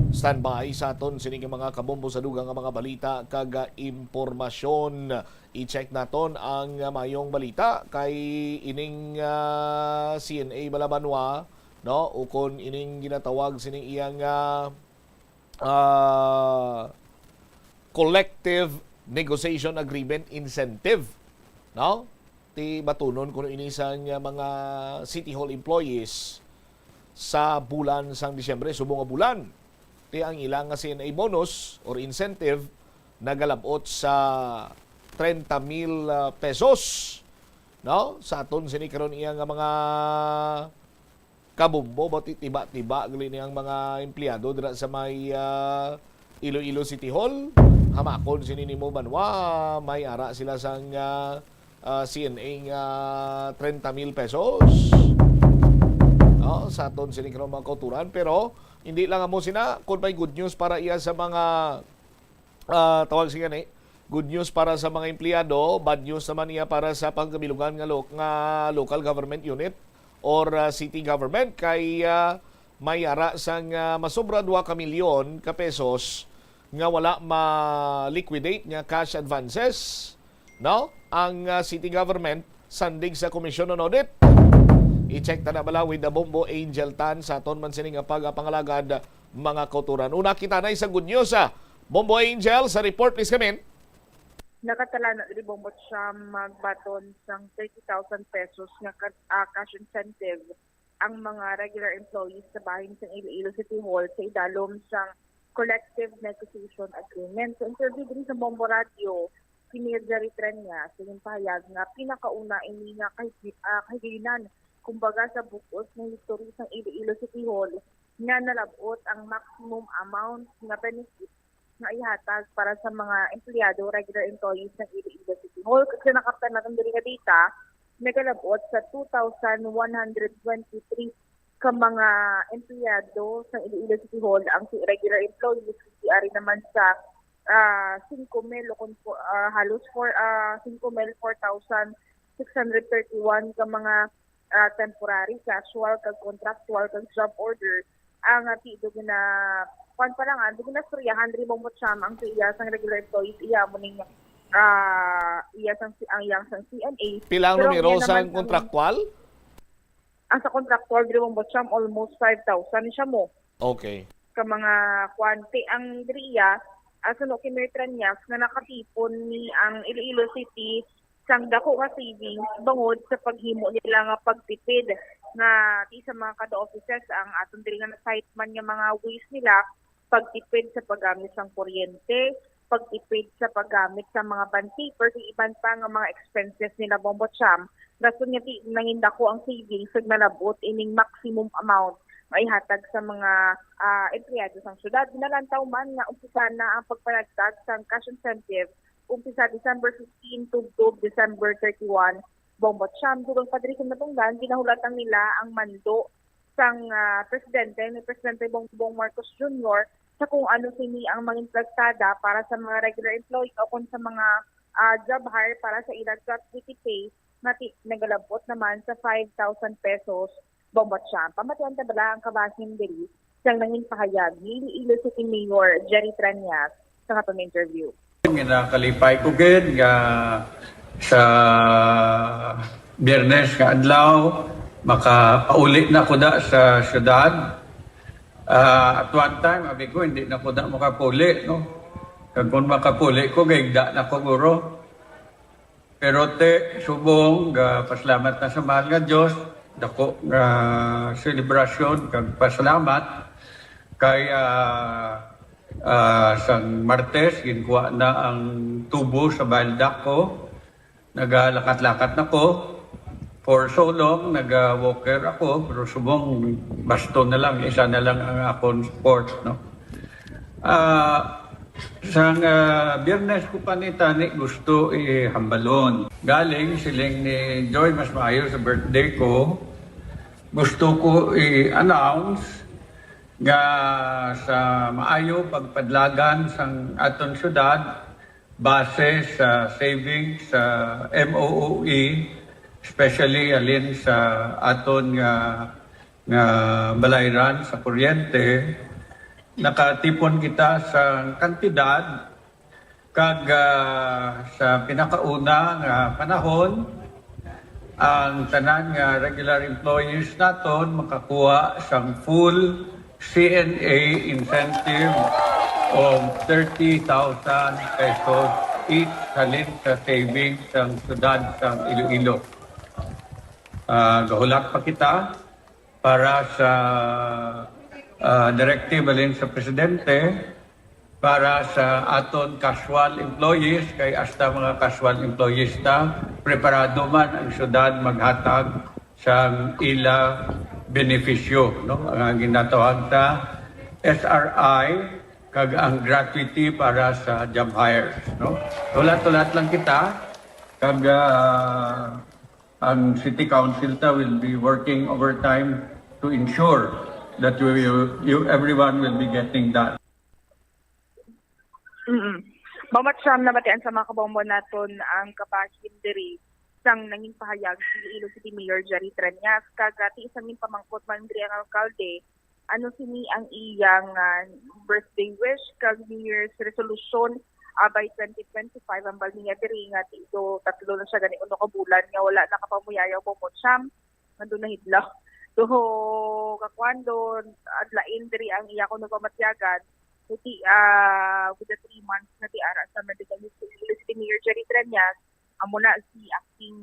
Standby sa aton sini nga mga kabombo sa dugang nga mga balita kag, ah, impormasyon. I-check naton ang, ah, mayong balita kay ining, ah, C N A bala, Banwa, no? Ukon ining ginatawag sining iyang, ah, ah, collective negotiation agreement incentive, no? Ti batunon kuno ini sang, ah, mga City Hall employees sa bulan sang Disyembre, subong nga bulan. Ti ang ilang nga C N A bonus or incentive nagalab-ot sa treinta mil, ah, pesos, no? Sa aton sini karon iya nga mga kabombo, ba, ti-, tiba-tiba gali ni ang mga empleyado dira sa may, ah, Iloilo City Hall. Hamakon sini nimo, Banwa, may ara sila sang, ah, ah, C N A nga treinta mil pesos. No, sa aton sini karon mga kauturan, pero hindi lang amo sina, kun may good news para iya sa mga, ah, tawag siya ni, good news para sa mga empleyado, bad news naman niya para sa pangkabilugan nga lo-, nga local government unit or, ah, city government kay, ah, may ara sang, ah, masobra dua ka milyon ka pesos nga wala ma-liquidate nga cash advances, no? Ang, ah, city government sandig sa Commission on Audit. I-check ta na bala with the Bombo Angel Tan sa aton man sini nga pagpangalagad, mga kauturan. Una kita na sa good news, ah. Bombo Angel, sa report, please come in. Nakatala na diri, Bombo Cham, magbaton sang thirty thousand pesos nga ka-, ah, cash incentive ang mga regular employees sa bahin sang Iloilo City Hall sa idalom sang collective negotiation agreement. Sa interview diri sa Bombo Radio, si Mayor Jerry Treñas, sa iyang pahayag nga pinakauna ini nga kahig-, ah, kahigayonan, kumbaga, sa bug-os nga history sang Iloilo City Hall nga nalab-ot ang maximum amount nga benefit nga ihatag para sa mga empleyado, regular employees ng Iloilo City Hall. Kag sa nakaptan naton diri nga data, nagalab-ot sa two thousand one hundred twenty-three ka mga empleyado sa Iloilo City Hall ang si-, regular employees, kag ari naman sa, ah, singko mil o kon po, ah, halos four, ah, singko mil, four thousand six hundred thirty-one ka mga, ah, temporary, casual, kag contractual, kag job order ang, ah, ti-, do gina-, kwan pa lang, ah, do ginastoryahan diri, Bombo Cham, ang sa iya sang regular employees, iya mo ning, ah, iya sang si-, ang iyang sang C N A. Pila ang Pero ang numero iya sang naman ang kontraktual? Ang sa contractual diri, Bombo Cham, almost five thousand siya mo. Okay. Ka mga kwan. Ti ang diri iya, ah, suno kay Mayor Treñas, nga nakatipon ni ang Iloilo City sang dako nga savings bangod sa paghimo nila nga pagtipid nga ti sa mga kada offices ang aton diri nga na-cite man nga mga ways nila pagtipid sa paggamit sang kuryente, pagtipid sa paggamit sa mga bond paper, kag iban pa nga mga expenses nila, Bombo Cham. Rason nga ti-, nangindako ang savings kag nalab-ot ining maximum amount maihatag sa mga ah, empleyado sang syudad. Ginalantaw man nga umpisa na ang pagpanagtag sang cash incentive umpisa December fifteen tubtob December thirty-one, Bongbong Siyam. Dugang pa diri sa natungdan, ginahulatan nila ang mando sang ah, presidente ni Presidente Bongbong Marcos Junior sa kung ano sini ang mangin plagtada para sa mga regular employees o kung sa mga ah, job hire para sa ilang gratuity pay nga ti- nagalabot naman sa five thousand pesos. Bongbong Siyam. Pamatian ta bala ang kabahin diri sang nangin pahayag ni Iloilo City Mayor Jerry Treñas sa aton interview. Ginakalipay ko gid nga sa Biyernes nga adlaw makapauli na ko da sa syudad. Ah, at one time, abi ko, hindi na ko da makapuli, no? Kag kung makapuli ko, gaigda na ko, guro. Pero te, subong, ga, pasalamat na sa mahal nga Dios, dako nga selebrasyon kag pasalamat kay ah, ah, sang Martes ginkuha na ang tubo sa baldak ko. Nagalakat-lakat na ko for so long, naga-walker ako, pero subong baston na lang, isa na lang ang akon sport, no? Ah, sang ah, Biyernes ko pa ni tani gusto ihambalon. Galing siling ni Joy, mas maayo sa birthday ko, gusto ko i-announce nga sa maayo pagpadlagan sang aton syudad base sa savings sa M O O E, especially halin sa aton nga nga balayran sa kuryente, nakatipon kita sa kantidad kag ah, sa pinakauna nga panahon, ang tanan nga regular employees naton makakuha sang full C N A incentive of thirty thousand pesos each halin sa savings sang syudad sang Iloilo. Ah, gahulat pa kita para sa ah, directive halin sa presidente para sa aton casual employees, kay hasta mga casual employees ta, preparado man ang syudad maghatag sang ila benepisyo, no? Ang ginatawag ta S R I kag ang gratuity para sa job hires, no? Hulat-hulat lang kita kag ah, ang City Council ta will be working overtime to ensure that we will, you, everyone will be getting that. Mm. Mamat siyam na batian sa mga kabombo naton ang kabahin diri sang nangin pahayag si Iloilo City Mayor Jerry Treñas. Kag ah, ti isang pamangkot man diri ang alkalde, ano sini ang iyang ah, birthday wish kag New Year's resolution ah, by twenty twenty-five? Ang bag niya diri nga ti do tatlo na siya gani uno ka bulan nga wala nakapamuyayaw, Bongbong Siyam, nga doon nahidlaw. So, kakuan doon, adlain diri ang iya kuno pamatyagan. Kuti ah, with the three months na ti ara sa medical history, si Mayor Jerry Treñas, amo na si acting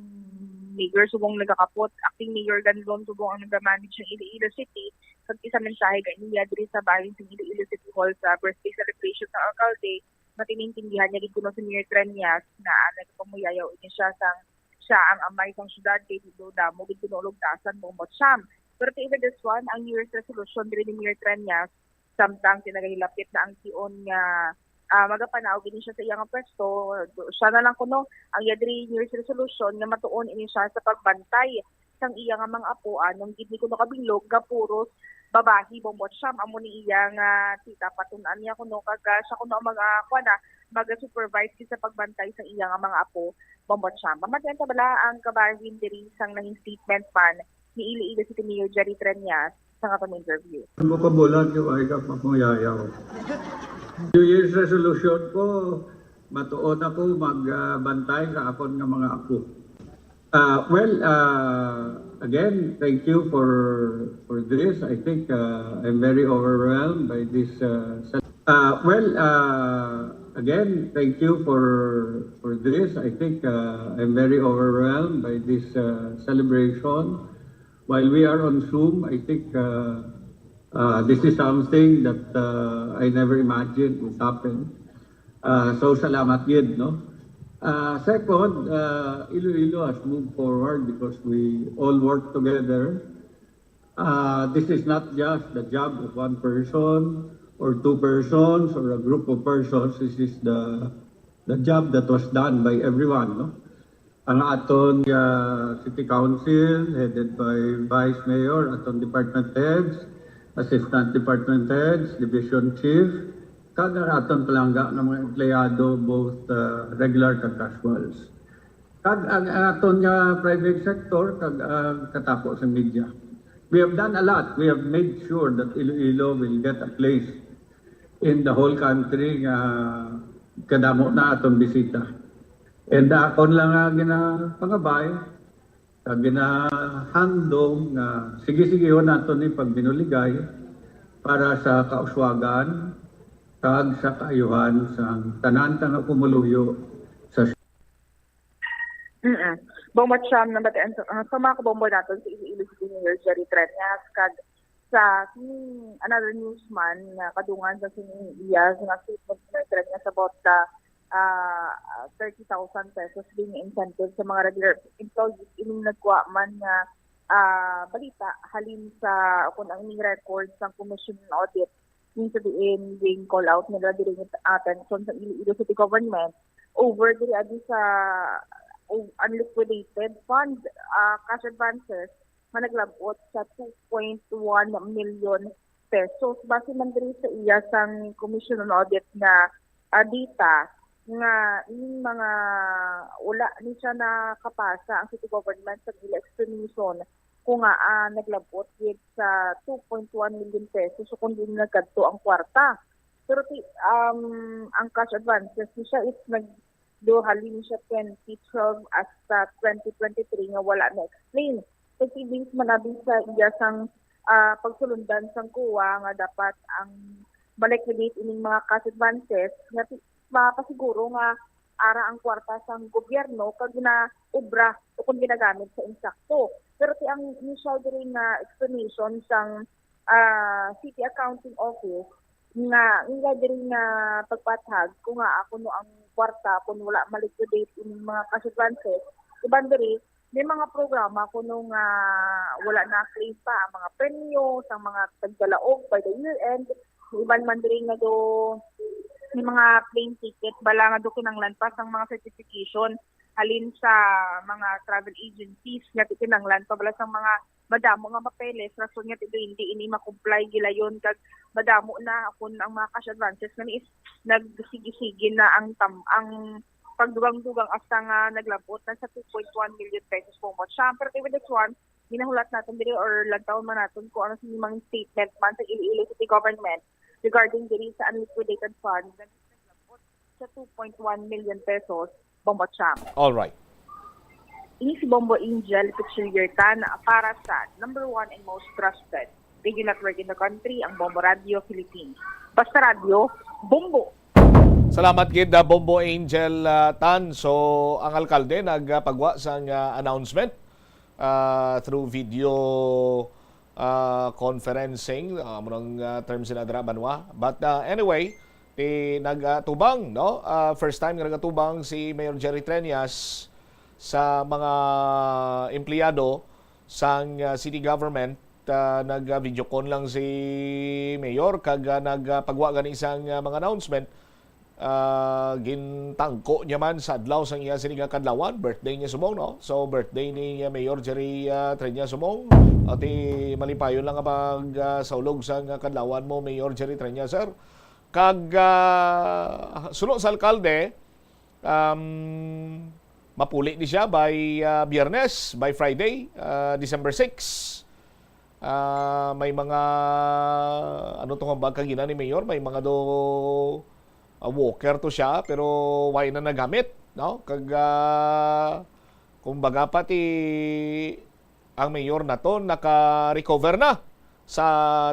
mayor subong nagakapot, acting mayor Ganlon subong ang nagamanage ng Iloilo City, kag isa mensahe ga niya diri sa bahin sa Iloilo City Hall sa birthday celebration sa alkalde, matinintindihan niya gid kuno si Mayor Treñas na ah, nagpamuyayaw ini siya sang siya ang amay sang syudad kay di daw damo gid kuno ulugtasan, Bongbong Siyam. Pero ti even this one, ang New Year's resolution diri ni Mayor Treñas, samtang tinagahilapit na ang tion nga ah, magapanaog ini siya sa iyang pwesto, do- siya na lang kuno ang iya diri New Year's resolution nga matuon ini siya sa pagbantay sang iya nga mga apo, anong gid ni kuno kabilog nga puros babahi, Bongbong Siyam, amo ni iya nga tita, patun-an niya kuno kag ah, siya kuno ang mga kuan na mag-supervise gid sa pagbantay sang iya nga mga apo, Bongbong Siyam. Pamatian ta bala ang kabahin diri sang nangin statement man ni Iloilo City Mayor Jerry Treñas sa nga pang-interview. Mo ka bulan yung ay ka pamuyayaw. New Year's resolution ko, matuod ako magbantay sa akon nga mga apo. Uh, well, uh, again, thank you for for this. I think uh, I'm very overwhelmed by this. Uh, cel- uh, well, uh, again, thank you for for this. I think uh, I'm very overwhelmed by this uh, celebration. While we are on Zoom, I think uh, uh, this is something that uh, I never imagined would happen. Uh, so, salamat gid, no? Uh, second, uh, Iloilo has moved forward because we all work together. Uh, this is not just the job of one person or two persons or a group of persons. This is the the job that was done by everyone, no? Ang aton uh, city council headed by vice mayor, aton department heads, assistant department heads, division chief, kag ang aton palangga nga mga empleyado, both uh, regular kag casuals. Kag ang aton nga private sector kag ang katapo sa media. We have done a lot. We have made sure that Iloilo will get a place in the whole country nga kadamo na aton bisita. And akon lang nga ginapangabay, nga ginahandom nga sige-sigehon naton ni pagbinuligay para sa kauswagan kag sa kaayuhan sang tanan ta nga pumuluyo sa Mm. Bombo Cham, nabatian sa, uh, sa mga kabombo naton si Iloilo City Mayor Jerry Treñas kag sa kining another newsman nga kadungan sa kining iya nga statement ni Mayor Treñas about the uh, thirty thousand pesos being incentive sa mga regular employees ining nagkuha man nga uh, balita halin sa kung ang ining record sang Commission on Audit means sa diin being call out nila diri nga atensyon sa Iloilo City Government over diri adi sa uh, unliquidated fund uh, cash advances nga naglabot sa two point one million pesos. Base man diri sa iya sang Commission on Audit nga uh, data nga ining mga wala ni siya nakapasa ang city government sa ila explanation kung nga uh, naglabot gid sa two point one million pesos so kung din nagkadto ang kwarta. Pero ti, um, ang cash advances ni siya is nag do halin siya twenty twelve hasta twenty twenty-three nga wala na-explain. Kasi based man abi sa iya sang uh, pagsulundan sang kuwa nga dapat ang ma-liquidate ining mga cash advances nga mapasiguro nga ara ang kwarta sang gobyerno kag na obra o kung ginagamit sa insakto. Pero ti ang initial diri nga explanation sang uh, City Accounting Office nga nga diri nga pagpathag kung nga ako no ang kwarta kung wala ma-liquidate ining mga cash advances, iban diri may mga programa kuno nga wala na claim pa ang mga premyo sa mga tagdalaog by the year end, iban man diri nga do may mga plane ticket bala nga do kinanglan pa sang mga certification halin sa mga travel agencies nga kinanglan pa bala sang mga madamo nga papeles rason nga tido hindi ini makomply gilayon kag madamo na kun ang mga cash advances nga is nagsigi-sige na ang tam ang pagdugang-dugang hasta nga naglabot na sa two point one million pesos po mo. Siyempre, with this one, ginahulat natin diri or lantawon man natin kung ano sa mga statement man sa Iloilo City Government regarding diri sa unliquidated funds na naglabot sa two point one million pesos, Bombo Cham. All right. Ini si Bombo Angel Pichiliertan para sa number one and most trusted radio network in the country, ang Bombo Radio Philippines. Basta Radio, Bombo! Salamat gid, uh, Bombo Angel uh, Tan. So, ang alkalde nagpagwa sang uh, announcement uh, through video uh, conferencing, uh, murang uh, term sina dira banwa. But uh, anyway, ti nagatubang, no? Uh, first time nga nagatubang si Mayor Jerry Treñas sa mga empleyado sang uh, city government. Uh, nag-video con lang si Mayor kag uh, nagpagwa gani sang uh, mga announcement. Uh, gintangko niya man sa adlaw sang iya sini nga kadlawan, birthday niya sumong, no? So birthday ni uh, Mayor Jerry uh, Treñas sumong. Ati malipayon lang ang pag uh, saulog sang uh, kadlawan mo, Mayor Jerry Treñas, sir. Kag uh, suno sa alkalde, um, mapuli ni siya by uh, Biyernes, by Friday, uh, December six. Uh, may mga ano to nga bag kagina ni Mayor, may mga do uh, walker to siya pero why na nagamit, no? Kag uh, kumbaga pati ang mayor naton naka-recover na sa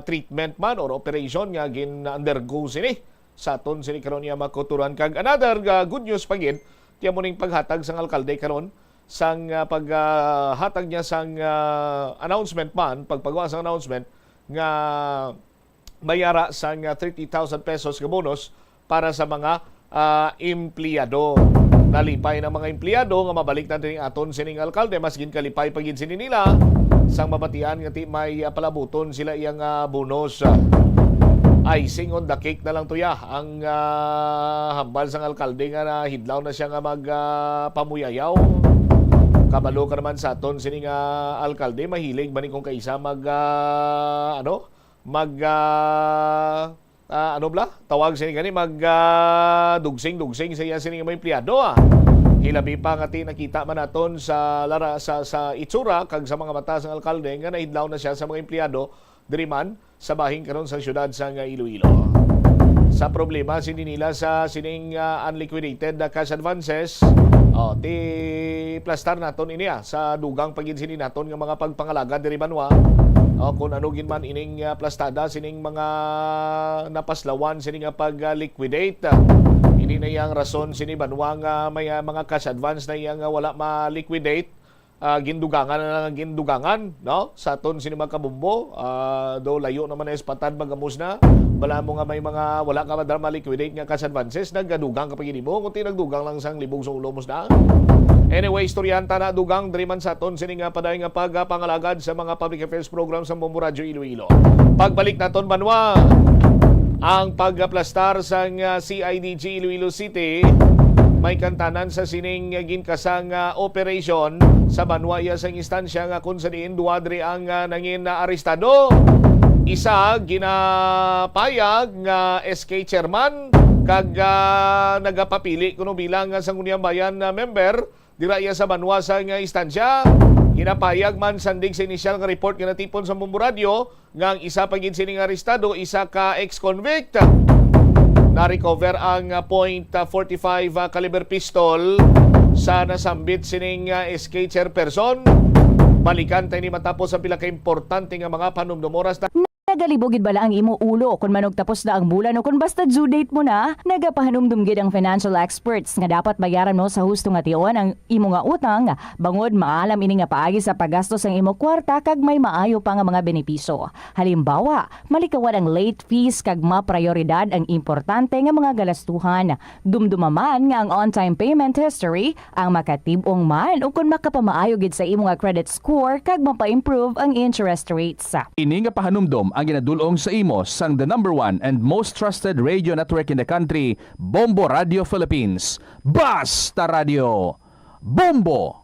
treatment man or operation nga gin-undergo sini sa aton sini karon nga mga kauturan. Kag another uh, good news pa gid, tiya mo ning paghatag sang alkalde karon sang uh, paghatag uh, niya sang uh, announcement man, pagpagawa sang announcement nga may ara sang uh, thirty thousand pesos nga bonus para sa mga uh, empleyado. Nalipay na mga empleyado nga mabalik na din aton sining alkalde, mas ginkalipay pa gid sini nila Sang mabatian nga ti may, ah, palabuton sila iya nga bonus, ah, icing on the cake na lang to ya ang, ah, hambal sang alkalde nga nahidlaw na siya nga mag, ah, pamuyayaw. Kabalo ka naman sa aton sini nga alkalde, mahilig man ni kung kaisa mag, ah, ano, mag, ah, ah, ano bala? Tawag sini gani, mag, ah, dugsing-dugsing sa iya sini nga mga empleyado, ah. Hilabi pa nga ti nakita man naton sa lara-, sa, sa itsura kag sa mga mata sang alkalde nga nahidlaw na siya sa mga empleyado diri man sa bahin karon sa siyudad sang Iloilo. Sa problema sini nila sa sining, ah, unliquidated na cash advances, oh, ti plastar naton ini, ah, sa dugang pa gid sini naton nga mga pagpangalagad diri banwa. Oh, kung ano gid man ining, ah, plastada sining mga napaslawan sini nga pag-liquidate. Ini na yang rason sini banwa nga may, ah, mga cash advance na yang, ah, wala ma-liquidate. Ah, gindugangan na lang ang gindugangan, no? Sa aton sini mga kabombo, ah, do layo naman na espatad magamos na. Bala mo nga may mga wala ka madala ma-liquidate nga cash advances, nagadugang ka pa gid mo, kundi nagdugang lang sang libog sa ulo mo na. Anyway, istoryahan ta na dugang diri man sa aton sini nga paday nga pagpangalagad sa mga public affairs program sa Bombo Radio Iloilo. Pagbalik naton banwa, ang pagaplastar sang, ah, C I D G Iloilo City may kantanan sa sining ginkasang, ah, operasyon sa banwa iya sang instansya nga kung sa diin duha diri ang, ah, nangin, ah, arestado. Isa ginapayag nga S K chairman kag, ah, nagapapili kuno bilang, ah, Sangguniang Bayan, ah, member dira iya sa banwa sa nga instansya. Ginapayag man sandig sa inisyal nga report nga natipon sa Bombo Radio nga ang isa pa gid sining arestado, isa ka ex-convict. Na-recover ang, ah, point forty-five, ah, caliber pistol sa nasambit sining, ah, S K chairperson. Balikan ta ini matapos ang pila ka importante nga mga panumdum. Oras na. Nagalibog gid bala ang imo ulo kon manugtapos na ang bulan o kon basta due date mo na? Nagapahanumdom gid ang financial experts nga dapat bayaran mo sa husto nga tion ang imo nga utang, bangod maalam ini nga paagi sa paggasto sang imo kwarta kag may maayo pa nga mga benepisyo. Halimbawa, malikawan ang late fees kag maprayoridad ang importante nga mga galastuhan. Dumduma man nga ang on-time payment history ang makatib-ong man ukon makapamaayo gid sa imo nga credit score kag mapa-improve ang interest rates. Ini nga pahanumdom ang ginadul-ong sa imo sang the number one and most trusted radio network in the country, Bombo Radio Philippines. Basta Radio, Bombo!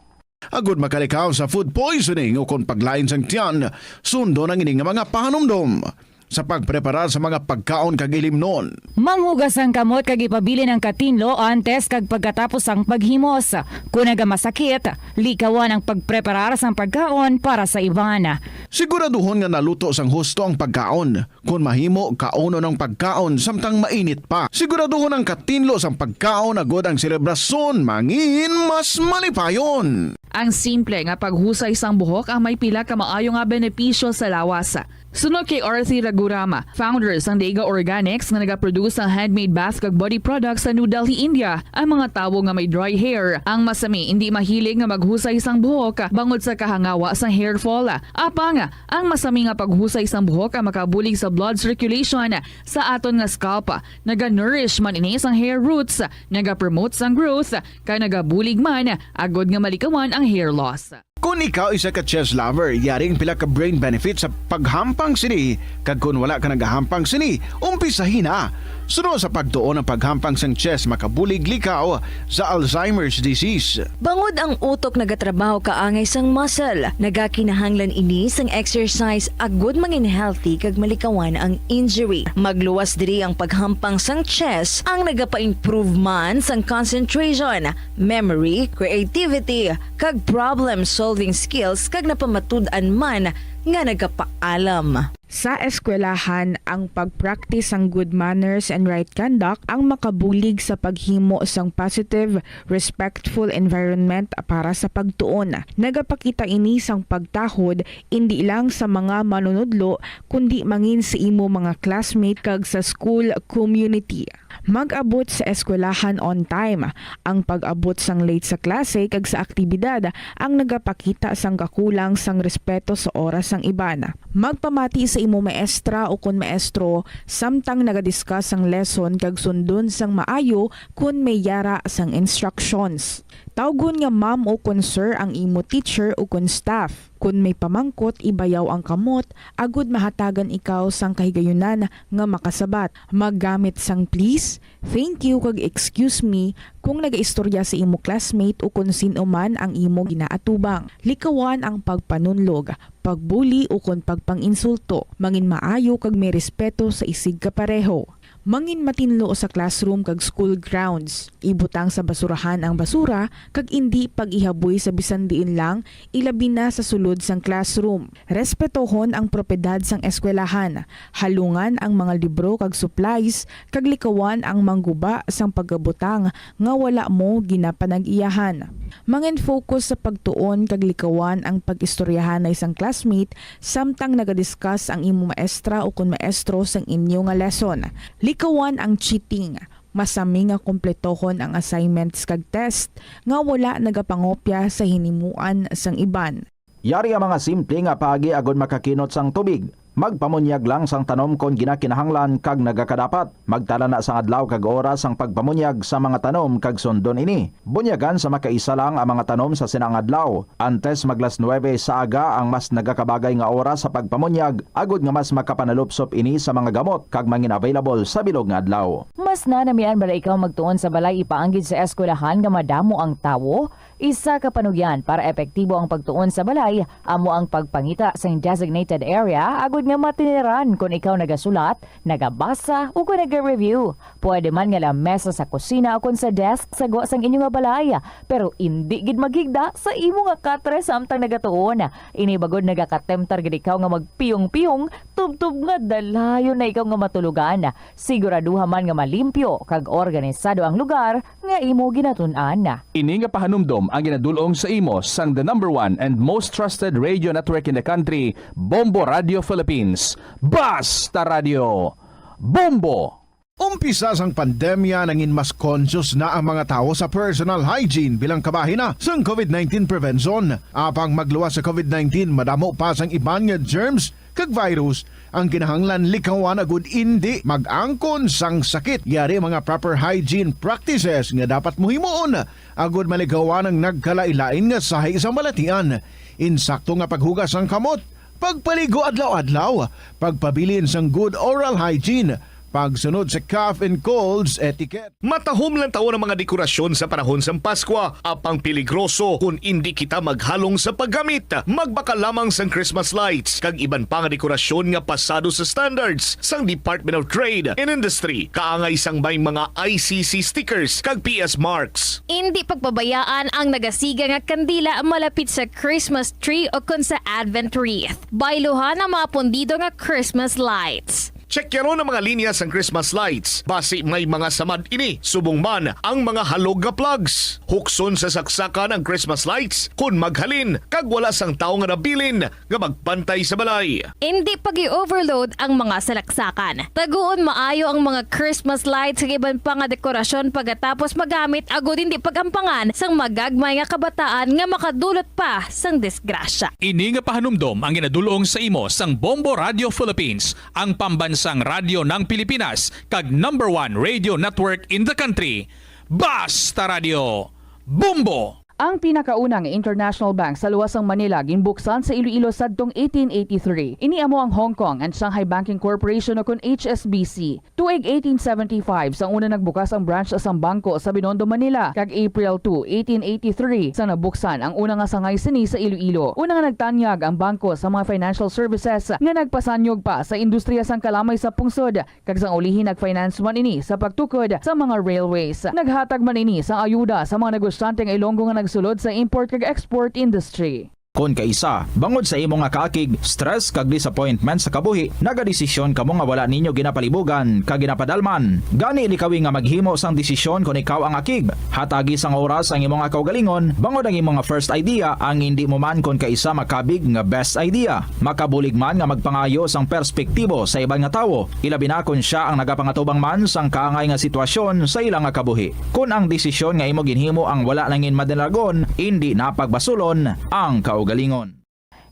Agud makalikaw sa food poisoning ukon paglain sang tiyan, sundon ang ini nga mga pahanumdom sa pagpreparar sa mga pagkaon kag ilimnon. Manghugas ang kamot kag ipabilin ang katinlo antes kag pagkatapos sang paghimos. Kon nagamasakit, likawan ang pagpreparar sang pagkaon para sa iban. Siguraduhon nga naluto sang husto ang pagkaon. Kon mahimo, kaunon ang pagkaon samtang mainit pa. Siguraduhon ang katinlo sang pagkaon agud ang selebrasyon mangin mas malipayon. Ang simple nga paghusay sang buhok ang may pila ka maayo nga benepisyo sa lawas. Suno kay Arthur Ragurama, founder sang Dega Organics nga nagaproduce sang handmade bath kag body products sa New Delhi, India, ang mga tawo nga may dry hair, ang masami indi mahilig nga maghusay sang buhok bangod sa kahangawa sang hair fall. Apang, ang masami nga paghusay sang buhok ang makabulig sa blood circulation sa aton nga scalp. Naga-nourish man ini sang hair roots, nagapromote sang growth, kag nagabulig man agud nga malikawan ang hair loss. Kon ikaw isa ka chess lover, yari ang pila ka brain benefits sa paghampang sini, kag kon wala ka nagahampang sini, umpisahi na. Suno sa pagtuon ang paghampang sang chess makabulig likaw sa Alzheimer's disease. Bangod ang utok nagatrabaho kaangay sang muscle, nagakinahanglan ini sang exercise agud mangin healthy kag malikawan ang injury. Magluwas diri ang paghampang sang chess ang nagapa-improve man sang concentration, memory, creativity, kag problem-solving skills kag napamatud-an man nga nagapaalam. Sa eskwelahan, ang pag-practice sang good manners and right conduct ang makabulig sa paghimo sang positive, respectful environment para sa pagtuon. Nagapakita ini sang pagtahod indi lang sa mga manunudlo, kundi mangin sa imo mga classmate kag sa school community. Mag-abot sa eskwelahan on time. Ang pag-abot sang late sa klase kag sa aktibidad ang nagapakita sang kakulang sang respeto sa oras sang iban. Magpamati sa imo maestra ukon maestro samtang naga-discuss sang lesson kag sundon sang maayo kon may yara sang instructions. Tawgon nga ma'am o kon sir ang imo teacher o kon staff. Kon may pamangkot, ibayaw ang kamot agud mahatagan ikaw sang kahigayunan nga makasabat. Maggamit sang please, thank you, kag excuse me kung nagaistorya sa imo classmate o kon sin-o man ang imo ginaatubang. Likawan ang pagpanunlog, pagbuli, o kon pagpang-insulto. Mangin maayo kag may respeto sa isigkapareho. Mangin matinlo sa classroom kag school grounds. Ibutang sa basurahan ang basura kag indi pag-ihaboy sa bisan diin lang, ilabi na sa sulod sang classroom. Respetohon ang propiedad sang eskwelahan. Halungan ang mga libro kag supplies kag likawan ang mangguba sang pagabutang nga wala mo ginapanag-iyahan. Mangin-focus sa pagtuon kag likawan ang pag-istoryahanay sang classmate samtang nagadiscuss ang imo maestra o kon maestro sang inyo nga lesson. Likawan ang cheating. Masami nga kumpletohon ang assignments kag test nga wala nagapangopya sa hinimuan sang iban. Yari ang mga simple nga paagi agod makakinot sang tubig. Magpamunyag lang sang tanom kon ginakinahanglan kag nagakadapat. Magtala na sang adlaw kag oras sang pagpamunyag sa mga tanom kag sundon ini. Bunyagan sa makaisa lang ang mga tanom sa sina nga adlaw. Antes mag las nuebe sa aga ang mas nagakabagay nga oras sa pagpamunyag, agod nga mas makapanalupsop ini sa mga gamot kag mangin-available sa bilog nga adlaw. Mas nanamian bala ikaw magtuon sa balay ipaanggid sa eskwelahan nga madamo ang tawo? Isa ka panugyan para epektibo ang pagtuon sa balay amo ang pagpangita sang designated area agud nga matiniran kon ikaw nagasulat, nagabasa, ug kon naga-review. Pwede man nga lamesa sa kusina ukon sa desk sa gwa sang inyo nga balay, pero indi gid maghigda sa imo nga katre samtang nagatuon. Ini bagod nagakatemtar gid ikaw nga magpiyong-piyong tubtob nga dalayon na ikaw nga matulogan. Siguraduha man nga malimpyo kag organisado ang lugar nga imo ginatun-an. Ini nga pahanumdom ang ginadul-ong sa imo sang the number one and most trusted radio network in the country, Bombo Radio Philippines. Basta Radio Bombo! Umpisa sang pandemya, nangin mas conscious na ang mga tawo sa personal hygiene bilang kabahin na sang covid nineteen prevention. Apang magluwas sa covid nineteen, madamo pa sang iban nga germs kag virus ang kinahanglan likawan agud indi mag-angkon sang sakit. Yari mga proper hygiene practices nga dapat mo himuon agud malikawan ang nagkalain-lain nga sahi sang balatian. Insakto nga paghugas sang kamot, pagpaligo adlaw-adlaw, pagpabilin sang good oral hygiene, pagsunod sa cough and colds etiquette. Matahom lang taon ang mga dekorasyon sa panahon sang Paskwa, apang peligroso kon indi kita maghalong sa paggamit. Magbakal lamang sang Christmas lights kag iban pa nga dekorasyon nga pasado sa standards sang Department of Trade and Industry, kaangay sang may mga I C C stickers kag P S marks. Indi pagpabayaan ang nagasiga nga kandila malapit sa Christmas tree o kon sa Advent wreath. Bayluhan ang mga pundido nga Christmas lights. Tsekyaron ang mga linya sang Christmas lights, basi may mga samad ini, subong man ang mga halog nga plugs. Hukson sa saksakan ang Christmas lights kon maghalin kag wala sang tawo nga nabilin nga magbantay sa balay. Indi pag-i-overload ang mga salaksakan. Taguon maayo ang mga Christmas lights kag iban pa nga dekorasyon pagkatapos magamit agud indi pag-ampangan sang magagmay nga kabataan nga makadulot pa sang disgrasya. Ini nga pahanumdom ang ginadul-ong sa imo sang Bombo Radio Philippines, ang pambansang radyo ng Pilipinas, kag number one radio network in the country. Basta Radio, Bombo! Ang pinakauna nga international bank sa luwas sang Manila ginbuksan sa Iloilo sadtong eighteen eighty-three. Ini amo ang Hong Kong and Shanghai Banking Corporation o kon H S B C. Tuig eighteen seventy-five sang una nagbukas ang branch sang bangko sa Binondo, Manila, kag April two, eighteen eighty-three sang nabuksan ang una nga sangay sini sa Iloilo. Una nga nagtanyag ang bangko sa mga financial services nga nagpasanyog pa sa industriya sang kalamay sa pungsod, kag sang ulihi nag-finance man ini sa pagtukod sa mga railways. Naghatag man ini sang ayuda sa mga negosyante nga Ilonggo nga nagsulod sa import kag export industry. Kon kaisa, bangod sa imo nga kaakig, stress kag disappointment sa kabuhi, nagadesisyon kamo nga wala ninyo ginapalibugan kag ginapadalman. Gani likawi nga maghimo sang desisyon kon ikaw ang akig. Hatagi sang oras ang imo nga kaugalingon, bangod ang imo nga first idea ang indi mo man kon kaisa makabig nga best idea. Makabulig man nga magpangayo sang perspektibo sa iban nga tawo, ilabi na kon sia ang nagapangatubang man sang kaangay nga sitwasyon sa ila nga kabuhi. Kon ang desisyon nga imo ginhimo ang wala nangin madinagon, indi na pagbasulon ang kaugalingon.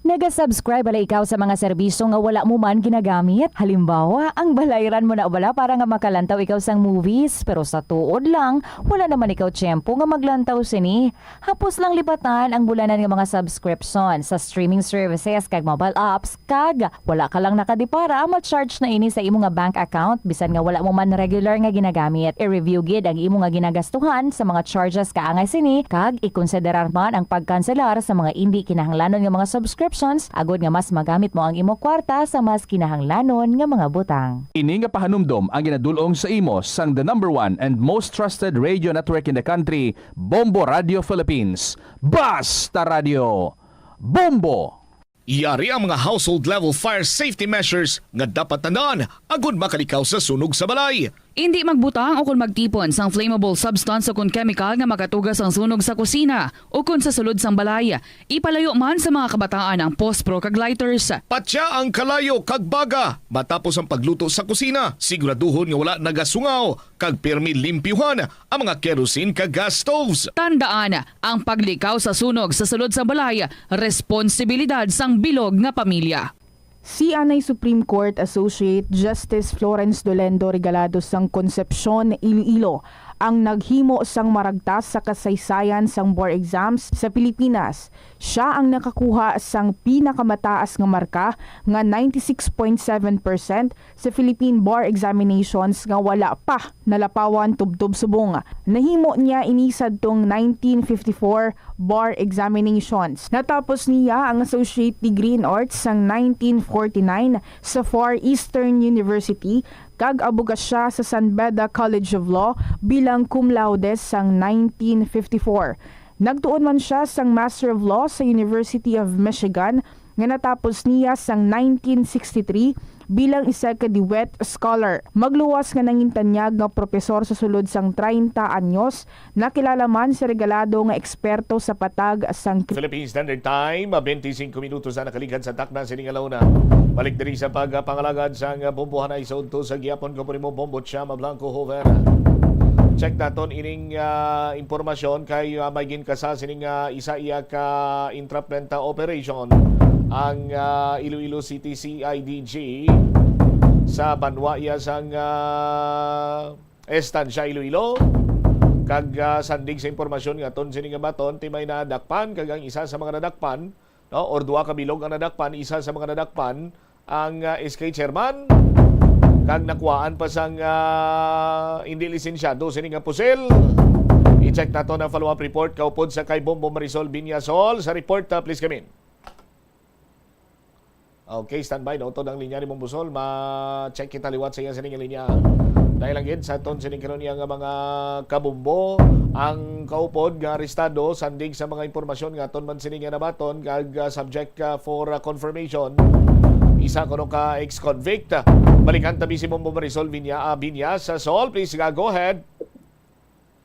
Naga-subscribe bala ikaw sa mga serbisyo nga wala mo man ginagamit? Halimbawa, ang balayran mo na bala para nga makalantaw ikaw sang movies, pero sa tuod lang, wala naman ikaw tiyempo nga maglantaw sini. Hapos lang lipatan ang bulanan nga mga subscription sa streaming services kag mobile apps, kag wala ka lang nakadipara, ma-charge na ini sa imo nga bank account bisan nga wala mo man regular nga ginagamit. I-review gid ang imo nga ginagastuhan sa mga charges kaangay sini, kag ikonsiderar man ang pagkanselar sa mga indi kinahanglanon nga mga subscriptions agod nga mas magamit mo ang imo kwarta sa mas kinahanglanon nga mga butang. Ini nga pahanumdom ang ginadul-ong sa imo sang the number one and most trusted radio network in the country, Bombo Radio Philippines. Basta Radio, Bombo! Yari ang mga household level fire safety measures nga dapat tandaan agud makalikaw sa sunog sa balay. Indi magbutang o kon magtipon sang flammable substance o kon chemical nga makatugas ang sunog sa kusina o kon sa sulod sang balay. Ipalayo man sa mga kabataan ang pospro kag lighters. Patya ang kalayo kag baga matapos ang pagluto sa kusina. Siguraduhon nga wala nagasungaw kag pirmi limpyuhan ang mga kerosene kag gas stoves. Tandaan, ang paglikaw sa sunog sa sulod sang balay, responsibilidad sang bilog nga pamilya. Si anay Supreme Court Associate Justice Florence Dolendo Regalado sang Concepcion, Iloilo, ang naghimo sang maragtas sa kasaysayan sang bar exams sa Pilipinas. Siya ang nakakuha sang pinakamataas nga marka nga ninety-six point seven percent sa Philippine Bar Examinations nga wala pa nalapawan tubtob subong. Nahimo niya ini sadtong nineteen fifty-four Bar Examinations. Natapos niya ang Associate Degree in Arts sang nineteen forty-nine sa Far Eastern University, kag aboga siya sa San Beda College of Law bilang cum laude sang nineteen fifty-four. Nagtuon man siya sang Master of Law sa University of Michigan nga natapos niya sang nineteen sixty-three bilang isa ka Dewitt Scholar. Magluwas nga nangintanyag nga propesor sa sulod sang treinta anyos, nakilala man si Regalado nga eksperto sa patag sang kri- Philippine Standard Time, twenty-five minutos na nakaligad sa takna sining alawna. Balik diri sa pagpangalagad sang bombohanay sa udto sa gihapon, ko primo Bombo Chama Blanco Hover. Check naton ining, ah, impormasyon kay, ah, may ginkasa sining, ah, isa iya ka entrapment, ah, operation ang, ah, Iloilo City C I D G sa banwa iya sang, ah, Estancia, Iloilo. Kag, ah, sandig sa impormasyon nga aton sini nga baton, ti may nadakpan, kag ang isa sa mga nadakpan, no, or duha ka bilog ang nadakpan, isa sa mga nadakpan ang, ah, S K chairman, kag nakuhaan pa sang, ah, hindi lisensyado sini nga pusil. I-check nato ang follow-up report kaupod sa kay Bombo Marisol Viñasol. Sa report, ah, please come in. Okay, standby, no? Utod ang linya ni Bombo Sol. Ma-check kita liwat sa iya sining linya. Dahil lang gid sa aton sining karon niya nga mga kabombo, ang kaupod nga arestado, sandig sa mga impormasyon nga aton man sini nga nabaton, kag, ah, subject, ah, for, ah, confirmation, isa kuno ka ex-convict. Balikan tabi si Bombo Marisol Viña, ah, Viña sa Sol. Please, ah, go ahead.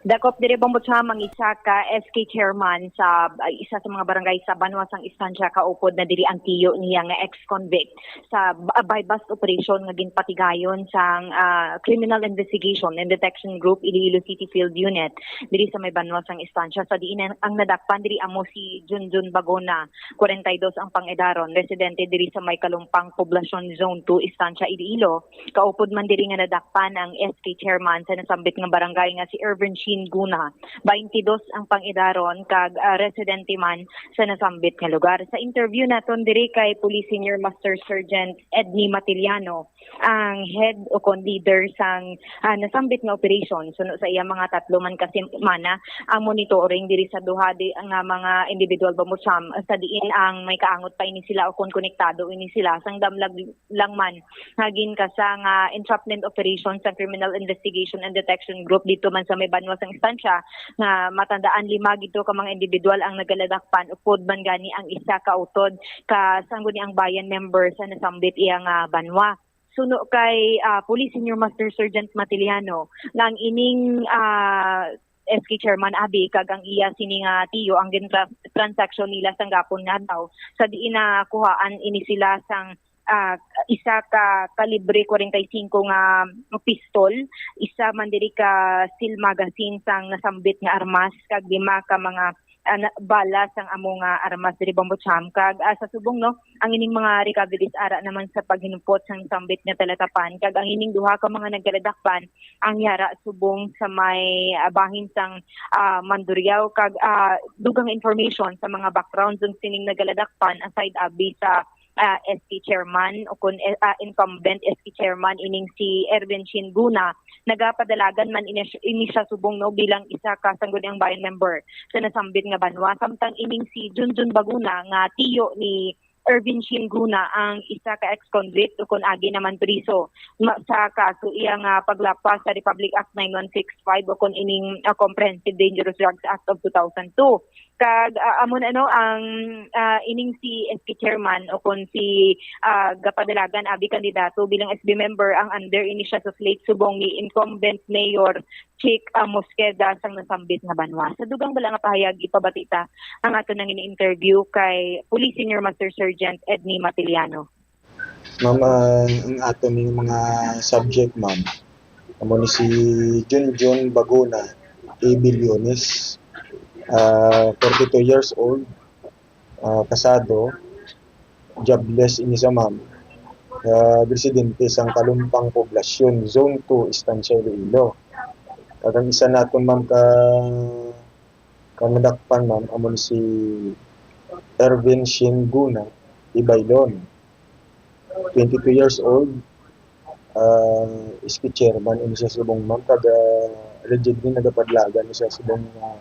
Dakop diri, Bombo Cham, ang isa ka S K chairman sa, ah, isa sa mga barangay sa banwa sang Estancia kaupod na diri ang tiyo niya nga ex-convict sa b-, buy-bust operation nga ginpatigayon sang, ah, Criminal Investigation and Detection Group Iloilo City Field Unit diri sa may banwa sang Estancia, sa diin ang, ang nadakpan diri amo si Junjun Bagona, kwarenta y dos ang pang-edaron, residente diri sa may Kalumpang Poblacion Zone two, Estancia, Iloilo. Kaupod man diri nga nadakpan ang S K chairman sa nasambit nga barangay nga si Irvin Sheen Guna, twenty-dos ang pang-edaron, kag, ah, residente man sa nasambit nga lugar. Sa interview naton diri kay Police Senior Master Sergeant Edney Matiliano, ang head o kon leader sang, ah, nasambit nga operasyon. Suno sa iya, mga tatlo man ka semana ang monitoring diri sa duha di, nga mga individual, Bombo Cham, sa diin ang may kaangot pa ini sila o kon konektado ini sila sang damlag lang man nga ginkasa nga entrapment operation sa Criminal Investigation and Detection Group dito man sa may banwa sang Estancia, nga matandaan lima gito ka mga individual ang nagaladakpan, upod man gani ang isa ka utod ka Sangguniang Bayan member sa nasambit iya nga banwa. Suno kay, ah, Police Senior Master Sergeant Matiliano, nga ang ining, ah, S K chairman abi kag ang iya sini nga tiyo ang gin-, transaksyon nila sang gapon nga adlaw, sa diin nakuhaan ini sila sang, ah, isa ka kalibre kwarenta y singko nga pistol, isa man diri ka steel magazine sang nasambit nga armas, kag lima ka mga ah, na, bala sang amo nga armas diri, Bombo Cham. Kag, ah, sa subong, no, ang ining mga recoveries ara naman sa paghinumpot sang sambit nga talatapan, kag ang ining duha ka mga nagkaladakpan ang yara subong sa may, ah, bahin sang, ah, Mandurriao, kag, ah, dugang information sa mga background sang sining nagkaladakpan aside abi sa, ah, S K chairman o kun, eh, ah, incumbent S K chairman ining si Erwin Shinguna, nagapadalagan man ini, ini siya subong, no, bilang isa ka Sangguniang Bayan member sa nasambit nga banwa, samtang ining si Junjun Baguna nga tiyo ni Erwin Shinguna ang isa ka ex-convict o kun agi naman priso ma-, sa kaso iya nga paglapas sa Republic Act nine one six five o kun ining, ah, Comprehensive Dangerous Drugs Act of two thousand two. Kag, ah, amo na, no, ang, ah, ining si S K chairman o kun si, ah, gapadalagan abi kandidato bilang S B member ang under ini siya sa slate subong ni incumbent Mayor Chick, ah, Mosqueda sang nasambit nga banwa. Sa dugang bala nga pahayag, ipabati ta ang ato nang ini-interview kay Police Senior Master Sergeant Edney Matiliano. Ma'am, ah, ang ato ning mga subject, ma'am, amo ni si Junjun Baguna A. Billones, ah, forty-two years old, ah, kasado, jobless ini sa ma'am, ah, residente sang Kalumpang Poblasyon, Zone two, Estancia, Iloilo. Kag ang isa naton, ma'am, ka, ka nadakpan, ma'am, amo ni si Erwin Shinguna Ibaylon, twenty-two years old, ah, S K chairman ini siya subong, ma'am, kag, ah, allegedly nagapadalagan ni siya subong, ah,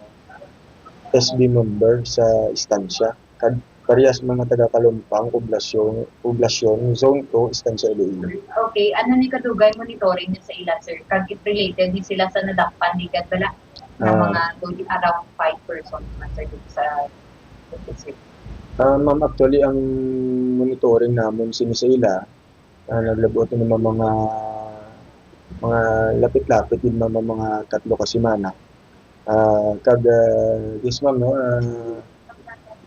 S B member sa Estancia. Kag parehas mga taga Kalumpang, poblasyon, poblasyon, Zone two, Estancia, Iloilo. Okay, ano ni kadugay monitoring niyo sa ila, sir? Kag it related ni sila sa nadakpan, ligat bala nga Ah. mga twenty, around five persons man, sir, dito sa district? Ah, ma'am, actually, ang monitoring namon sini sa ila, ah, naglabot ni mga, mga lapit-lapit gid, ma'am, mga tatlo ka semana. Ah, kag, ah, yes, ma'am, no, ah,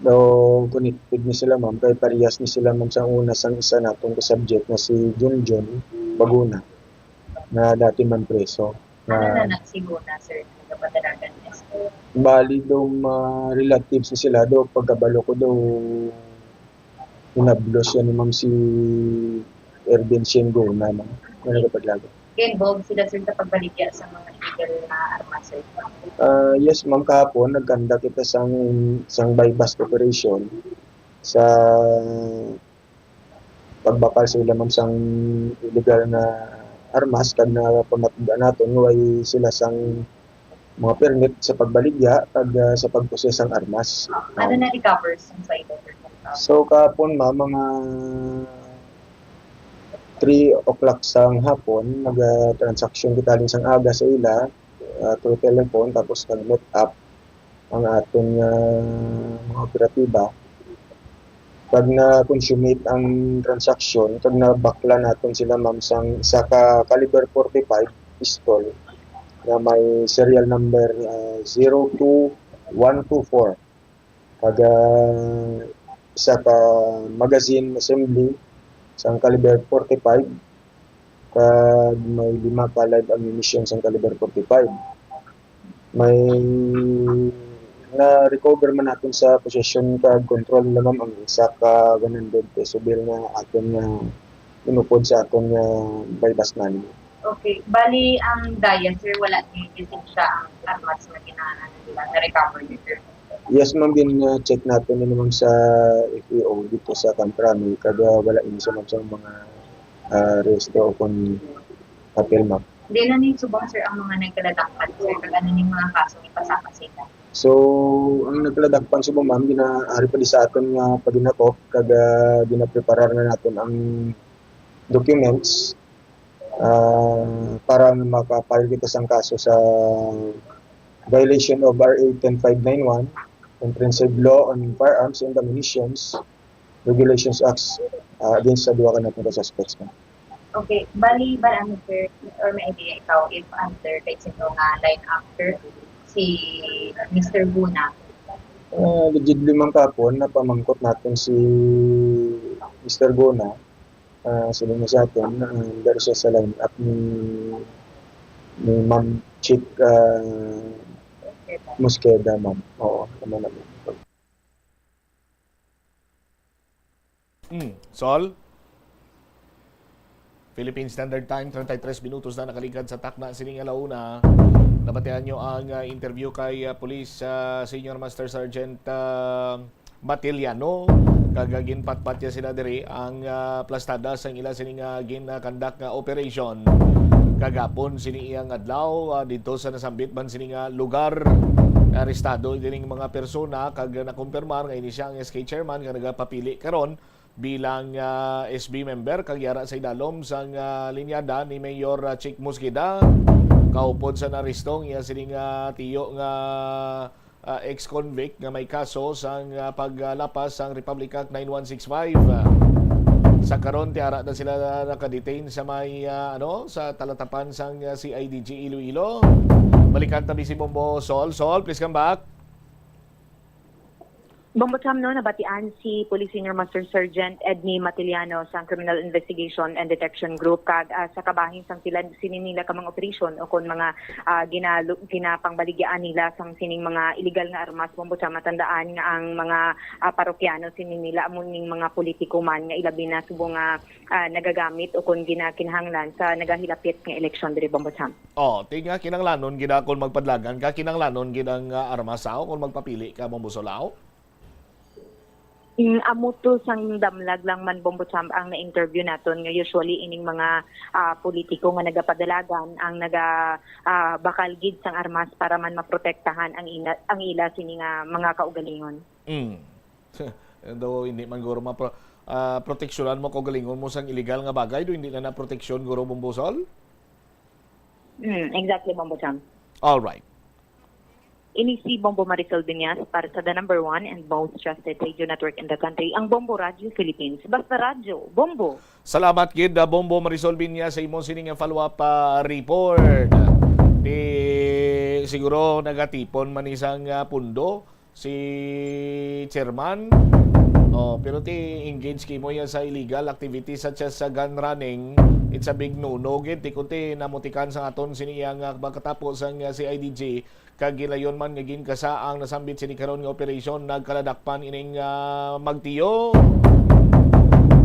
no, connected ni sila, ma'am, kay parehas ni sila, ma'am, sa una sang isa naton ka subject nga si Junjun Baguna, nga dati man preso. Ano Ah. na nagsiguna, sir, nga gapadalagan ni S K? Bali daw, ma-, relatives ni sila daw, pagkabalo ko daw, hinablos yan ni ma'am si Erwin Shinguna, ma'am, nga nagapadalagan. Kay involved sila, sir, sa pagbaligya sa mga illegal na armas, sir? Ah, yes, ma'am, kahapon nagkanda kita sang, sang buy-bust operation sa pagbakal sa ila, ma'am, sang illegal nga armas, kag napamatud-an naton nga way sila sang mga permit sa pagbaligya kag, ah, sa pag-possess sang armas. Ano na recover sa ila, sir? So, kahapon, ma'am, mga three o'clock sang hapon, nag-, ah, transaksyon kita halin sang aga sa ila, ah, through telephone, tapos nag-meet up ang aton nga mga operatiba. Pag na-consummate ang transaksyon, pag nabakla naton sila, ma'am, sang isa ka caliber forty-five pistol na may serial number, ah, zero two one two four. Kag, ah, isa ka magazine assembly sang caliber forty-five, kag may lima ka live ammunition sang caliber forty-five. May na-recover man naton sa possession kag control nila, ma'am, ang isa ka one hundred peso bill nga aton nga inupod sa aton nga buy-bust money. Okay. Bali, ang daya, sir, wala ni lisensya ang armas nga gina-, ano nila, na-recover ni sir? Yes, ma'am, gin-check naton ni, ma'am, sa F E O dito sa Camprami, kag, ah, wala ini sa, ma'am, sa mga, ah, resto o kon papel, ma'am. Di na ni subong, sir, ang mga nagkaladakpan, sir, kag ano ni mga kaso ipasaka sila? So, ang nagkaladakpan subong, ma'am, ginaari pa di sa aton nga paginakop, kag, ah, ginapreparar na naton ang documents, ah, para nga maka-file kita sang kaso sa violation of R A ten five nine one, Comprehensive Law on Firearms and Ammunitions, Regulations Acts, ah, against sa duha ka naton ka suspects, ma'am. Okay, bali, ba, ano, sir, or may idea ikaw if under kay sino nga line after si Mister Guna? Ah, legit limang kapon, napamangkot naton si Mister Guna. Ah, sino na sa aton, ah, daro siya sa line-up ni, ni Ma'am Chick, ah, Mosqueda, ma'am. Oo, ano naman. Mm. Sol? Philippine Standard Time, treinta y tres minutos na nakaligad sa takna sining alauna. Nabatian nyo ang, ah, interview kay, ah, Police, ah, Senior Master Sergeant, ah, Matiliano. Kag, ah, ginpatpat niya sila diri ang, ah, plastada sang ila sini nga gin-conduct nga operation kagapon sini iyang adlaw, ah, didto sa nasambit man sini nga lugar. Arestado ining mga persona kag nakumpirmar nga ini siya ang S K chairman nga nagapapili karon bilang, ah, S B member kag yara sa idalom sang, ah, linyada ni Mayor, ah, Chick Mosqueda. Kaupod sa naaresto ang iya sining, ah, tiyo nga, ah, ex-convict nga may kaso sang, ah, paglapas sang Republic Act nine one six five. Ah, sa karon, ti ara na sila nakadetain sa may, ah, ano, sa talatapan sang, ah, C I D G Iloilo. Balikan ta si Bombo Sol. Sol, please come back. Bombo Cham, no, nabatian si Police Senior Master Sergeant Edney Matiliano sa Criminal Investigation and Detection Group kag, ah, sa kabahin sang sila sini nila ka mga operasyon o kon mga, ah, ginalu-, ginapangbaligyan nila sang sining mga illegal nga armas. Bombo Cham, matandaan nga ang mga, ah, parokyano sini nila amo ning mga politiko man nga ilabi na subong nga, ah, nagagamit o kon ginakinahanglan sa nagahilapit nga eleksyon diri, Bombo Cham. Oh, ti nga kinahanglanon gid kon magpadlagan ka, kinahanglanon gid ang, ah, armas sa kon magpapili ka, Bombo Sol, aw? Mm, amo to sang damlag lang man, Bombo Cham, ang na-interview naton nga usually ining mga, ah, politiko nga nagapadalagan ang naga, ah, bakal gid sang armas para man maprotektahan ang ina, ang ila sini nga mga kaugalingon. Mm. Daw hindi man guro mapro-, ah, proteksyonan mo kaugalingon mo sang illegal nga bagay, do hindi na na proteksyon guro, Bombo Sol? Mm, exactly, Bombo Cham. All right. Ini si Bombo Marisol Binyas para sa the number one and most trusted radio network in the country, ang Bombo Radio Philippines. Basta radyo, Bombo! Salamat gid, ah, Bombo Marisol Binyas, sa imo sining follow-up, ah, report. Ti, siguro nagatipon man isang, ah, pundo si chairman. Oh, pero ti engage kimo ya sa illegal activities such as sa gun running, it's a big no-no gid. Ti kunti namutikan sa aton sini iya nga pagkatapo sang, ah, C I D G, kag gilayon man nga ginkasa ang nasambit sini karon nga operasyon, nagkaladakpan ining, ah, magtiyo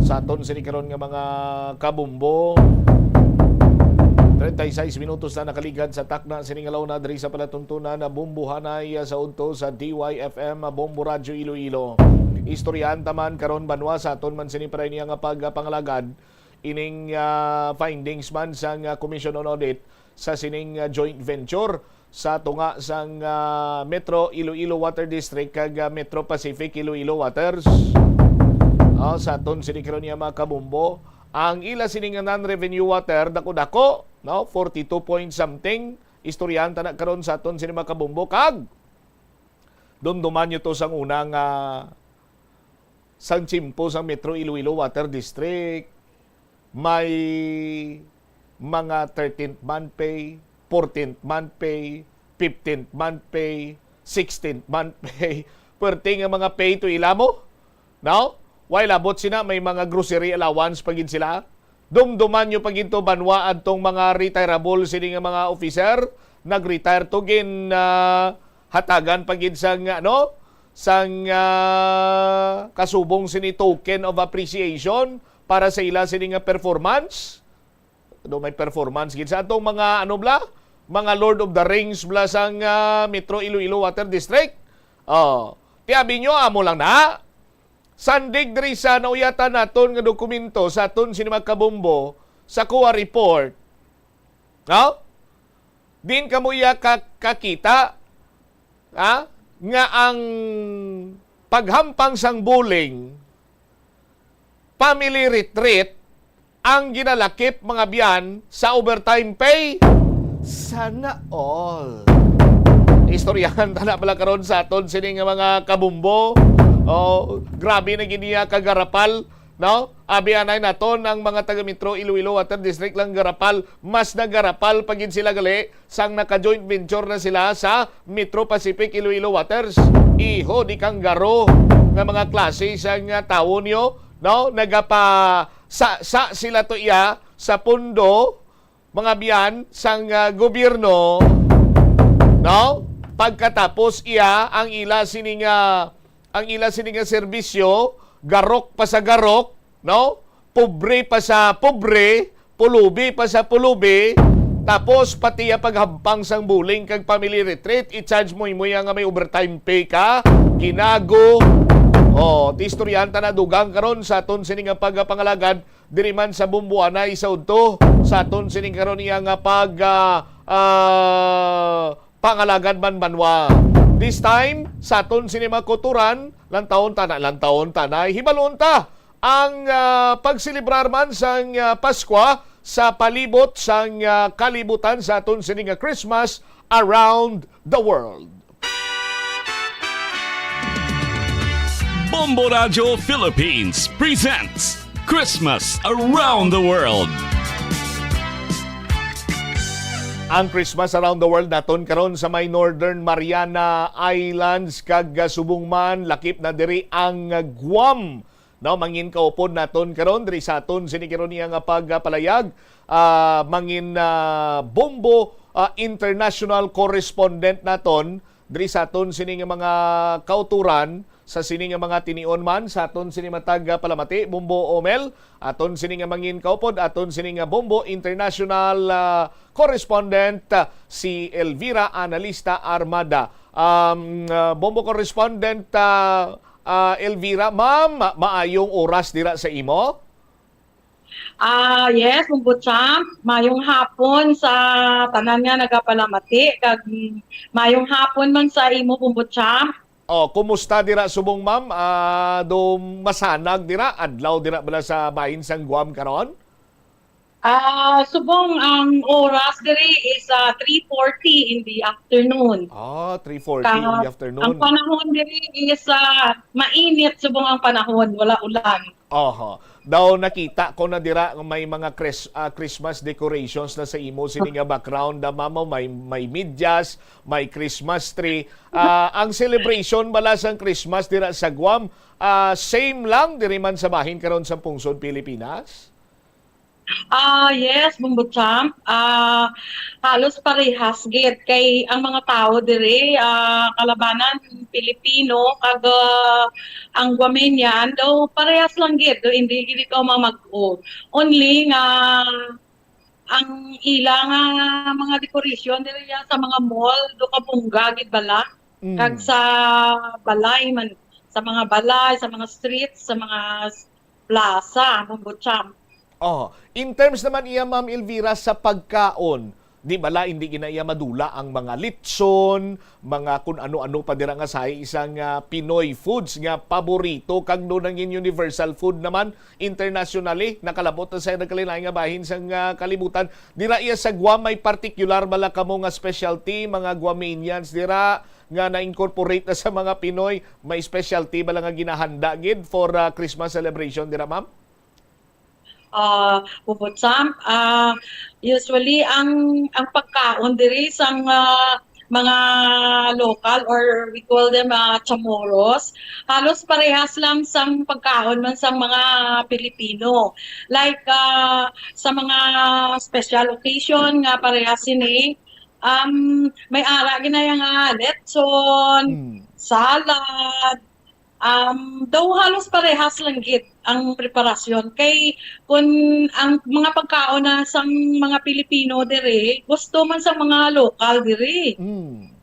sa aton sini karon nga mga kabumbo. Treinta y seis minutos na nakaligad sa takna sining alauna diri sa palatuntunan na Bombohanay, ah, sa udto sa D Y F M, ah, Bombo Radyo Iloilo. Istoryahan ta man karon, banwa, sa aton man sini para niya nga pagpangalagad ining, ah, findings man sang, ah, Commission on Audit sa sining, ah, joint venture sa tunga sang, ah, Metro Iloilo Water District kag, ah, Metro Pacific Iloilo Waters. Ah, sa aton sini karon niya, mga kabumbo, ang ila sini nga non-revenue water, dako-dako, no? Forty-two point something. Istoryahan ta na karon sa aton sini, mga kabumbo, kag dumduman nyo to sang una nga sang tiyempo sang Metro Iloilo Water District, may mga thirteenth month pay, fourteenth month pay, fifteenth month pay, sixteenth month pay. Pwerte nga mga pay to ila mo, no? While abot sina, may mga grocery allowance pa gid sila. Dumduman nyo pa gid to, banwa, adtong mga retirable sini nga mga officer, nag-retire to, gin, ah, hatagan pa gid sang, ano, sang, ah, kasubong sini token of appreciation para sa ila sini nga performance. Do may performance gid sa atong mga, ano bla, mga Lord of the Rings bla sang, ah, Metro Iloilo Water District. Oh, ti abi nyo, amo lang na. Sandig diri sa nauyatan naton nga dokumento sa aton sini, mga kabumbo, sa COA report. No? Din kamo iya ka-, kakita, ha? Nga ang paghampang sang buling, family retreat, ang ginalakip, mga biyan, sa overtime pay. Sana all. Istoryahan ta na pala karon sa aton sini nga mga kabumbo. Oh, grabe na gid niya kagarapal, no? Abi anay naton ang mga taga Metro Iloilo Water District lang garapal, mas nagarapal pa gid sila gali sang naka-joint venture na sila sa Metro Pacific Iloilo Waters. Iho di kanggaro nga mga klase sang tawo niyo, no? Nagapa sa, sa sila to iya sa pondo, mga biyan, sang, ah, gobyerno, no? Pagkatapos iya, ang ila sini nga, ang ila sini nga serbisyo, garok pa sa garok, no? Pobre pa sa pobre, pulubi pa sa pulubi, tapos pati ang paghampang sang buling kag family retreat, i-charge mo imo iya nga may overtime pay ka, ginago. Oh, ti istoryahan ta na dugang karon sa aton sini nga pagpangalagad diri man sa Bumbuanay sa udto sa aton sini karon iya nga pag, ah, ah, pangalagad man banwa. This time, sa aton sini mga kauturan, lantawon ta na, lantawon ta na, hibalon ta ang, ah, pagselebrar man sang, ah, Paskwa sa palibot sang, ah, kalibutan sa aton sini nga Christmas around the world. Bombo Radio Philippines presents Christmas Around the World. Ang Christmas Around the World naton karon sa may Northern Mariana Islands kag, ah, subong man lakip na diri ang, ah, Guam. No, mangin kaupod naton karon diri sa aton sini karon niya nga pagpalayag. Ah, mangin, ah, Bombo, ah, international correspondent naton diri sa aton sini nga mga kauturan, sa sini nga mga tinion man sa aton sini matag, ah, palamati, Bombo Omel, aton sini nga mangin kaupod, aton sini nga Bombo international, ah, correspondent, ah, si Elvira Analista Armada. Um, ah, Bombo correspondent, ah, ah, Elvira, ma'am, ma- maayong oras dira sa imo. Ah, yes, Bombo Champ. Mayong hapon sa tanan nga nagapalamati, kag mayong hapon man sa imo, Bombo Champ. Oh, kumusta dira subong, ma'am? Ah, do masanag dira, adlaw dira bala sa bahin sang Guam karon? Ah, subong ang oras diri is ah, three forty in the afternoon. Ah, three forty in the afternoon. Ang panahon diri is ah, mainit subong ang panahon, wala ulan. Oho. Daw nakita ko na dira nga may mga Chris, ah, Christmas decorations na sa imo sini nga background, da, mama, may may medyas, may Christmas tree. Ah, ang celebration bala sang Christmas dira sa Guam, ah, same lang diri man sa bahin karon sa pungsod Pilipinas? Ah, yes, Bombo Champ. Ah, halos parehas gid kay ang mga tawo diri, ah, kalabanan Pilipino kag ah, ang Guamanian daw parehas lang gid, daw hindi gid ikaw mamag-o. Only nga ang ila nga mga decoration diri ya sa mga mall do kabungga gid bala. Mm. Kag sa balay man, sa mga balay, sa mga streets, sa mga plaza, Bombo Champ. Oh, in terms naman iya, Ma'am Elvira, sa pagkaon, di bala hindi gina iya madula ang mga litson, mga kun ano-ano pa dira nga sahi isang ah, Pinoy foods nga paborito kag do nangin universal food naman internationally, nakalabot na sa nagkalain-lain nga bahin sang ah, kalibutan. Dira iya sa Guam, may particular bala kamo nga specialty, mga Guamanians dira nga na-incorporate na sa mga Pinoy, may specialty bala nga ginahanda gid for ah, Christmas celebration dira, ma'am? Ah, Bombo Champ, ah, usually ang ang pagkaon diri sang ah, mga local, or we call them ah, Chamorros, halos parehas lang sang pagkaon man sang mga Pilipino. Like ah, sa mga special occasion nga parehas sini, um, may ara ginaya nga letson, Mm. salad, Um, daw halos parehas lang gid ang preparasyon kay kun ang mga pagkaon na sang mga Pilipino diri gusto man sa mga lokal diri. Mm.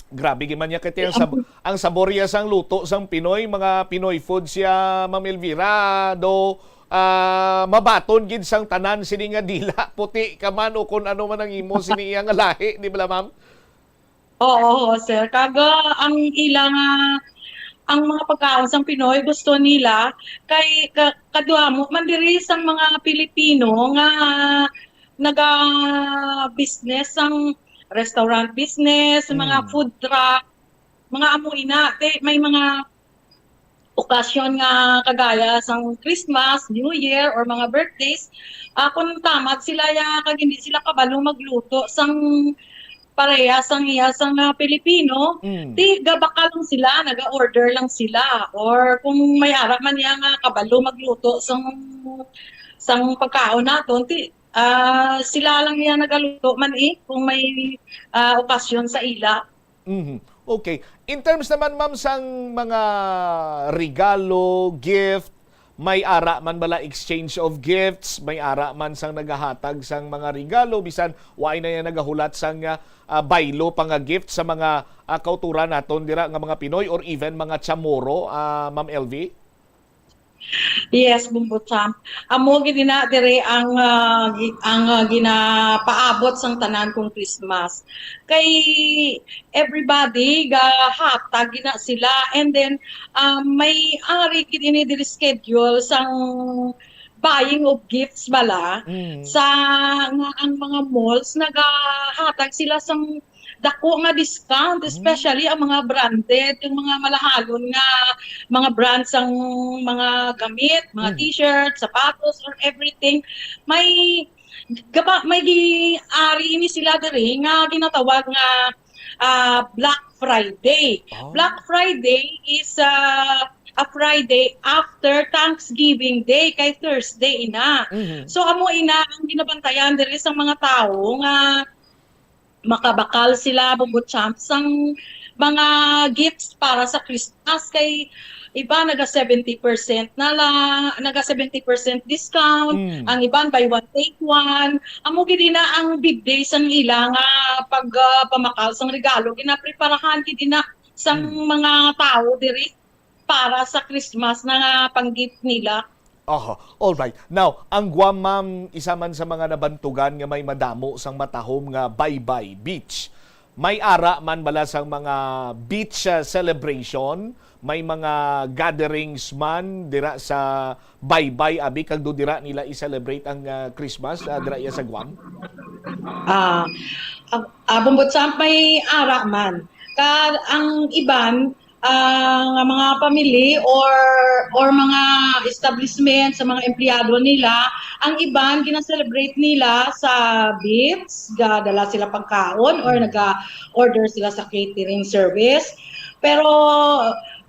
Grabe gid man niya kay ang, sab- ang sabor ya sang luto sang Pinoy, mga Pinoy food siya, Ma'am Elvira, do ah, mabaton gid sang tanan sini nga dila, puti ka man o kun ano man ang imo sini iya nga lahi, di ba, ma'am? Oo, sir. Kag ah, ang ila nga ang mga pagkaon sang Pinoy gusto nila kay ka, kadwamo man diri sang mga Pilipino nga naga business sang restaurant business, mga Mm. food truck, mga amo ina. Te, may mga okasyon nga kagaya sang Christmas, New Year, or mga birthdays, ah, kung tamad sila ya kag hindi sila kabalo magluto sang pareha sang iya sang ah, Pilipino, Mm. ti gabakal lang sila, naga-order lang sila. Or kung may ara man niya nga kabalo magluto sang sang pagkaon naton, ti ah, sila lang niya nagaluto man eh kung may ah, okasyon sa ila. Mhm. Okay. In terms naman, ma'am, sang mga regalo, gift, may ara man bala exchange of gifts, may ara man sang nagahatag sang mga regalo, bisan waay na yan nagahulat sang, ah, ah, baylo pa nga gift sa mga, ah, kauturan naton dira nga mga Pinoy or even mga Chamorro, ah, Ma'am L V? Yes, Bumbo Champ. Amo gid na dire ang, ah, gi-, ang, ah, ginapaabot sang tanan kung Christmas. Kay everybody gahatag gina sila, and then, um, may ari gid ini diri schedule sang buying of gifts bala Mm. sa nga ang mga malls nagahatag sila sang dako nga discount, Mm. especially ang mga branded, yung mga malahalon nga mga brands, ang mga gamit, mga Mm. t-shirt, sapatos, or everything. May gaba-, may gi-, ari ini sila diri nga ginatawag nga, ah, Black Friday. Oh. Black Friday is, ah, a Friday after Thanksgiving Day, kay Thursday ina. Mhm. So, amo ina ang ginabantayan diri sa mga tawo nga makabakal sila, Bumbo Champ, sang mga gifts para sa Christmas, kay iba naga seventy percent na lang, naga seventy percent discount, Mm. ang iban buy one take one. Amo gid na ang big day sang ila nga pag, ah, pamakal sang regalo, ginapreparahan gid na sang Mm. mga tawo diri para sa Christmas na nga pang-gift nila. Aha, all right. Now, ang Guam, ma'am, isa man sa mga nabantugan nga may madamo sang matahom nga baybay beach. May ara man bala sang mga beach, ah, celebration? May mga gatherings man dira sa baybay, abi, kag do dira nila i-celebrate ang, ah, Christmas, ah, dira iya sa Guam? Ah, ah, ah, Bumbo Champ, may ara man. Kag ang iban, ah, nga mga family or, or mga establishment sa mga empleyado nila, ang iban gina-celebrate nila sa beach, gadala sila pagkaon or Mm. naga-order sila sa catering service. Pero,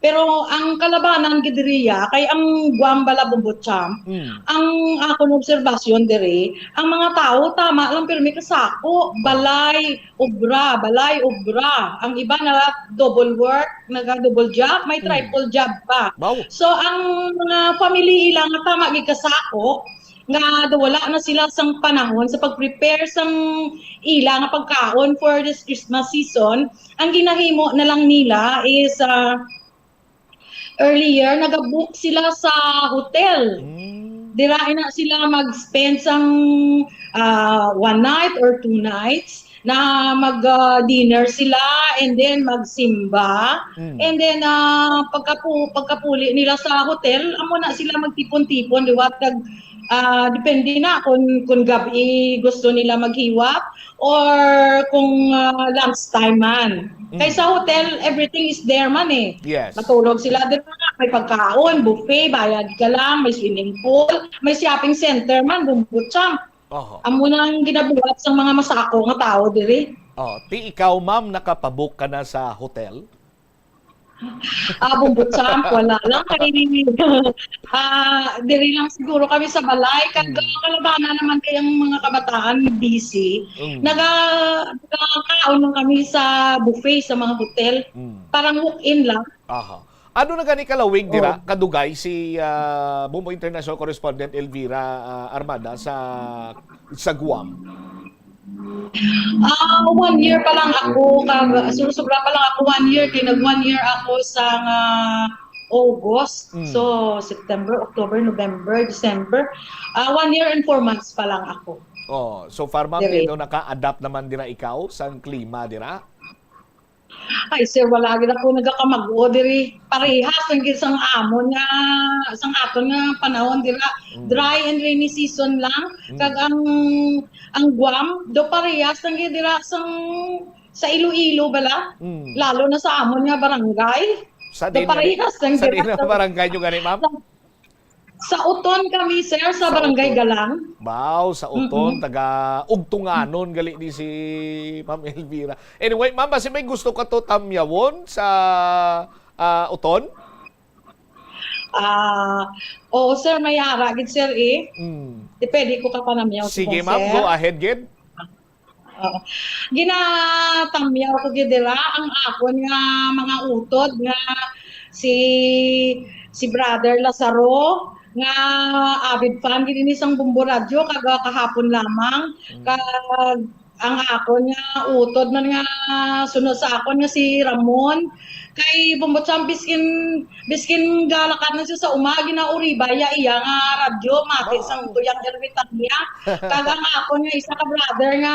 pero ang kalabanan gid diriya kay ang Guam bala, Bumbo Champ, Mm. ang akon obserbasyon diri, ang mga tawo tama lang pirmi kasako, Ah. balay, obra, balay, obra. Ang iba naga double work, naga double job, may Mm. triple job pa. Wow. So, ang mga family ila nga tama gid kasako, nga wala na sila sang panahon sa pag-prepare sang ila nga pagkaon for this Christmas season, ang ginahimo na lang nila is, ah, earlier, nagabook sila sa hotel. Mm. Dira na sila mag-spend sang, ah, one night or two nights na mag, ah, dinner sila, and then magsimba. Mm. And then, ah, pagkapu-, pagkapuli nila sa hotel, amo na sila magtipon-tipon, liwat kag, ah, depende na kung, kung gab-i gusto nila maghiwap or kung, ah, lunch time man. Mm. Kay sa hotel, everything is there man eh. Yes. Matulog sila dira, may pagkaon, buffet, bayad ka lang, may swimming pool, may shopping center man, Bumbo Champ. Oho. Amo na ang ginabuhat sang mga masako nga tawo diri. Oh, ti ikaw, ma'am, nakapabook ka na sa hotel? Ah, Bumbo Champ, wala lang kay, ah, diri lang siguro kami sa balay. Kag Mm. kalabanan naman kay ang mga kabataan busy. Mm. Naga-, nagakaon lang kami sa buffet sa mga hotel. Mm. Parang walk-in lang. Aha. Ano na gani kalawig dira, Oh. kadugay si, ah, Bumbo International Correspondent Elvira, ah, Armada sa, sa Guam? Ah, one year pa lang ako, kag, su-, sobra pa lang ako, one year, kay nag one year ako sa nga August. Mm. So, September, October, November, December. Ah, one year and four months pa lang ako. Oh, so far, ma'am, Diri. medyo naka-adapt naman dira ikaw sa klima dira? Ay, sir, wala gid ako nagakamag-o diri. Parehas lang gid sang amon nga, sang aton nga panahon dira. Mm. Dry and rainy season lang. Mm. Kag ang, ang Guam, do parehas lang gid dira sang, sa Iloilo bala. Mm. Lalo na sa amon nga barangay. Sa Do din nga ni-, parehas lang sa gid din nga sa barangay nyo gani, ma'am? Sa Oton kami, sir, sa Sa Barangay Oton. Galang. Wow, sa Oton, Mm-mm. taga Ugtunganon gali ni si Ma'am Elvira. Anyway, ma'am, basi may gusto ka to tamyawon sa, ah, Oton? Ah, oo, sir, may ara gid, sir, eh. Mm. Di pwede ko ka panamyaw, Sige, sir. ma'am, go ahead, gid. Oo. Ginatamyaw ko gid dira ang akon nga mga utod nga si, si Brother Lazaro, nga avid fan gid ini sang Bombo Radyo, kag, ah, kahapon lamang, Mm. kag ang akon nga utod man nga sunod sa akon nga si Ramon, kay Bombo Champ, biskin, biskin galakat na siya sa uma, ginauribay ya iya nga radyo, mati sang Wow. Tuyang Ermitan niya. Kag ang akon nga isa ka brother nga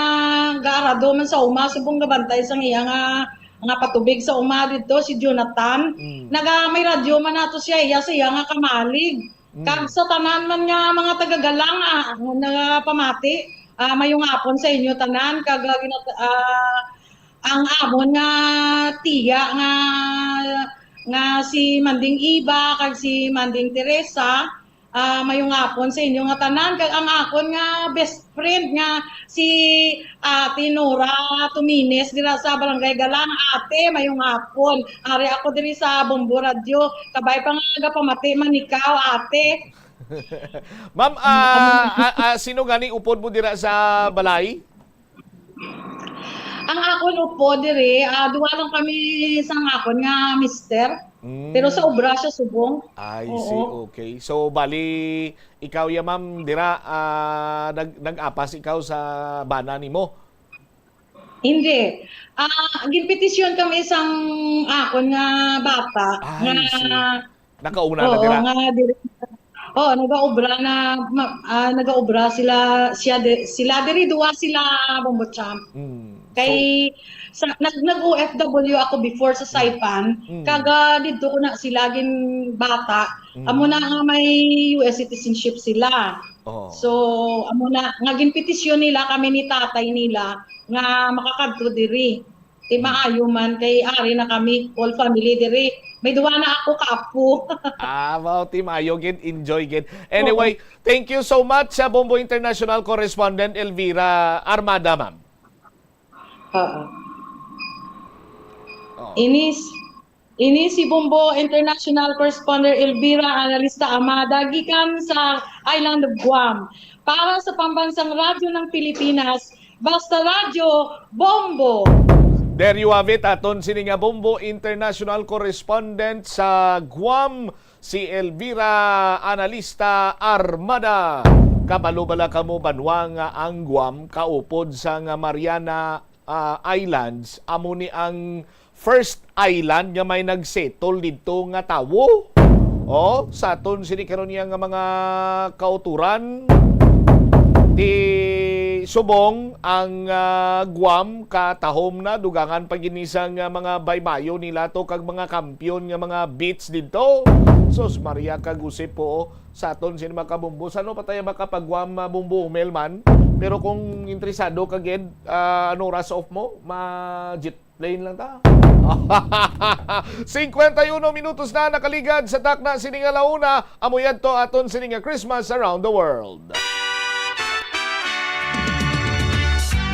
gaarado man sa uma, subong gabantay sang iya nga, nga patubig sa uma didto, si Jonathan. Mm. Naga, may radyo man nato siya, iya sa iya nga kamalig. Mm. Kag sa tanan man nga mga taga-Galang, ah, nga nagapamati, ah, mayong hapon sa inyo tanan. Kag, ah, ginat-, ah, ang amon nga tiya nga, nga si Manding Iba kag si Manding Teresa, ah, mayong hapon sa inyo nga tanan. Kag ang akon nga best friend nga si Ate Nora Tumines dira sa Barangay Galang. Ate, mayong hapon. Ari ako diri sa Bombo Radyo. Kabay pa nga nagapamati man ikaw, ate. Ma'am, Ano, ah, ano? ah, ah, sino gani upod mo dira sa balay? Ang akon upod diri, ah, duha lang kami sang akon nga mister. Mm. Pero sa obra siya subong. I see, Oo. Okay. So, bali, ikaw ya, ma'am, dira, ah, nag-, nag-apas ikaw sa bana nimo? Hindi. Ah, ginpetisyon kami sang akon nga bata I nga see. Nakauna na Oo, dira? nga diri, oo, nagaobra na, ma-, ah, nagaobra sila, siya di-, sila diri, duha sila, Bombo Champ. Mm. Kay, So sa, nag-, nag-O F W ako before sa Mm. Saipan, Mm. kag, ah, didto ko na sila ginbata. Mm. Amo na nga may U S citizenship sila. Oh. So, amo na, nga ginpetisyon nila kami ni tatay nila nga makakadto diri. Ti Hmm. maayo man kay ari na kami, whole family diri. May duwa na ako ka apo. Ah, wow, ti maayo gid, enjoy gid. Anyway, Oo. thank you so much sa Bombo International Correspondent Elvira Armada, ma'am. Oo. Oh. Inis, ini si Bombo International Correspondent Elvira Analista Amada gikan sa Island of Guam. Para sa Pambansang Radyo ng Pilipinas, Basta Radyo, Bombo! There you have it, aton sini nga Bombo International Correspondent sa Guam, si Elvira Analista Armada. Kabalo bala kamo, banwa, nga ang Guam kaupod sang Mariana, ah, Islands, amo ni ang first island nga may nagsettle didto nga tawo. Oh, sa aton sini karon niya nga mga kauturan, ti subong ang, ah, Guam katahom na, dugangan pa gid ni sang, ah, mga baybayon nila to kag mga kampiyon nga mga beach didto. Sus Maria kag Jose po, oh, sa aton sini mga kabumbo. Sa ano pa tayo makapag-Guam, ah, Bumbo Umel man? Pero kung interesado ka gid, ah, ano oras off mo? Ma-jet Plain lang ta. Cincuenta y uno minutos na nakaligad sa takna sini nga launa. Amo yadto aton sini nga Christmas around the world.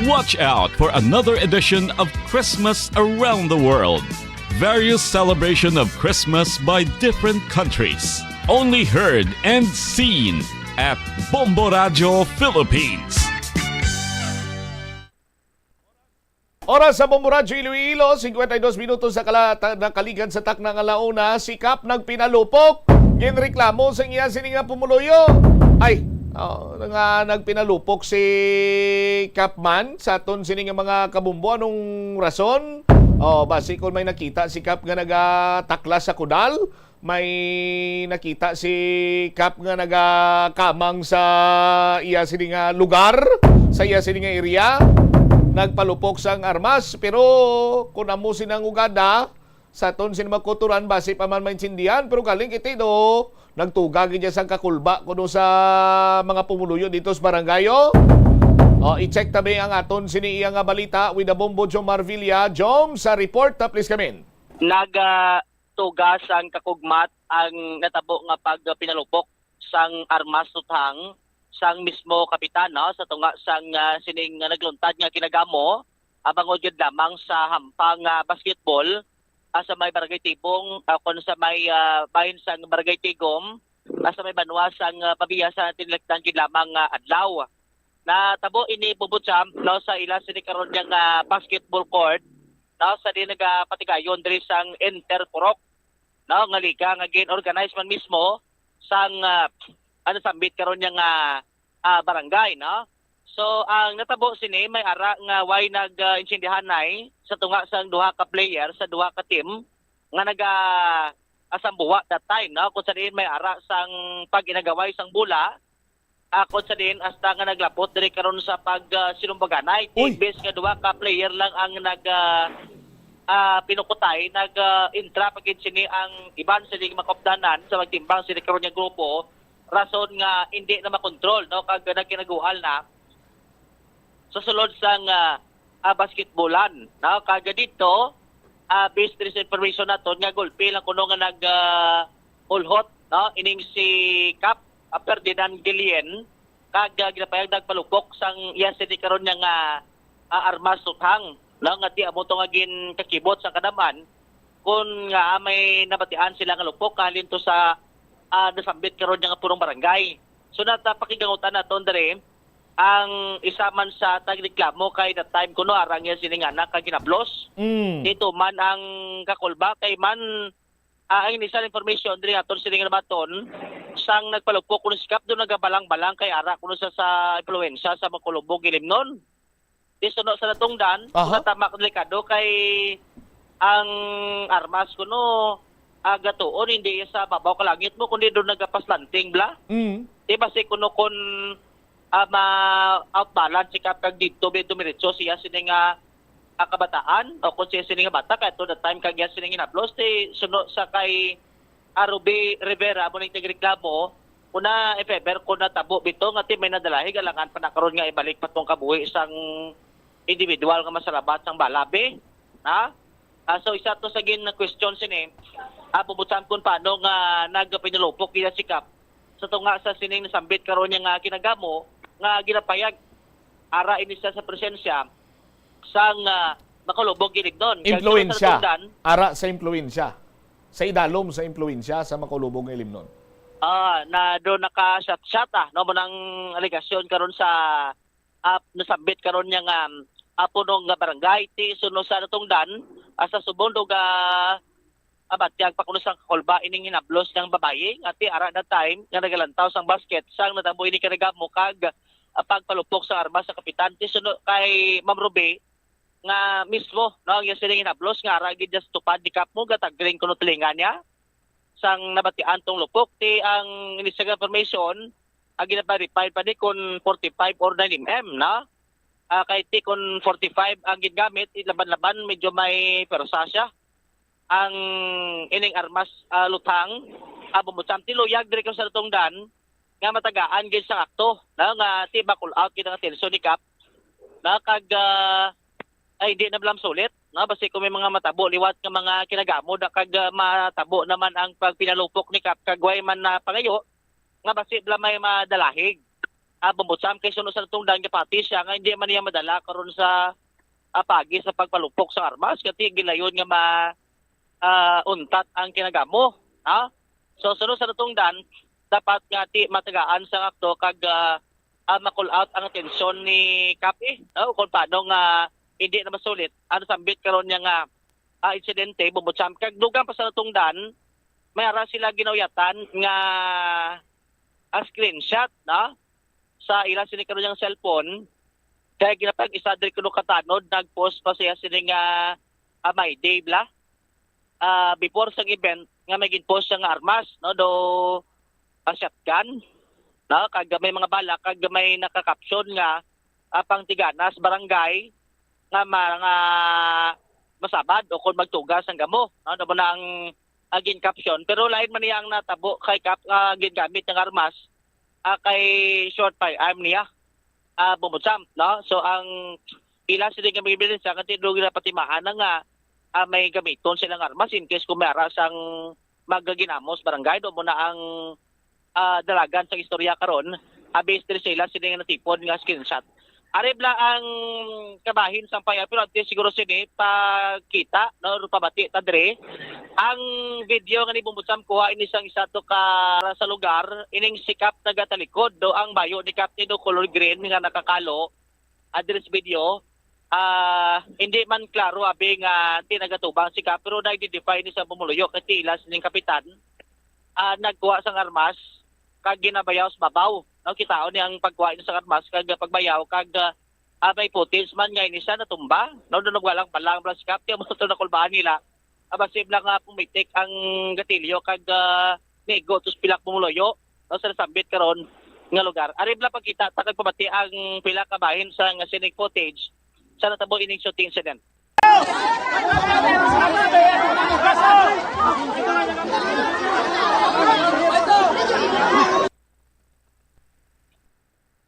Watch out for another edition of Christmas Around the World. Various celebration of Christmas by different countries. Only heard and seen at Bombo Radyo Philippines. Oras sa Bombo Radyo Iloilo, cincuenta y dos minutos sa kala-, ta-, nakaligad sa takna nga launa, si Kap nagpinalupok. Ginreklamo sa iya sini nga pumuluyo. Ay, oh, nga nagpinalupok si Kap man sa aton sini nga mga kabumbo. Anong rason? Oh, basi kung may nakita si Kap nga nagataklas sa kudal, may nakita si Kap nga nagakamang sa iya sini nga lugar, sa iya sini nga area. Nagpalupok sang armas, pero kun amo sinang ugada, sa aton sini mga kauturan, basi pa man maintindihan, pero galing kiti do, nagtuga gid siya sang kakulba kuno sa mga pumuluyo dito sa barangay, oh. Oh, i-check tabi ang aton sini iya nga balita with the Bombo Jomar Villa. Jom, sa report, ah, please come in. Naga-, tuga sang kakugmat ang natabo nga pagpinalupok sang armas tuthang sang mismo kapitan, no, sa tunga sang, ah, sining nagluntad nga kinagamo, ah, bangod gid lamang sa hampang nga basketball, ah, sa may Barangay Tibong, ah, kon sa may, ah, bahin sang Barangay Tigom, ah, sa may banwa sang, ah, Pavia sa tinalagdan gid lamang nga adlaw. Natabo ini, Bobo Champ, no, sa ila sini karon nga basketball court, no, sa di nagapatigayon diri sang Inter Purok, no, nga liga nga gin-organize man mismo sang, ah, ano, sambit karon nga, ah, barangay, no. So ang natabo sini, may ara nga way nag, ah, insindihanay sa tunga sang duha ka player sa duha ka team nga naga asambuwa that time, no, kung sa diin may ara sang pag-inagaway sang bola, ah, kung sa diin hasta nga naglapot diri karon sa pag, ah, sinumbaganay. Uy! Imbes nga duha ka player lang ang nag, ah, ah, pinukutay, nag, ah, intra pa gid sini ang iban sa di makupdanan sa magtimbang sini karon nga grupo, rason nga hindi na makontrol, no, kag nagkinaguhal na sa sulod sang, ah, ah, basketballan, no? Kag dito, ah, based diri sa information naton nga gulpi lang kuno nga nag, ah, ulhot, no, ining si Kap, ah, Ferdinand Guillen, kag, ah, ginapayag nagpalupok sang iya sini karon nga, ah, armas, luthang, no, nga ti amo to nga ginkakibot sa kadam-an, kun nga may nabatian sila nga lupok kahalin to sa, ah, nasambit karon nga punong barangay. So, natapakigangutan naton diri ang isa man sa tagreklamo kay that time kuno arang iya sini nga anak kag ginablos. Mm. Dito man ang kakulba kay man, ah, ang initial information diri aton sini nga nabaton, sang nagpalupok kuno si Kap, do nagabalang-balang kay ara kuno sa, sa impluwensya sa Macolobog, Ilimnon. Di suno sa natungdan, Aha. Natamak delikado kay ang armas kuno, ah, gatuon hindi sa babaw ka langit mo, kundi doon nagapaslanting bla. Mm. Di ba si kuno kun, ah, ma-outbalance si Kap kag dito, may dumiretso siya sini nga, ah, kabataan, o kung siya sini nga bata, kay to the time kag iya sini nga hinablos, di suno sa kay, ah, Ruby Rivera, mo ning tigreklamo, una, if ever, kung natabo bito, nga ti may nadalahig, alangan pa na karon nga ibalik pa tong kabuhi sang individual nga masalabat sang bala, be. Ha? Ah, so, isa to sa gin-question sini, ah, pabutsan kung paano nga nagpinalupok iya si Kap sa tunga sa sining nasambit karon niya nga kinagamo nga ginapayag ara ini siya sa presensya sang, ah, Macolobog, Ilimnon. Kay Impluwensya. Sa natungdan, Ara sa impluwensya. Sa idalom sa impluwensya sa Macolobog nga Ilimnon. Ah, na do naka-shot-shot, ah, no, mo nang alegasyon karon sa, ah, nasambit karon niya nga, ah, punong nga barangay. Ti suno sa natungdan, ah, sa subong do ga abatyag pa kuno sa kakulba ining hinablos ng babayi nga ti ara na time nga nagalantaw sang basket sang natabo ini kanagamo kag, ah, pagpalupok sa armas sa kapitan. Ti suno kay Ma'am Ruby nga mismo, no, ang iya sining hinablos nga ara gid sa tupad ni Kap mo gatagring kuno talinga niya sang nabatian tong lupok. Ti ang initial information, ang gina-verify pa ni kung forty-five or nine M M, no? Ah, kay ti kung forty-five ang gingamit, laban-laban, medyo may pwersa siya. Ang ining armas, ah, luthang, ah, bumutang ti luyag diri ka sa natungdan, nga matagaan gid sa akto, no? Nga ti bakul out gid ang atensyon ni Kap, no? Kag, ah, ay, hindi na lang sulit, no? Basi kung may mga matabo liwat nga mga kinagamo, da kag, ah, matabo naman ang pagpinalupok ni Kap, kag way man na pangayo, nga basi bala may madalahig. Ah, bumbutsam kay suno sa natungdan, gapati siya nga hindi man niya madala karon sa, ah, pagi sa pagpalupok sa armas, kati gilayon nga ma, ah, untat ang kinagamo, ha? So, suno sa natungdan, dapat nga ti matagaan sa akto kag, ah, ah, ma-call out ang atensyon ni Kapi, no? Kung paano nga hindi na masulit ang sambit karon niya nga, ah, insidente, bumbutsam. Kag dugang pa sa natungdan, may ara sila ginauyatan nga, ah, screenshot, no? Sa ila sini karon yang cellphone, kay ginapag isa diri kuno katanod, nag-post pa siya sini nga, ah, my day bla. Ah, before sang event nga may gin-post siya nga armas, no, do, ah, shotgun, no, kag may mga bala, kag may naka-caption nga, ah, pang Tiganas Barangay nga mga masabad o kung magtugas ang gamo, no, ano mo na ang, ah, gin-caption. Pero lain man niya ang natabo kay Kap, ah, gingamit nga armas, ah, kay short firearm niya, ah, bumutsamp, no? So, ang ila sila nga mga ebidensya, nga tinuod na patimaan na nga, ah, may gamiton silang armas in case kung may ara sang magaginamos barangay, do mo na ang, ah, dalagan sa istorya karon, ah, based diri sa ila sila nga natipon nga screenshot. Ari bala ang kabahin sang paya, pero ante siguro sini pagkita, no, pabati ta diri. Ang video nga ni Bumbutsam kuha ini sang isa to ka sa lugar, ining si Kap nagatalikod do ang bayo ni Kap ni do color green nga nakakalo. Address video, ah, hindi man klaro abi nga ti nagatubang si Kap, pero na-identify ni sa pumuluyo kay tila sining kapitan, ah, nagkuha sang armas kag ginabayaw sa babaw. No, kitaon ni ang pagkuha ni sa armas kag pagbayaw kag, ah, ah, may footage man nga ini siya natumba. No, doon nagwalang palang pala si Kap, kaya mo ito nakulbaan nila. Ah, basin lang nga pumitik ang gatilyo kag, ah, nigo tus pila ka pumuluyo, no, sa nasambit karon nga lugar. Ari bala pagkita ta kag pamati ang pila ka bahin sa nga scenic footage sa natabo ining shooting incident.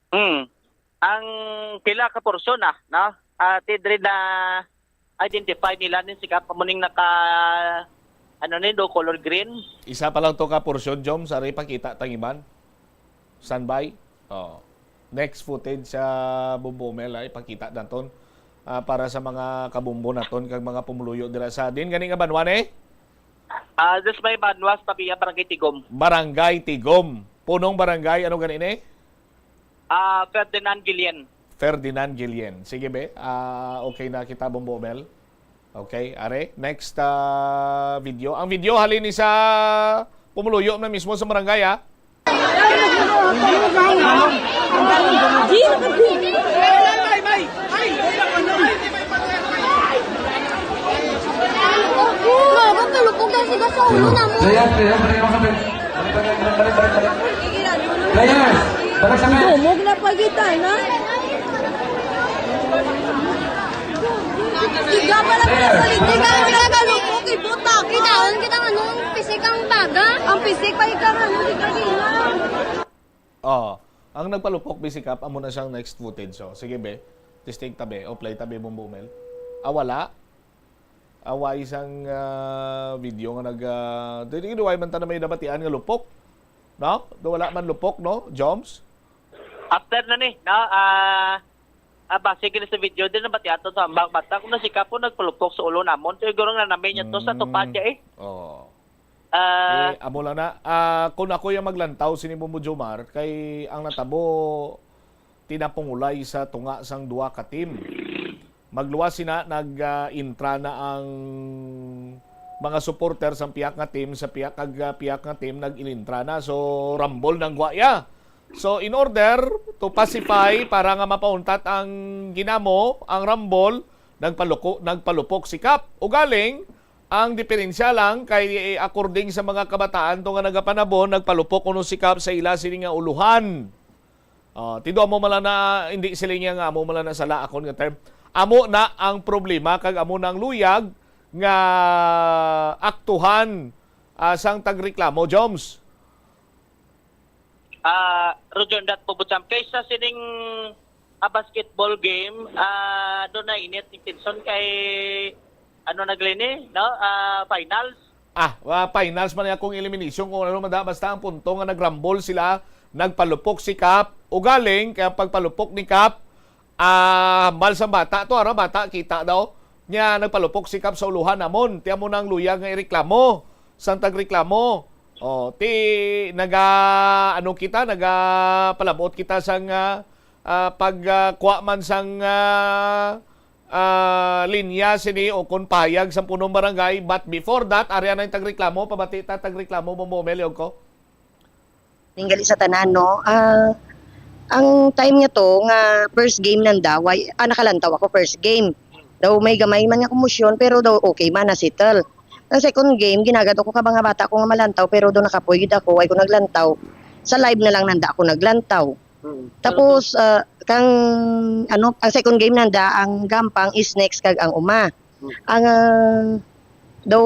Hmm. Ang pila ka porsyon na, no? Ah, ti diri na identify nila ni si Kap amo ning naka, ano ni, do color green. Isa pa lang to ka porsyon, Jom, sa ipakita tang iban. Standby. Oh. Next footage sa Bumbo Mel ay ipakita naton, ah, para sa mga kabumbo naton kag mga pumuluyo dira sa din gani nga banwa ni? Ah, this may banwa sa tabi ang Barangay Tigom. Barangay Tigom. Punong barangay, ano gani ni? Ah, Ferdinand Guillen. Ferdinand Guillen. Sige, be. Ah, okay na kita, Bumbo Mel. Okay, are. Next, ah, video. Ang video halin ni sa pumuluyo na mismo sa barangay, ah. Mama, kalupog na sila sa ulo na mo. Kaya, kaya, kaya, kaya, kaya, kaya, kaya, kaya, kaya, Dumog na pagitan, ha? Tiga pala pala sa litig. Tiga pala sa litig. Ibuta ka. Kitaon kita nga nung pisik ang baga. Ang pisik pa ikaw nga nung di ka ginaw. Oh, ang nagpalupok, Bisi Kap, amo na siyang next footage. So, sige, be. Testing tabi. O, play tabi, Bumbo Mel. Ah, wala. Ah, wa isang, ah, video nga nag, ah, di, di, di, wa man ta na may nabatian nga lupok. No? Do wala man lupok, no, Joms? After na ni, no? Ah, ah, base gini sa video, din nabatian to sa ambang bata. Kung na si Kapo nagpalupok sa ulo namon, siguro nga namin niya to sa Mm. tupad niya, eh. Oo. Ah. Eh, amo lang na. Ah, kung ako yung maglantaw, sini mo, Jomar, kay ang natabo, tinapungulay sa tunga sang duha ka team. Magluwas sina, nag, ah, intra na ang mga supporter sang piyak nga team, sa piyak kag, ah, piyak nga team, nag-ilintra na. So, rambol nang gwaya. So, in order to pacify, para nga mapauntat ang ginamo, ang rambol, nagpaluko-, nagpalupok si Kap. Ugaling, ang diferensya lang kay, eh, according sa mga kabataan to nga nagapanabo, nagpalupok kuno si Kap sa ila sini nga uluhan. Oh, tido amo mala na, hindi sila niya nga amo mala na sala akon nga term. Amo na ang problema kag amo na ang luyag nga aktuhan, ah, sang tagreklamo, Joms. Ah, Roger, dat po, Butcham, kaysa sining, ah, basketball game, ah, doon na init yung tension kay, ano, naglini, no? Ah, finals. Ah, wa-, finals man akong elimination kung ano man da, basta ang punto nga nagrambol sila, nagpalupok si Kap, ugaling, kaya pagpalupok ni Kap, ah, hambal sang bata to, ara, bata, kita daw. Nya, nagpalupok si Kap sa uluhan namon. Tiyan mo na ang luyag nga ireklamo. Sang tagreklamo. Oh, ti, naga, ano kita, naga palabot kita sang, ah, ah, pag, ah, kuha man sang, ah, ah, linya sini o kon pahayag sang punong barangay. But before that, ari anay tagreklamo, pabati ta tagreklamo, Bombo Mel, yog ko. Ning gali sa tanan, no? Ah, ang time nga to, nga first game nanda, way, ah, nakalantaw ako first game. Daw may gamay man nga komosyon, pero daw okay man, na-settle. Ang second game, ginagad ako ka mga bata ko nga malantaw, pero daw nakapoy gid ako, way ko naglantaw. Sa live na lang nanda ako naglantaw. Mm. Tapos, ah, kang, ano, ang second game nanda, ang Gampang is next kag ang Uma. Mm. Ang, ah, daw,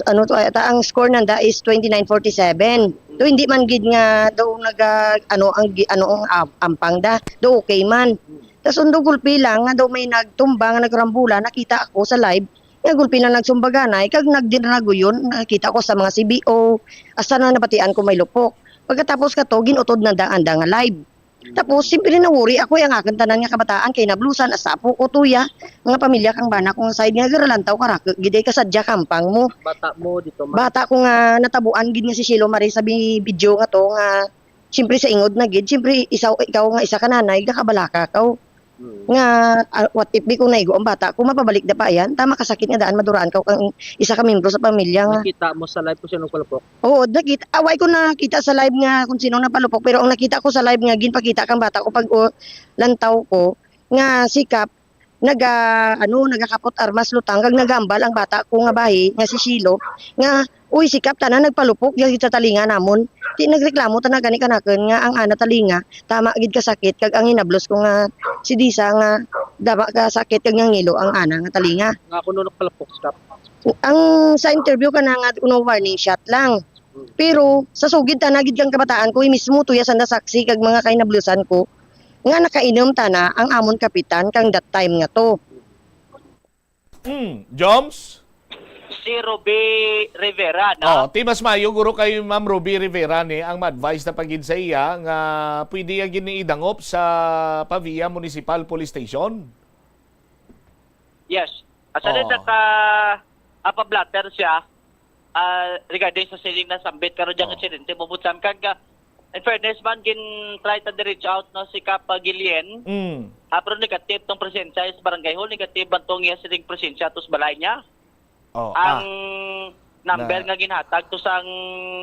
ano to, ata ang score nanda is twenty-nine forty-seven. So, hindi man gid nga daw naga, ano, ang gi-, ano, ang am-, ampang da. Daw okay man. Tas undo gulpi lang nga daw may nagtumba nga nagrambula, nakita ako sa live. Nga gulpi na nagsumbaganay, kag nagdinaguyon, nakita ko sa mga C B O, hasta na nabatian ko may lupok. Pagkatapos ka to, ginutod na da, anda nga live. Tapos, siyempre, nawori ako, ang akon tanan nga kabataan kay nablusan, asapo ko, tuya, mga pamilya kang bana kong side nga garalantaw ka ra, gid ay kasadya kampang mo. Bata mo dito, ma. Bata ko nga natabuan gid nga si Shelo Marie sa bi-, video nga to nga, siyempre, sa ingod na gid, siyempre, isa, ikaw nga isa ka nanay, nakabalaka ka. Hmm. Nga, ah, what if di ko naigo ang bata ko, mapabalik na pa yan? Tama ka sakit nga daan maduraan ka kang isa ka membro sa pamilya nga. Nakita mo sa live ko siya nagpalupok? Oo, nakita, away ko nakita sa live nga kung sino napalupok, pero ang nakita ko sa live nga ginpakita kang bata ko pag, uh, lantaw ko, nga si Kap, naga, ano, nagakapot armas lutang, kag nagambal ang bata ko nga bayi, nga si Shelo, nga, "Uy, si Kap, tana nagpalupok, ya, sa talinga namon." Ti nagreklamo tana gani kanakon nga ang ana talinga, tama gid ka sakit, kag ang hinablos ko nga si Disa nga, tama ka sakit, kag nangilo ang ana nga talinga. Nga kuno nagpalupok si Kap? Ang sa interview ka na nga, kuno warning shot lang. Pero sa sugid tana gid kang kabataan ko, mismo tuya sanda saksi kag mga kahinablusan ko, nga nakainom tana ang amon kapitan kang that time nga to. Hmm, Joms? Si Ruby Rivera, no? Oh, ti mas mayo guro kay Ma'am Ruby Rivera ni ang ma-advise na pagid sa iya nga pwede ya gid ni idangop sa Pavia Municipal Police Station. Yes. Asa Oo. Din naka, ah, pa-blotter siya, ah, regarding sa siling nasambit karon diyang Oo. Insidente, bubutsan kag, ah, in fairness man, gin-try ta di-reach out, no, si Kap Gilien. Mm. Ah, pero negative tong presensya is barangay hall, negative man tong iya siling presensya tos balay niya. Oh, Ang ah. number Na nga ginhatag to sang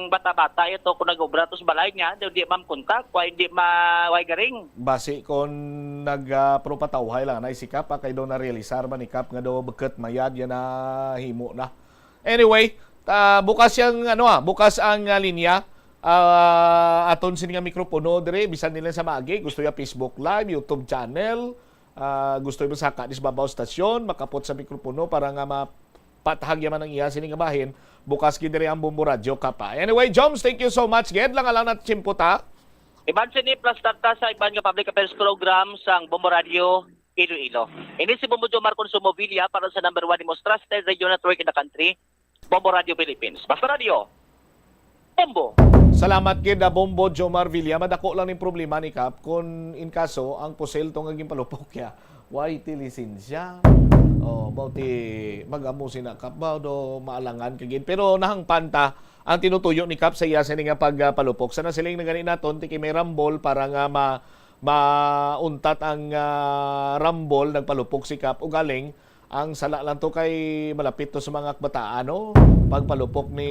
bata-bata ito kung nag-obra to sa balay niya, di, di man kontak, why di ma-, why garing? Basi kon nag, ah, pero patawhay lang na si Kap, ah, kay daw na-realisar man ni Kap nga daw bukut mayad yan na himo na. Anyway, ta, bukas yang, ano, ah, bukas ang, ah, linya. Ah, aton sini nga mikropono dire, bisan nila sa maagi, gusto ya Facebook Live, YouTube channel, ah, gusto mo saka dis babaw stasyon, makapot sa mikropono para nga ma-, patahag yaman ang iya sini nga bahin, bukas gid diri ang Bombo Radyo, Kap. Anyway, Joms, thank you so much. Gid lang alang na tiyempo ta. Iban sini, plus tarta sa iban nga public affairs program sang Bombo Radyo Iloilo. Ini si Bombo Jomar Consumo Villa para sa number one, the most trusted radio network in the country, Bombo Radyo Philippines. Basta Radyo, Bombo. Salamat gid, ah, Bombo Jomar Villa. Madako lang ning problema ni Kap kung in kaso ang pusil to nga ginpalupok ya. Why ti lisensya? Oh, bawti mag-amo sina Kap ba do maalangan ka gid. Pero nahangpan ta ang tinutuyo ni Kap sa iya sini nga pagpalupok. Sa nasiling na gani naton, ti kay may rambol para nga ma-, mauntat ang, ah, rambol, nagpalupok si Kap. Ugaling, ang sala lang to kay malapit to sa mga kabataan, no? Pagpalupok ni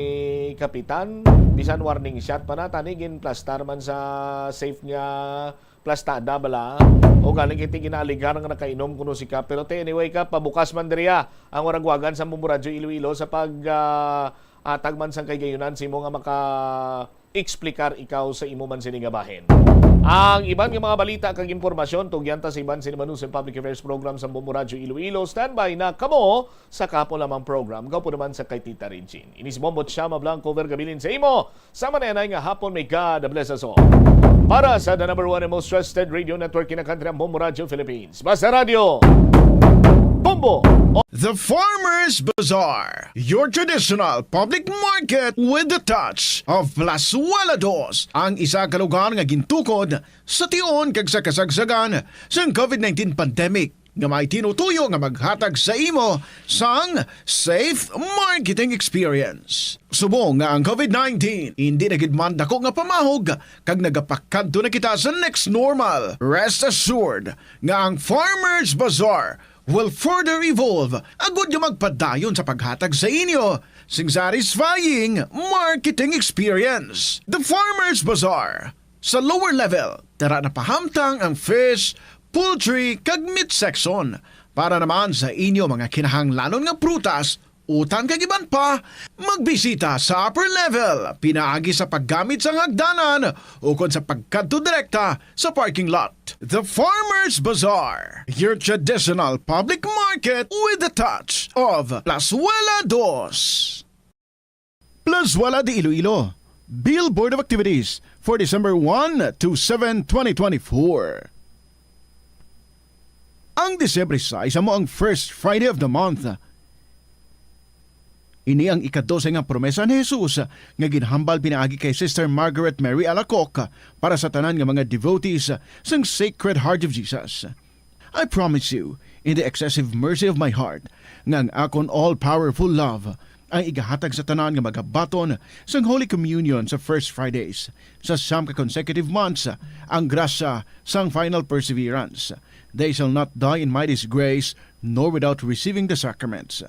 Kapitan, bisan warning shot pa na, tani ginplastar man sa safe nga plastada bala. O galing kay ti ginaaligar nga nakainom kuno si Kap. Pero te, anyway, Kap, pabukas man diri, ah, ang waragwagan sa Bombo Radyo Iloilo sa pag, ah, atag man sang kahigayonan sa imo nga maka-explicar ikaw sa imo man sini nga bahin. Ang iban nga mga balita kag impormasyon, tugyan ta sa iban sini manusa public affairs program sa Bombo Radyo Iloilo. Standby na kamo sa kahapon lamang program. Gwapo naman sa kay Tita Regine. Ini si Bombo Chama Blanco Vergabilin sa imo. Sa manenay nga hapon, may God bless us all. Para sa the number one and most trusted radio network in the country, ang Bombo Radio Philippines. Basta Radio, Bombo! The Farmers Bazaar, your traditional public market with the touch of Plazuela Dos, ang isa ka lugar nga gintukod sa tion kag sa kasagsagan sang COVID nineteen pandemic, nga may tinutuyo nga maghatag sa imo sang safe marketing experience. Subong nga ang COVID nineteen indi na gid man dako nga pamahog kag nagapakadto na kita sa next normal, rest assured nga ang Farmers Bazaar will further evolve agud nga magpadayon sa paghatag sa inyo sing satisfying marketing experience. The Farmers Bazaar, sa lower level, tara na pahamtang ang fish, poultry, kag meat section. Para naman sa inyo mga kinahanglanon nga prutas, utan kag iban pa, magbisita sa upper level pinaagi sa paggamit sang hagdanan ukon sa pagkadto direkta sa parking lot. The Farmers Bazaar, your traditional public market with the touch of Plazuela Dos. Plazuela de Iloilo, Billboard of Activities for December one to seven, twenty twenty-four. Ang Disyembre sais amo ang first Friday of the month. Ini ang ikadose nga promesa ni Jesus nga ginhambal pinaagi kay Sister Margaret Mary Alacoque para sa tanan nga mga devotees sang Sacred Heart of Jesus. I promise you, in the excessive mercy of my heart, nga ang akon all-powerful love ang igahatag sa tanan nga magabaton sang Holy Communion sa First Fridays, sa siyam ka consecutive months, ang grasya sang final perseverance. They shall not die in my disgrace, nor without receiving the sacraments.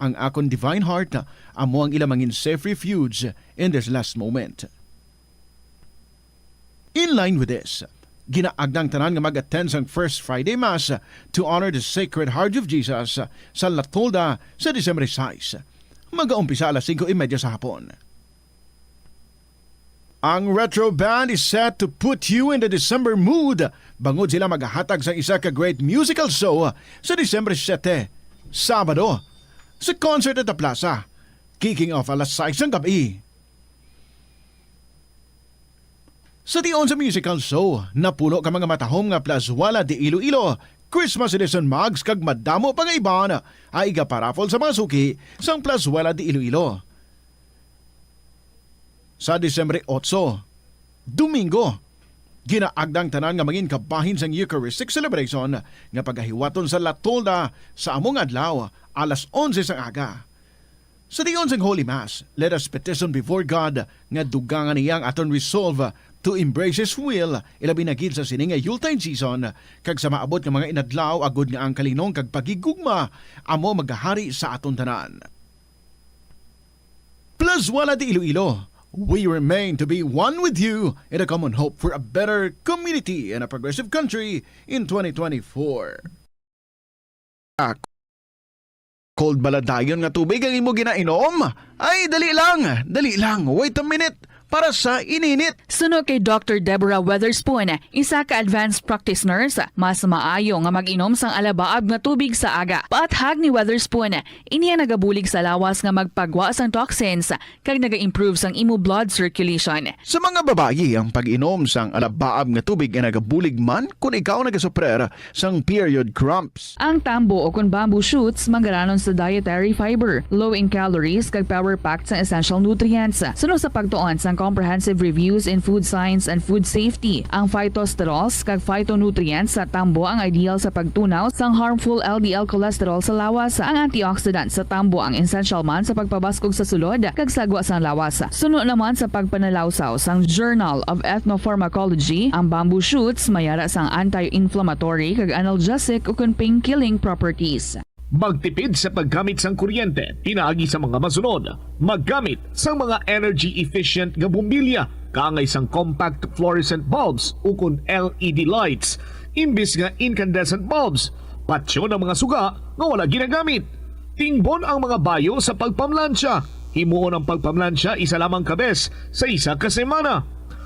Ang akon divine heart amo ang ila mangin safe refuge in this last moment. In line with this, ginaagnang tanan nga mag-attend sang First Friday Mass to honor the Sacred Heart of Jesus sa La Tolda sa Disyembre sais. Mag-aumpisa alas singko y media sa hapon. Ang Retro Band is set to put you in the December mood bangod sila magahatag sang isa ka great musical show sa Disyembre siyete, Sabado, sa Concert at the Plaza, kicking off alas sais sang gab-i. Sa tion sa musical show, napulo ka mga matahom nga Plazuela de Iloilo Christmas Edition mugs kag madamo pa nga iban ang igaparaffle sa mga suki sang Plazuela de Iloilo. Sa Disyembre otso, Domingo, ginaagnang tanan nga mangin kabahin sang Eucharistic celebration nga pagahiwaton sa La Tolda sa among adlaw, alas onse sang aga. Sa tion sang Holy Mass, let us petition before God nga dugangan niya ang aton resolve to embrace His will, ilabi na gid sa sini nga Yuletide season, kag sa maabot nga mga inadlaw, agod nga ang kalinong kag paghigugma amo magahari sa aton tanan. Plazuela de Iloilo, we remain to be one with you in a common hope for a better community and a progressive country in twenty twenty-four. Ah, cold bala dayon nga tubig ang imo ginainom? Ay, dali lang, dali lang. Wait a minute. Para sa ininit. Suno kay Doctor Deborah Weatherspoon, isa ka advanced practice nurse, mas maayo nga mag-inom sang alabaab nga tubig sa aga. Paathag ni Weatherspoon, ini ang nagabulig sa lawas nga magpagwa sang toxins kag naga-improve sang imo blood circulation. Sa mga babayi, ang pag-inom sang alabaab nga tubig ay nagabulig man kon ikaw nagasuprer sang period cramps. Ang tambo o kon bamboo shoots manggaranon sa dietary fiber, low in calories, kag power-packed sang essential nutrients. Suno sa pagtuon sang Comprehensive Reviews in Food Science and Food Safety, ang phytosterols kag phytonutrients sa tambo ang ideal sa pagtunaw sang harmful L D L cholesterol sa lawas. Ang antioxidant sa tambo ang essential man sa pagpabaskog sa sulod kag sagwa sang lawas. Suno naman sa pagpanalawsaw sang Journal of Ethnopharmacology, ang bamboo shoots may ara sang anti-inflammatory kag analgesic ukon pain-killing properties. Magtipid sa paggamit sang kuryente pinaagi sa mga masunod. Maggamit sang mga energy-efficient nga bombilya kaangay sang compact fluorescent bulbs ukon L E D lights imbis nga incandescent bulbs. Patyon ang mga suga nga wala ginagamit. Tingbon ang mga bayo sa pagpamlansya. Himuon ang pagpamlansya isa lamang ka bes sa isa ka semana.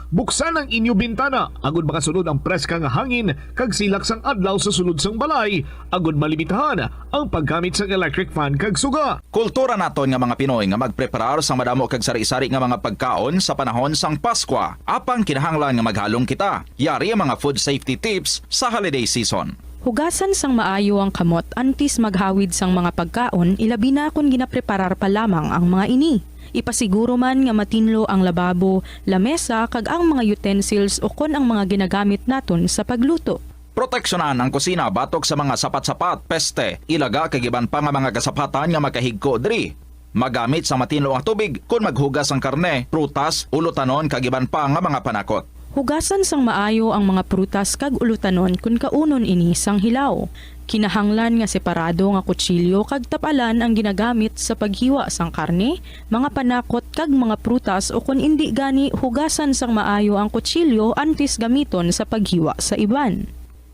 Buksan ang inyo bintana agud makasulod ang preska nga hangin kag silak sang adlaw sa sulod sang balay, agud malimitahan ang paggamit sang electric fan kag suga. Kultura naton nga mga Pinoy nga magpreparar sang madamo kag sari-sari nga mga pagkaon sa panahon sang Paskwa. Apang kinahanglan nga maghalong kita. Yari ang mga food safety tips sa holiday season. Hugasan sang maayo ang kamot antes maghawid sang mga pagkaon, ilabi na kon ginapreparar pa lamang ang mga ini. Ipasiguro man nga matinlo ang lababo, lamesa, kag ang mga utensils ukon ang mga ginagamit naton sa pagluto. Proteksyonan ang kusina batok sa mga sapat-sapat, peste, ilaga, kag iban pa nga mga kasapatan nga makahigko diri. Magamit sang matinlo nga tubig kon maghugas sang karne, prutas, ulutanon, kag iban pa nga mga panakot. Hugasan sang maayo ang mga prutas kag ulutanon kon kaunon ini sang hilaw. Kinahanglan nga separado nga kutsilyo kag tap-alan ang ginagamit sa paghiwa sang karne, mga panakot, kag mga prutas, ukon indi gani, hugasan sang maayo ang kutsilyo antes gamiton sa paghiwa sa iban.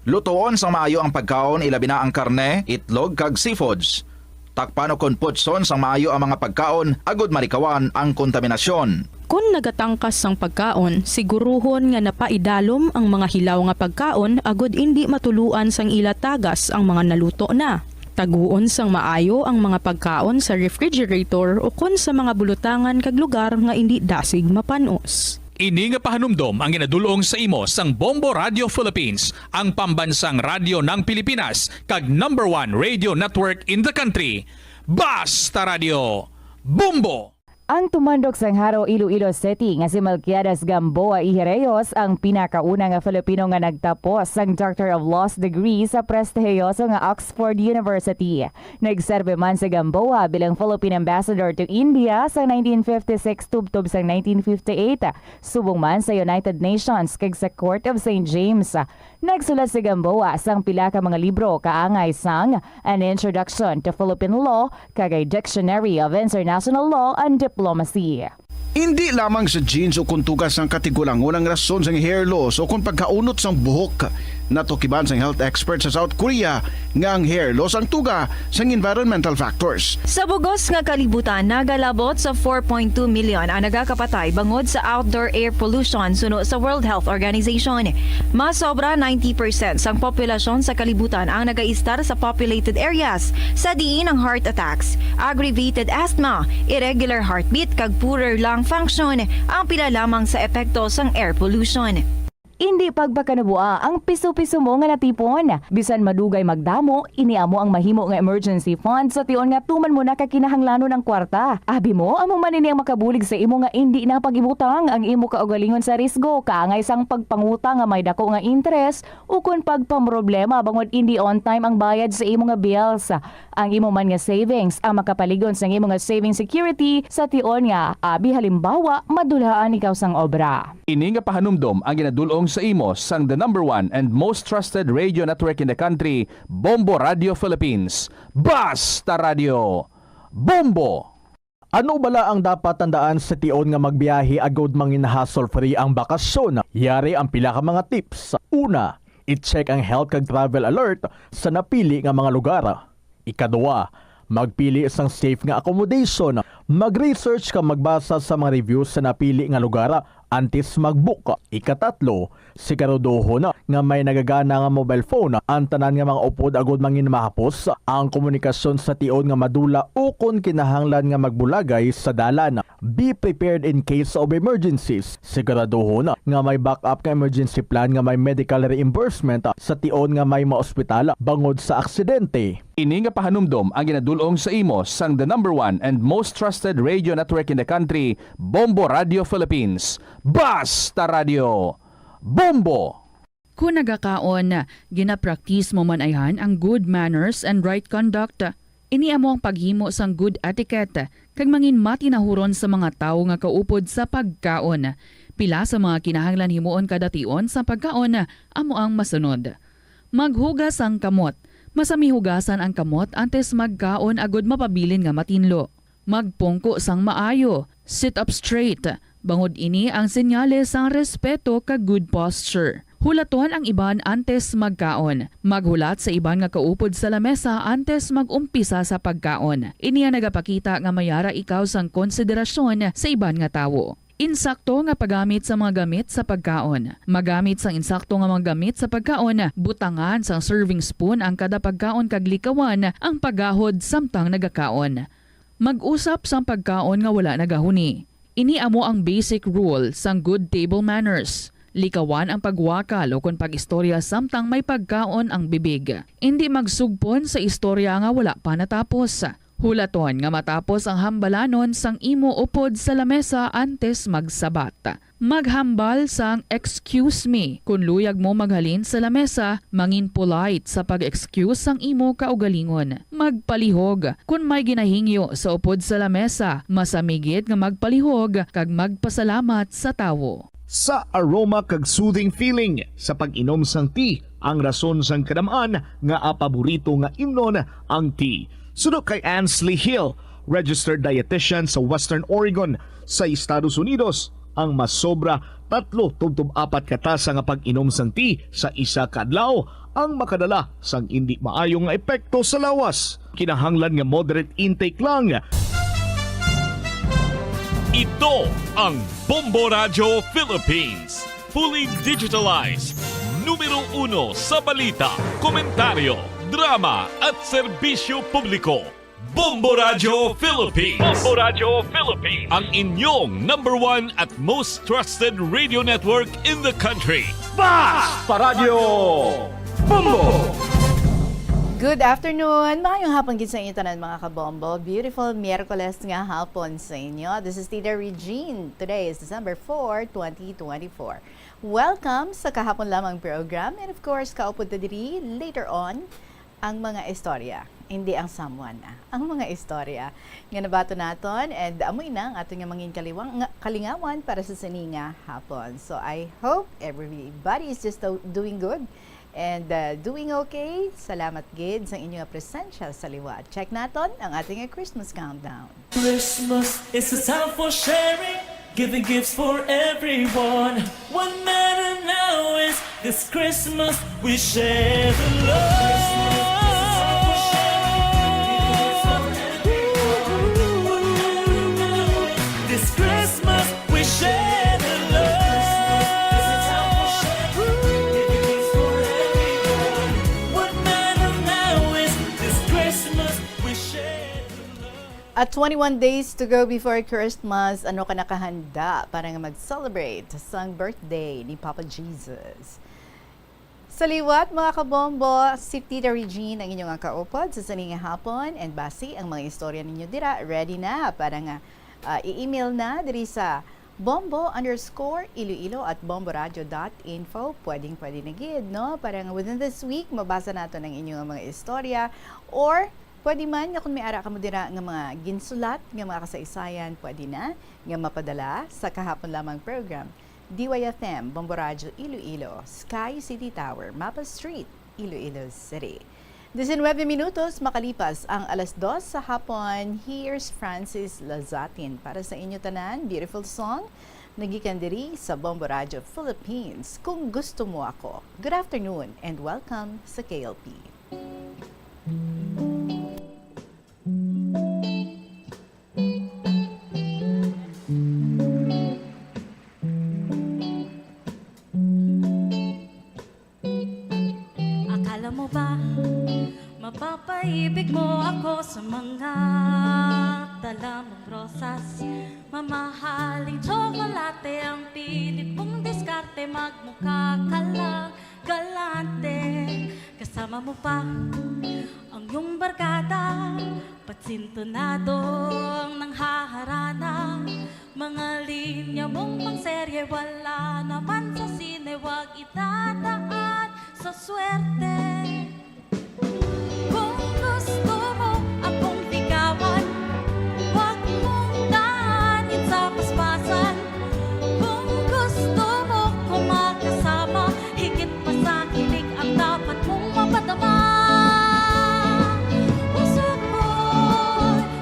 Lutoon sang maayo ang pagkaon, ilabi na ang karne, itlog, kag seafoods. Takpan ukon putson sang maayo ang mga pagkaon agud malikawan ang kontaminasyon. Kon nagatangkas sang pagkaon, siguruhon nga napaidalom ang mga hilaw nga pagkaon agud indi matuluan sang ila tagas ang mga naluto na. Taguon sang maayo ang mga pagkaon sa refrigerator ukon sa mga bulutangan kag lugar nga indi dasig mapan-os. Ini nga pahanumdom ang ginadul-ong sa imo sang Bombo Radio Philippines, ang pambansang radyo ng Pilipinas, kag number one radio network in the country. Basta Radio, Bombo! Ang tumandok sang Jaro, Iloilo City nga si Melquiades Gamboa y Herreos ang pinakauna nga Filipino nga nagtapos sang Doctor of Laws degree sa prestihiyoso nga Oxford University. Nagserbi man si Gamboa bilang Philippine Ambassador to India sa nineteen fifty-six tubtob sang nineteen fifty-eight, subong man sa United Nations kag sa Court of Saint James. Nagsulat si Gamboa sang pila ka mga libro kaangay sang An Introduction to Philippine Law kag a Dictionary of International Law and Diplomacy. Indi lamang sa genes o kon tuga sang katigulangon ang rason sang hair loss o kon pagkaunot sang buhok. Natukiban sang health expert sa South Korea nga ang hair loss ang tuga sang environmental factors. Sa bug-os nga kalibutan, nagalabot sa four point two million ang nagakapatay bangod sa outdoor air pollution suno sa World Health Organization. Mas sobra ninety percent sang populasyon sa kalibutan ang nagaistar sa populated areas, sa diin ang heart attacks, aggravated asthma, irregular heartbeat, kag poorer lung function ang pila lamang sa epekto sang air pollution. Indi pagpakanabuha ang piso-piso mo nga natipon. Bisan madugay magdamo, ini amo ang mahimo nga emergency fund sa tion nga tuman mo na ka kinahanglanon ang kwarta. Abi mo, amo man ini ang makabulig sa imo nga indi na pag-ibutang ang imo kaugalingon sa risgo, kaangay sang pagpangutang nga may dako nga interes, ukon pagpamroblema bangod indi on time ang bayad sa imo nga bills. Ang imo man nga savings ang makapalig-on sang imo nga saving security sa tion nga, abi halimbawa, madulhaan ikaw sang obra. Ini nga pahanumdom ang ginadul-ong sa imo sang the number one and most trusted radio network in the country, Bombo Radio Philippines. Basta Radio! Bombo! Ano bala ang dapat tandaan sa tion nga magbiyahe agud mangin hassle-free ang bakasyon? Yari ang pila ka mga tips. Una, i-check ang health kag travel alert sa napili nga mga lugar. Ikaduha, magpili sang safe nga accommodation. Mag-research kag magbasa sa mga reviews sa napili nga lugar antes mag-book. Ikatatlo, siguraduhon nga may nagagana nga mobile phone ang tanan nga mga upod agud mangin mahapos ang komunikasyon sa tion nga madula ukon kinahanglan nga magbulagay sa dalan. Be prepared in case of emergencies. Siguraduhon nga may backup nga emergency plan nga may medical reimbursement sa tion nga may maospital bangod sa aksidente. Ini nga pahanumdom ang ginadul-ong sa imo sang the number one and most trusted radio network in the country, Bombo Radio Philippines. Basta Radio! Bombo! Kon nagakaon, ginapraktis mo man ayhan ang good manners and right conduct. Ini amo ang paghimo sang good etiquette kag mangin matinahuron sa mga tawo nga kaupod sa pagkaon. Pila sa mga kinahanglan himuon kada tion sa pagkaon amo ang masunod. Maghugas sang kamot. Masami hugasan ang kamot antes magkaon agud mapabilin nga matinlo. Magpungko sang maayo, sit up straight, bangod ini ang senyales sang respeto kag good posture. Hulaton ang iban antes magkaon. Maghulat sa iban nga kaupod sa lamesa antes mag-umpisa sa pagkaon. Ini ang nagapakita nga may ara ikaw sang konsiderasyon sa iban nga tawo. Insakto nga paggamit sa mga gamit sa pagkaon. Magamit sang insakto nga mga gamit sa pagkaon, butangan sang serving spoon ang kada pagkaon kag likawan ang paggahod samtang nagakaon. Mag-usap sang pagkaon nga wala nagahuni. Ini amo ang basic rule sang good table manners. Likawan ang pagwakal ukon pag-istorya samtang may pagkaon ang bibig. Indi magsugpon sa istorya nga wala pa natapos. Hulaton nga matapos ang hambalanon sang imo upod sa lamesa antes magsabat. Maghambal sang "Excuse me" kon luyag mo maghalin sa lamesa. Mangin polite sa pag-excuse sang imo kaugalingon. Magpalihog kon may ginahingyo sa upod sa lamesa. Masami gid nga magpalihog kag magpasalamat sa tawo. Sa aroma kag soothing feeling sa pag-inom sang tea ang rason sang kadam-an nga paborito nga imnon ang tea. Suno kay Ansley Hill, registered dietitian sa Western Oregon sa Estados Unidos, ang masobra tatlo tubtob apat ka tasa nga pag-inom sang tea sa isa ka adlaw ang makadala sang indi maayo nga epekto sa lawas. Kinahanglan nga moderate intake lang. Ito ang Bombo Radyo Philippines. Fully digitalized. Numero uno sa balita, komentaryo, drama, at serbisyo publiko. Bombo Radyo Philippines. Bombo Radyo Philippines. Ang inyong number one at most trusted radio network in the country. Basta Radyo Bombo! Good afternoon. Maayong hapon gid sa inyo tanan, mga kabombo. Beautiful Miyerkules nga hapon sa inyo. This is Tita Regine. Today is December four, twenty twenty-four. Welcome sa Kahapon Lamang program. And of course, kaupod ta diri later on ang mga istorya. Hindi ang someone, ah. Ang mga istorya nga nabato naton, and amoy na ang aton nga mangin kaliwang, nga, kalingawan para sa sini nga hapon. So, I hope everybody is just do-, doing good and, uh, doing okay. Salamat gid sa inyo nga presensya sa liwat. Check naton ang ating Christmas countdown. Christmas is a time for sharing, giving gifts for everyone. What matter now is this Christmas we share the love. This Christmas we share the love. What matter now is this Christmas we share the love. At twenty-one days to go before Christmas, ano ka nakahanda para nga mag-celebrate sang birthday ni Papa Jesus? Sa liwat, mga kabombo, si Tita Regine ang inyong kaupod sa sini nga hapon. And basi ang mga istorya ninyo dira, ready na para nga, ah, i-email na diri sa bombo underscore iloilo at bomboradio dot info. Pwedeng-pwede na gid, no? Para nga within this week, mabasa naton ang inyong mga istorya. Or pwede man nga kung may ara kamo dira nga mga ginsulat nga mga kasaysayan, pwede na nga mapadala sa Kahapon Lamang program. D Y F M, Bombo Radyo Iloilo, Sky City Tower, Mapa Street, Iloilo City. Diecinueve minutos makalipas ang alas dos sa hapon. Here's Francis Lazatin para sa inyo tanan. Beautiful song. Nagikan diri sa Bombo Radyo Philippines, Kung Gusto Mo Ako. Good afternoon and welcome sa K L P. Akala mo ba mapapaibig mo ako sa mga dala mong rosas? Mamahaling tsokolate ang pilit mong diskarte, magmukha ka lang galante. Kasama mo pa ang iyong barkada, patsintonado ang nanghaharana. Mga linya mong pangserye, wala naman sa sine, wag idadaan sa swerte. Kung gusto mo akong ligawan, wag mong daanin sa paspasan. Kung gusto mo ko makasama, higit pa sa kilig ang dapat mong mapadama. Puso ko,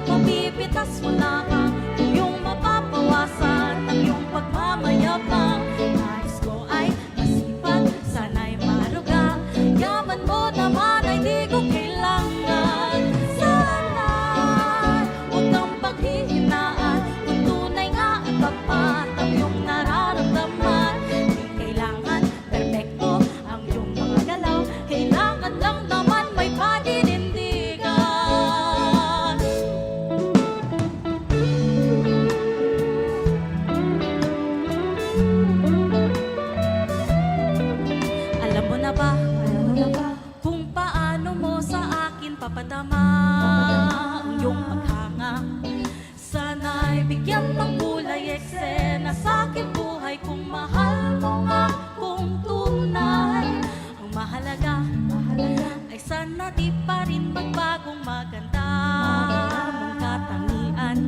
mapipitas mo lamang, kung iyong mapapawasan ang iyong pagmamayabang. Nais ko ay masipag, sana'y maruga. Yaman mo naman ay di ko kailangan. Sana'y huwag kang paghihinaan, kung tunay nga at tapat ang iyong nararamdaman. Di kailangan perpekto ang iyong mga galaw, kailangan lang naman may paninindigan. Alam mo na ba, alam mo na ba kung paano mo sa akin papadama ang iyong paghanga? Sana'y bigyan ng kulay eksena sa aking buhay kung mahal mo nga kung tunay. Ang mahalaga, mahalaga ay sana di pa rin magbagong maganda mong katangian.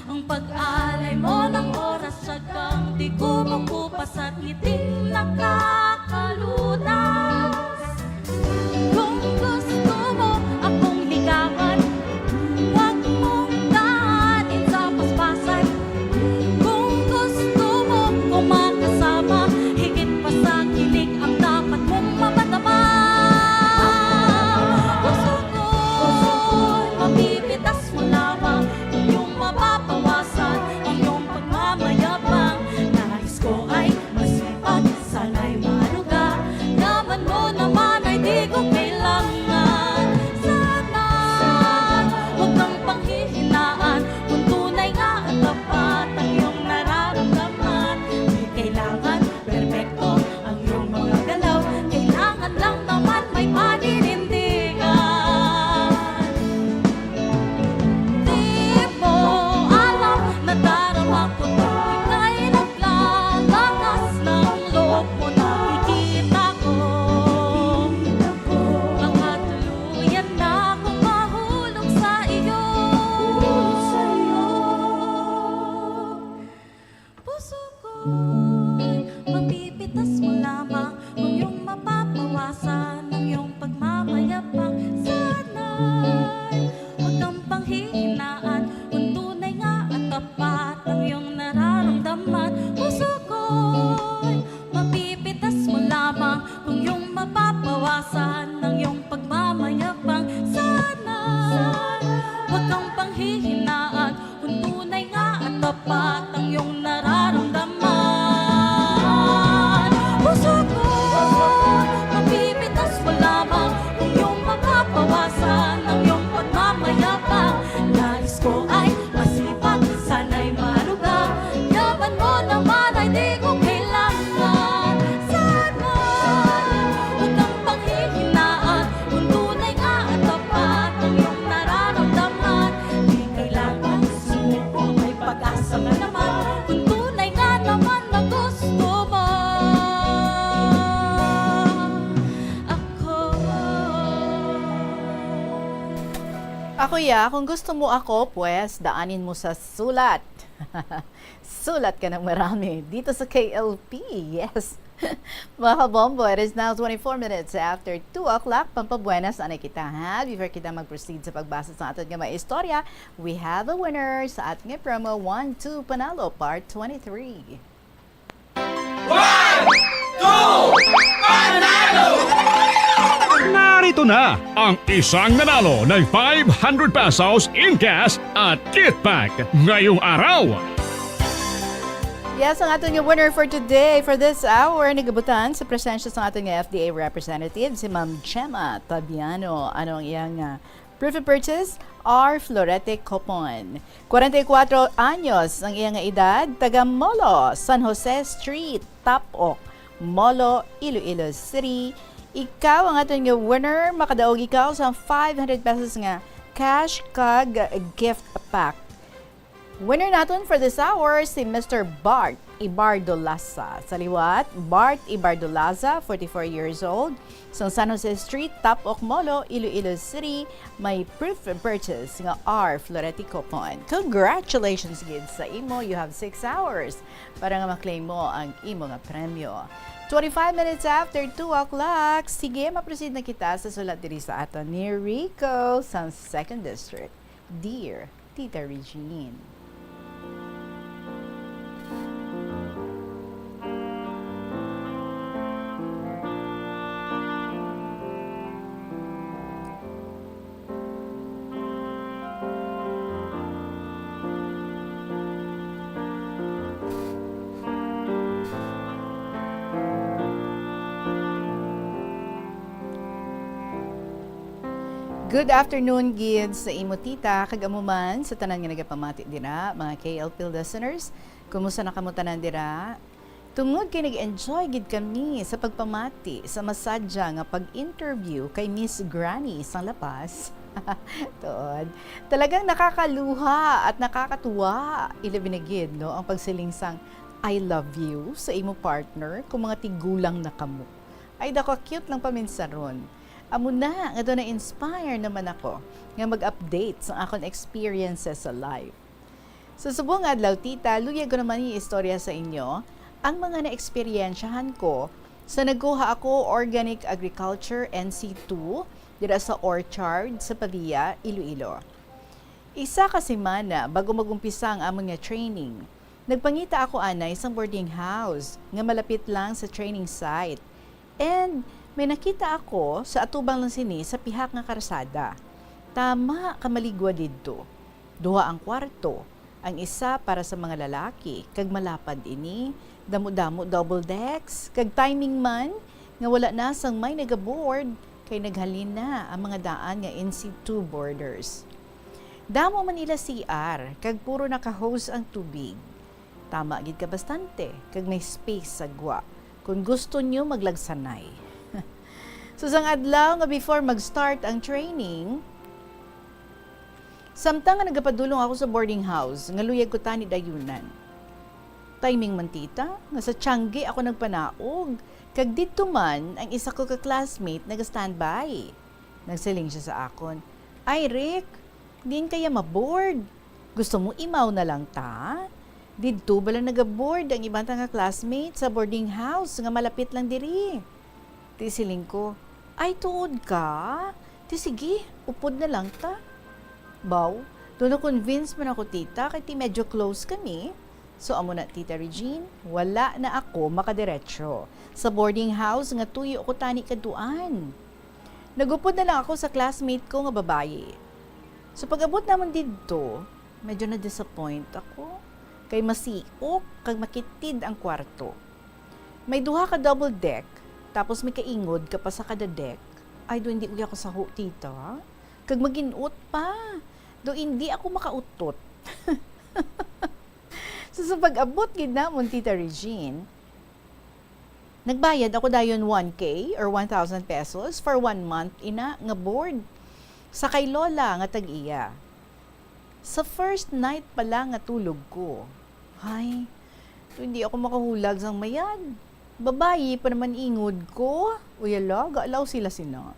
Ang pag-alay mo ng oras, tiyagang di kumukupas at ngiting nakakalunas. Kung gusto mo akong ligawan, wag mong daanin sa paspasan. Kung gusto mo ko makasama, higit pa sa kilig ang dapat mong mapadama. Puso ko'y mapipitas mo lamang, kung iyong mapapawasan ang iyong pagmamayabang. Nais ko ay masipag, sana'y Mapipitas mo lamang kung iyong mapapawasan ang iyong pagmamayabang. Sana huwag kang panghihinaan kung tunay nga at tapat ang iyong nararamdaman. Puso ko, mapipitas mo lamang kung iyong mapapawasan ang iyong pagmamayabang. Nais ko ay masipag, sana'y maruga. Yaman mo naman ay di ko kailangan. Sana huwag kang panghihinaan kung tunay nga at tapat ang iyong nararamdaman. Di kailangan sumuko, may pag-asa ka naman kung tunay nga naman na gusto mo ako. Ako ya, kung gusto mo ako, pwes, daanin mo sa sulat. Sulat ka ng marami dito sa K L P. Yes. Mga kabombo, it is now twenty-four minutes after two o'clock. Pampabuenas anay kita, ha? Before kita mag-proceed sa pagbasa sa aton nga mga istorya, we have a winner sa aton nga promo, One, Two, Panalo, Part twenty-three. One, Two, Panalo! Narito na ang isang nanalo ng five hundred pesos in cash at gift bag ngayong araw. Yes, ang aton nga winner for today, for this hour, nagabutan sa presensya sa aton nga F D A representative, si Ma'am Gemma Tabiano. Ano ang iyang, ah, proof of purchase? R Florete Coupon. Kwarenta y kuwatro anyos ang iya nga edad, taga Molo, San Jose Street, Tapok, Molo, Iloilo City. Ikaw ang aton nga winner, makadaog ikaw sa five hundred pesos nga cash kag gift pack. Winner naton for this hour si Mister Bart Ibardo Laza. Sa liwat, Bart Ibardo Laza, forty-four years old, sang San Jose Street, Tapok, Molo, Iloilo City, may proof of purchase nga R Florete coupon. Congratulations gid sa imo. You have six hours para nga ma-claim mo ang imo nga premyo. Twenty-five minutes after two o'clock, sige, ma-proceed na kita sa sulat diri sa aton ni Rico sa Second District. Dear Tita Regine. Good afternoon gid sa imo, tita, kag amo man sa tanan nga nagapamati dira, mga K L P listeners. Kumusta na kamo tanan dira? Tungod kay nag-enjoy gid kami sa pagpamati sa masadya nga pag-interview kay Miss Granny sang La Paz. Tuod, talagang nakakaluha at nakakatuwa. Ilabi na gid, no, ang pagsiling sang "I love you" sa imo partner kung mga tigulang na kamo. Ay, dako, cute lang paminsaron. Amo na nga daw na-inspire naman ako nga mag-update sa akon experiences sa life. Sa subong nga adlaw, tita, luyag ko naman i-istorya sa inyo ang mga naeksperyensyahan ko sa nagkuha ako organic agriculture N C two dira sa orchard sa Pavia, Iloilo. Isa ka semana bago mag-umpisa ang amon nga training, nagpangita ako anay sang boarding house nga malapit lang sa training site. And may nakita ako sa atubang lang sini sa pihak nga karsada. Tama ka maligwa didto. Duha ang kwarto, ang isa para sa mga lalaki, kag malapad ini, damo-damo double decks, kag timing man nga wala na sang may nagaboard, kay naghalin na ang mga daan nga N C two boarders. Damo man ila C R, kag puro naka-hose ang tubig. Tama gid ka bastante, kag may space sa gwa, kung gusto nyo maglagsanay. So, sang adlaw nga before mag-start ang training, samtang nga nagapadulong ako sa boarding house, nga luyag ko tani dayunan. Timing man, tita, nga sa tiyanggi ako nagpanaog, kag didto man ang isa ko ka classmate naga-standby. Nagsiling siya sa akon, "Ay, Rick, diin kaya maboard? Gusto mo imaw na lang ta? Didto bala nagaboard ang iban ta nga classmate sa boarding house nga malapit lang diri." Ti siling ko, "Ay, tuod ka? Ti sige, upod na lang ta." Baw, do na-convince man ako, tita, kay ti medyo close kami. So, amo na, Tita Regine, wala na ako makadiretso sa boarding house nga tuyo ko tani kadtuan. Nagupod na lang ako sa classmate ko nga babayi. So, pag-abot namon didto, medyo na-disappoint ako. Kay masiok kag makitid ang kwarto. May duha ka double deck, tapos may kaingod ka pa sa kada deck. Ay, do hindi ko kasaho, tita. Kag maginot pa. Do hindi ako makautot. So, sa pag-abot gid namon, Tita Regine, nagbayad ako dayon one K or one thousand pesos for one month ina nga board sa kay Lola nga tag-iya. Sa first night pa lang nga tulog ko, ay, hindi ako makahulag sang mayad. Babayi pa naman ingod ko. Uy, hala, gaalaw sila sina.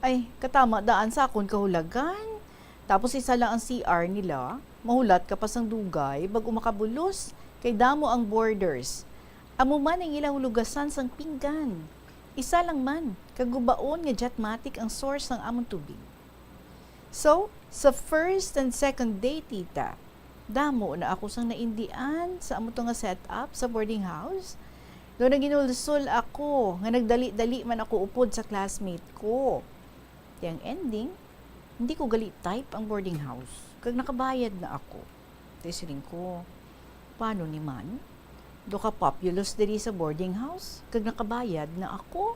Ay, katama daan sa akon kahulagan. Tapos isa lang ang C R nila. Mahulat ka pa sang dugay bag-o makabulos, kay damo ang boarders. Amo man ang ila hulugasan sang pinggan. Isa lang man, kag gubaon nga Jetmatic ang source sang amon tubig. So, sa first and second day, tita, damo na ako sang naindian sa amo to nga setup sa boarding house. Do naginulsol ako nga nagdali-dali man ako upod sa classmate ko. Ti ang ending, hindi ko gali type ang boarding house, kag nakabayad na ako. Ti siling ko, "Paano ni man? Do ka populous diri sa boarding house, kag nakabayad na ako."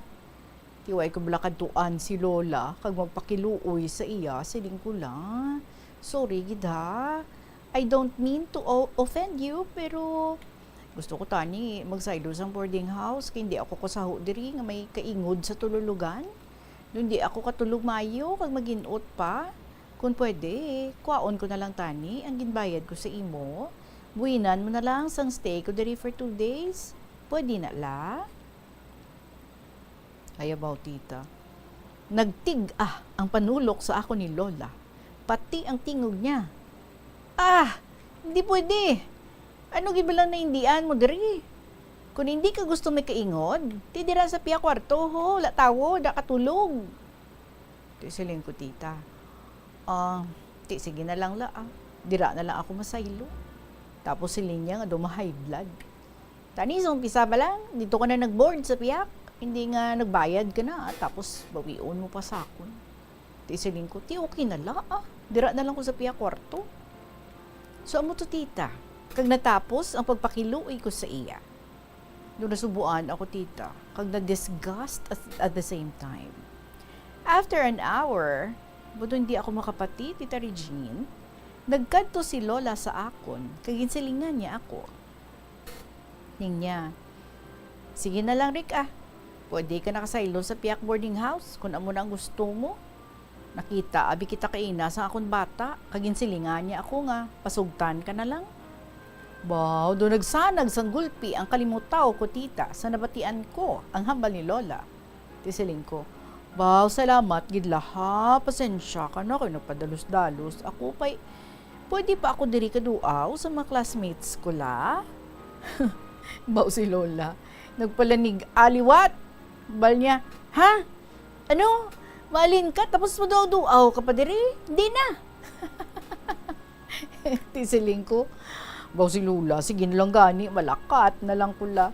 Ti way ko bala kadtuan si Lola, kag magpakiluoy sa iya, siling ko la, "Sorry gid ha. I don't mean to o-, offend you, pero gusto ko tani magsaylo sang boarding house, kay hindi ako kasaho diri nga may kaingod sa tululugan. Hindi ako katulog maayo, kag maginot pa. Kung pwede, kwaon ko na lang tani ang ginbayad ko sa imo. Buhinan mo na lang sang stay ko diri for two days. Pwede na la?" Ay, abaw, tita. Nagtig-a ang panulok sa akon ni Lola, pati ang tingog niya. "Ah, hindi pwede. Ano gid ba lang naindian mo diri? Kung hindi ka gusto may kaingod, ti dira sa piya kwarto, ho, wala tawo, da katulog." Ti siling ko, tita, "Ah, ti sige na lang la, ah. Dira na lang ako masaylo." Tapos siling niya nga daw ma-high blood. "Tani sa umpisa pa lang, dito ka na nag-board sa piyak. Hindi nga nagbayad ka na, ah, tapos bawion mo pa sa akon." Ti siling ko, "Ti okay na la, ah. Dira na lang ko sa piyak kwarto." So, amo to, tita. Kag natapos ang pagpakiluoy ko sa iya. Do nasubuan ako, tita, kag na-disgust at, at the same time. After an hour, buto hindi ako makapati, Tita Regine, nagkadto si Lola sa akon, kag ginsilingan niya ako. Ning niya, "Sige na lang, Rick, ah. Pwede ka nakasaylo sa piyak boarding house kung amo na ang gusto mo. Nakita abi kita kaina sa akon bata, kag ginsilingan niya ako nga pasugtan ka na lang." Baw, do nagsanag sang gulpi ang kalimutaw ko, tita, sa nabatian ko ang hambal ni Lola. Ti siling ko, "Baw, salamat gid la ha. Pasensya ka na kay nagpadalos-dalos ako, pay pwede pa ako diri kaduaw sa mga classmates ko la?" Baw si Lola, nagpalanig aliwat. Bal niya, "Ha? Ano? Maalin ka tapos maduaw-duaw ka pa diri? Hindi na." Ti siling ko, "Baw si Lola, sige na lang gani, malakat na lang ko la."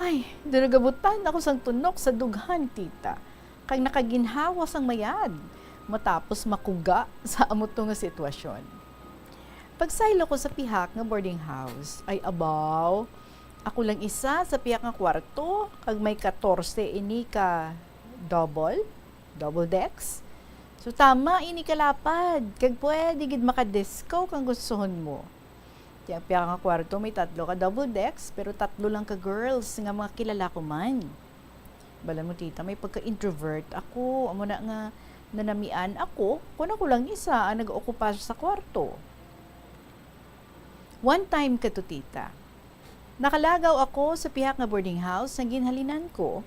Ay, do nagabutan ako sang tunok sa dughan, tita, kag nakaginhawa sang mayad matapos makuga sa amo to nga sitwasyon. Pagsaylo ko sa pihak nga boarding house, ay abaw, ako lang isa sa pihak nga kwarto, kag may katorse ini ka double, double decks. So, tama ini kalapad, kag pwede gid makadisco kung gustuhon mo. Ti ang pihak nga kwarto may tatlo ka double decks, pero tatlo lang ka girls nga mga kilala ko man. Bala mo, tita, may pagka-introvert ako. Amo na nga nanamian ako kung ako lang isa ang nag-ookupar sa kwarto. One time kadto, tita, nakalagaw ako sa pihak nga boarding house nga ginhalinan ko.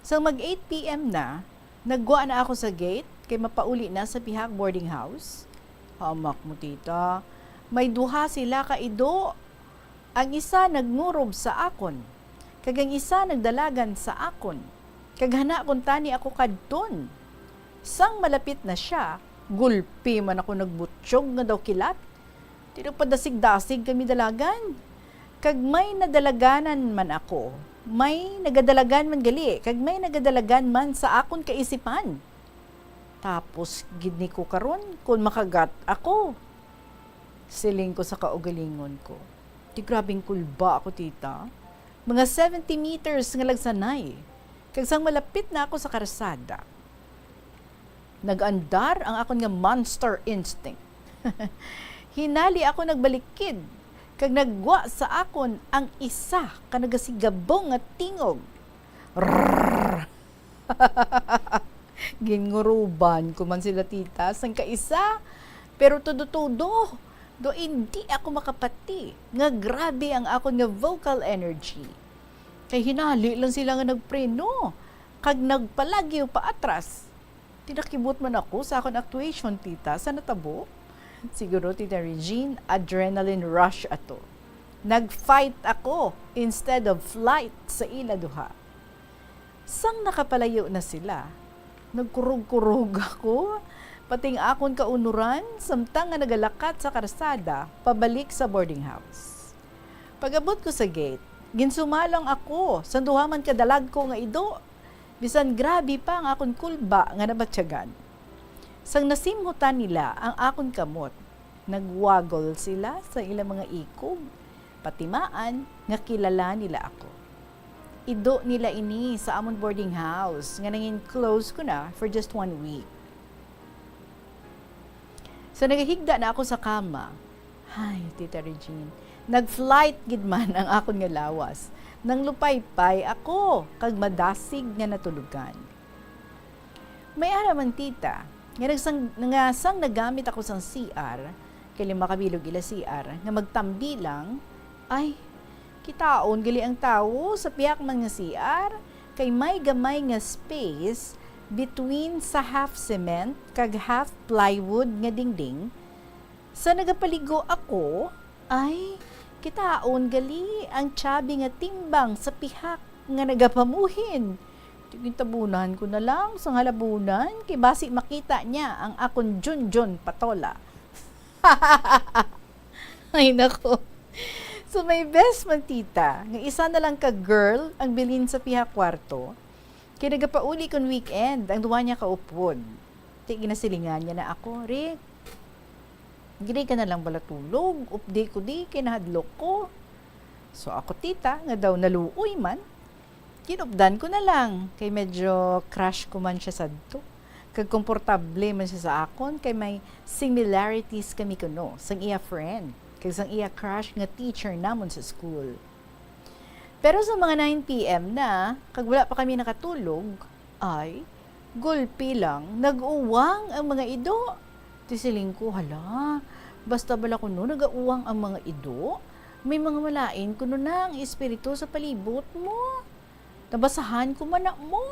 Sang mag eight P M na, naggwa na ako sa gate kay mapauli na sa pihak boarding house. Hamak mo, tita, may duha sila ka ido. Ang isa nagngurob sa akon, kag ang isa nagdalagan sa akon, kag hana kuntani ako kadton. Sang malapit na sia, gulpi man ako nagbutyog nga daw kilat. Tinapadasig-dasig kami dalagan. Kag may nadalaganan man ako, may nagadalagan man gali, kag may nagadalagan man sa akon kaisipan. Tapos gid ni ko karon kon makagat ako, siling ko sa kaugalingon ko. Di grabing kulba ako, tita. Mga seventy meters nga lagsanay. Kag sang malapit na ako sa karsada, nag-andar ang akon nga monster instinct. Hinali ako nagbalikid, kag naggwa sa akon ang isa ka nagasigabong nga tingog. Rrrr! Ginguruban ko man sila, tita, sang kaisa, pero tudo-tudo, do hindi ako makapati nga grabe ang akon nga vocal energy. Kay hinali lang sila nga nagpreno, kag nagpalagyo paatras. Tinakibot man ako sa akon actuation, tita, sa natabo. Siguro, Tita Regine, adrenaline rush ato. Nag-fight ako instead of flight sa ila duha. Sang nakapalayo na sila, nagkurog-kurog ako, pati ang akon kaunuran, samtang nga nagalakat sa karsada pabalik sa boarding house. Pag-abot ko sa gate, ginsumalang ako sang duha man ka dalagko nga ido, bisan grabe pa ang akon kulba nga nabatyagan. Sang nasimhutan nila ang akon kamot, nagwagol sila sa ilang mga ikog, patimaan nga kilala nila ako. Ido nila ini sa amon boarding house nga nangin close ko na for just one week. Sa nagahigda na ako sa kama, ay, Tita Regine, nag-flight gid man ang akon nga lawas. Nanglupaypay ako kag madasig nga natulogan. May ara man, tita, nga nagsang-, nga sang nagamit ako sang C R, kay lima ka bilog ila C R, nga magtambi lang, ay, kitaon gali ang tawo sa pihak man nga C R, kay may gamay nga space between sa half cement kag half plywood nga dingding. Sa nagapaligo ako, ay, kitaon gali ang tiyabi nga timbang sa pihak nga nagapamuhin. Di, gintabunan ko na lang sang halabunan, kay basi makita niya ang akon junjun patola. Ay, nako. So, may best man, tita, nga isa na lang ka girl ang bilin sa pihak kwarto, kay nagapauli kon weekend ang duwa niya ka upod. Ti, ginasilingan niya na ako, "Rick, diri ka na lang bala tulog, updi ko di, kay nahadlok ko." So, ako, tita, nga daw naluoy man, ginupdan ko na lang, kay medyo crush ko man siya sadto. Kag komportable man siya sa akon, kay may similarities kami kuno sang iya friend, kag sang iya crush nga teacher namon sa school. Pero sa mga nine P M na, kag wala pa kami nakatulog, ay, gulpi lang, nag-uwang ang mga ido. Ti siling ko, "Hala, basta bala kuno nag-auwang ang mga ido? May mga malain kuno na ang espiritu sa palibot mo. Nabasahan ko man na mo."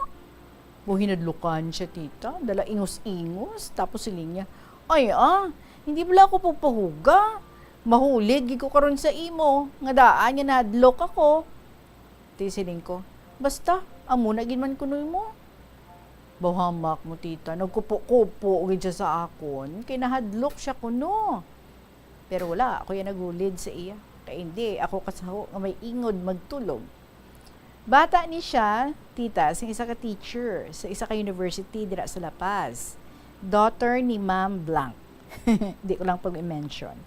Mo hinadlukan siya, tita, dala ingos-ingos, tapos siling niya, "Ay, ah, hindi bala ako pagpahuga. Mahulid gid ko karon sa imo, nga daan nga nahadlok ako." Ti siling ko, "Basta, amo na gid man kuno imo." Bawhamak mo, tita, nagkupo-kupo gid siya sa akon, kay nahadlok siya kuno. Pero wala ako ya nagulid sa iya, kay hindi ako kasaho nga may ingod magtulog. Bata ni siya, tita, sing isa ka teacher sa isa ka university dira sa La Paz. Daughter ni Ma'am Blanc. Di ko lang pag-mention.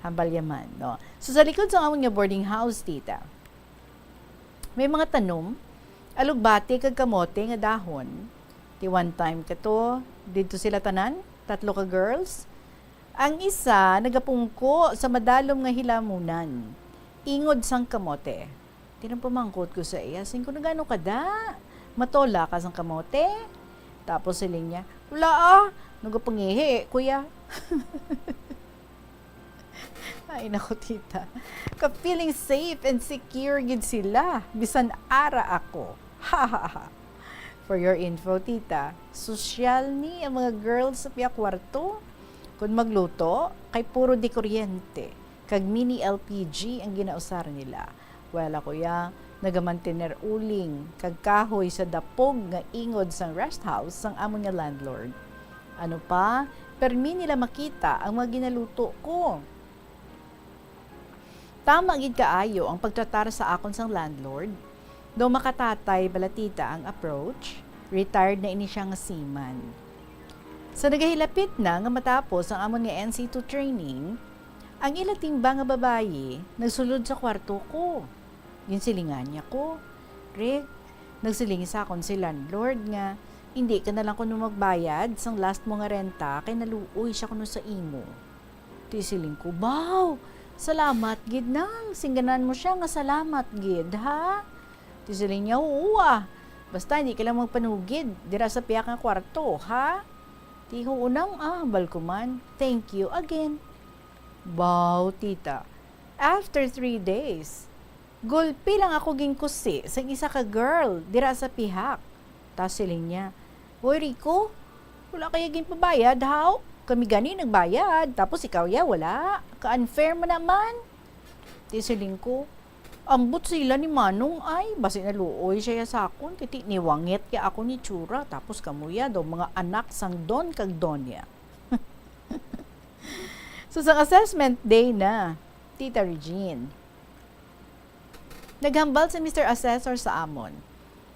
Hambal yaman, no? So, sa likod sa amon nga boarding house, tita, may mga tanom, alugbati kag kamote nga dahon. Ti one time kato, didto sila tanan, tatlo ka girls. Ang isa nagapungko sa madalom nga hilamunan, ingod sang kamote. Ti nang pamangkot ko sa iya, siling ko, "Nagano ka da? Matola ka sang kamote?" Tapos siling niya, "Wala, ah, nagapangihi, kuya." Ay, nako, tita. Ka-feeling safe and secure gid sila, bisan ara ako. Ha, ha, ha. For your info, tita, sosyal ni ang mga girls sa pihak kwarto. Kon magluto, kay puro di kuryente, kag mini L P G ang ginausar nila. Well, ako ya, nagamantener uling kag kahoy sa dapog nga ingod sang rest house sang amon nga landlord. Ano pa, permi nila makita ang mga ginaluto ko. Tama gid kaayo ang pagtratar sa akon sang landlord. Daw makatatay bala, tita, ang approach. Retired na ini siya nga seaman. Sa nagahilapit na nga matapos ang amon nga N C two training, ang ila timba nga babayi nagsulod sa kwarto ko. Ginsilingan niya ko, "Rick, nagsiling sa akon si landlord nga hindi ka na lang kuno magbayad sang last mo nga renta kay naluoy siya kuno sa imo." Ti siling ko, "Baw, salamat gid nang. Singganan mo siya nga salamat gid, ha?" Ti siling niya, "Oo, ah. Basta hindi ka lang magpanugid dira sa pihak nga kwarto, ha?" Ti, "Oo nang, ah, hambal ko man. Thank you again." Baw, tita, after three days, gulpi lang ako ginkusi sang isa ka girl dira sa pihak. Ta siling niya, "Hoy, Rico, wala kaya ginpabayad, haw? Kami gani nagbayad, tapos ikaw ya wala. Ka-unfair man naman." Ti siling ko, "Ambot sila ni Manong ay, basi naluoy siya ya sa akon, kay ti niwangit ya ako ni tsura, tapos kamo ya daw mga anak sang don kag donya." So, sang assessment day na, Tita Regine, naghambal si Mister Assessor sa amon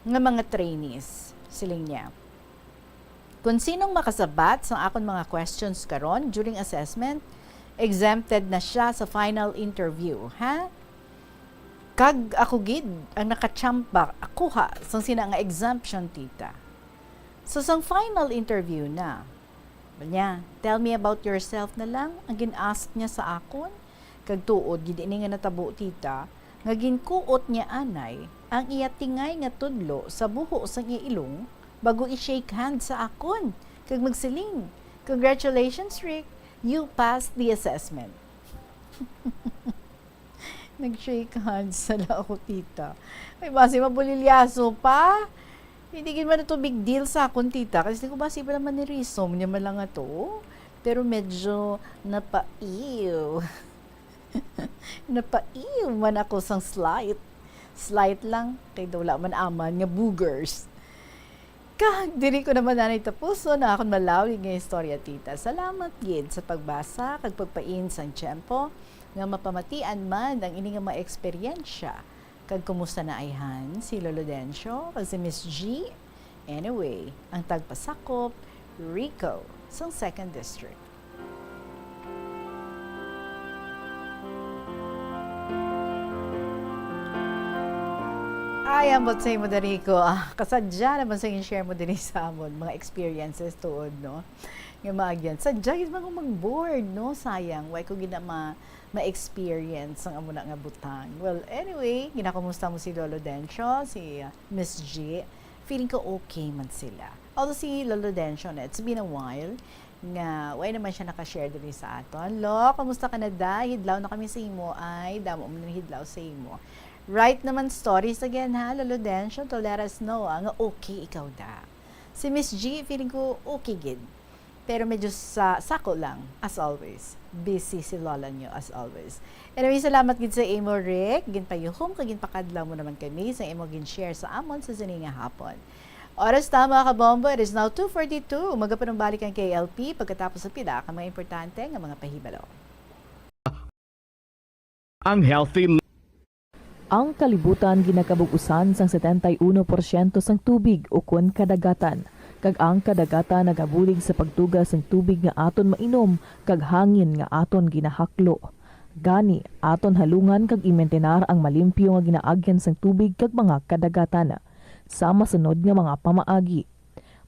nga mga trainees, siling niya, "Kung sinong makasabat sa akon mga questions karon during assessment, exempted na siya sa final interview, ha?" Kag ako gid ang nakatsampa, kuha sang sina nga exemption, tita. So, sang final interview na, unya, "Tell me about yourself," na lang ang gin-ask niya sa akon. Kag tuod gid ini nga natabo, tita, nga ginkuot niya anay ang iya tingay nga tudlo sa buho sang iya ilong bago i-shake hand sa akon kag magsiling, "Congratulations, Rick! You passed the assessment." Nag-shake hands na lang ako, tita. Ay, basi mabulilyaso pa. Hindi gid man ito big deal sa akon, tita. Kasi ko, "Basi pa naman ni Rizom niya man lang ato." Pero medyo napaiw. Napaiw man ako sang slight. Slight lang, kay daw wala man aman nga boogers. Kag diri ko naman anay tapuson ang akon malawig nga istorya, tita. Salamat gid sa pagbasa kag pagpain sang tiyempo nga mapamatian man ang ini nga mga eksperyensya. Kag kumusta na ayhan si Lolo Dencio kag si Miss G? Anyway, ang tagpasakop, Rico, sang Second District. Ay, ambot sa imo, Darico. Ah, kasadya naman sa in-share mo diri sa amon, mga experiences tuod, no? Nga maagyan. Sadya gid man ko mag-board, no? Sayang, way ko gid na ma-, ma-experience ang amo na nga butang. Well, anyway, ginakumusta mo si Lolo Dencio, si, ah, Miss G. Feeling ko okay man sila. Although si Lolo Dencio na, it's been a while nga way naman siya naka-share diri sa aton. Lo, kumusta ka na, da? Hidlaw na kami sa imo. Ay, damo man ang hidlaw sa imo. Write naman stories again, ha, Lolo Dencio, to let us know, ah, nga okay ikaw, da. Si Miss G, feeling ko okay gid. Pero medyo sa sako lang, as always. Busy si lola niyo, as always. Anyway, salamat gid sa imo, Rick. Ginpayuhom kag ginpakadlaw mo naman kami sa imo gin-share sa amon sa sini nga hapon. Oras ta, mga kabombo, it is now two forty-two. Magapanumbalik ang K L P pagkatapos sa pila ka mga importante nga mga pahibalo. Ang healthy Ang kalibutan ginakabug-usan sang setenta y uno porsyento sang tubig ukon kadagatan, kag ang kadagatan nagabulig sa pagtuga sang tubig nga aton mainom kag hangin nga aton ginahaklo. Gani, aton halungan kag imintinar ang malimpyo nga ginaagyan sang tubig kag mga kadagatan. Sa masunod nga mga pamaagi,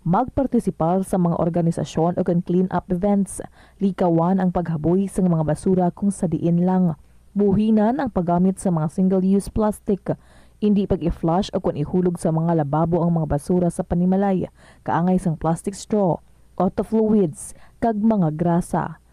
magpartisipar sa mga organisasyon ukon clean-up events. Likawan ang paghaboy sang mga basura kung sa diin lang. Buhinan ang paggamit sa mga single-use plastic. Indi pag-i-flush ukon ihulog sa mga lababo ang mga basura sa panimalay, kaangay sang plastic straw, auto fluids, kag mga grasa.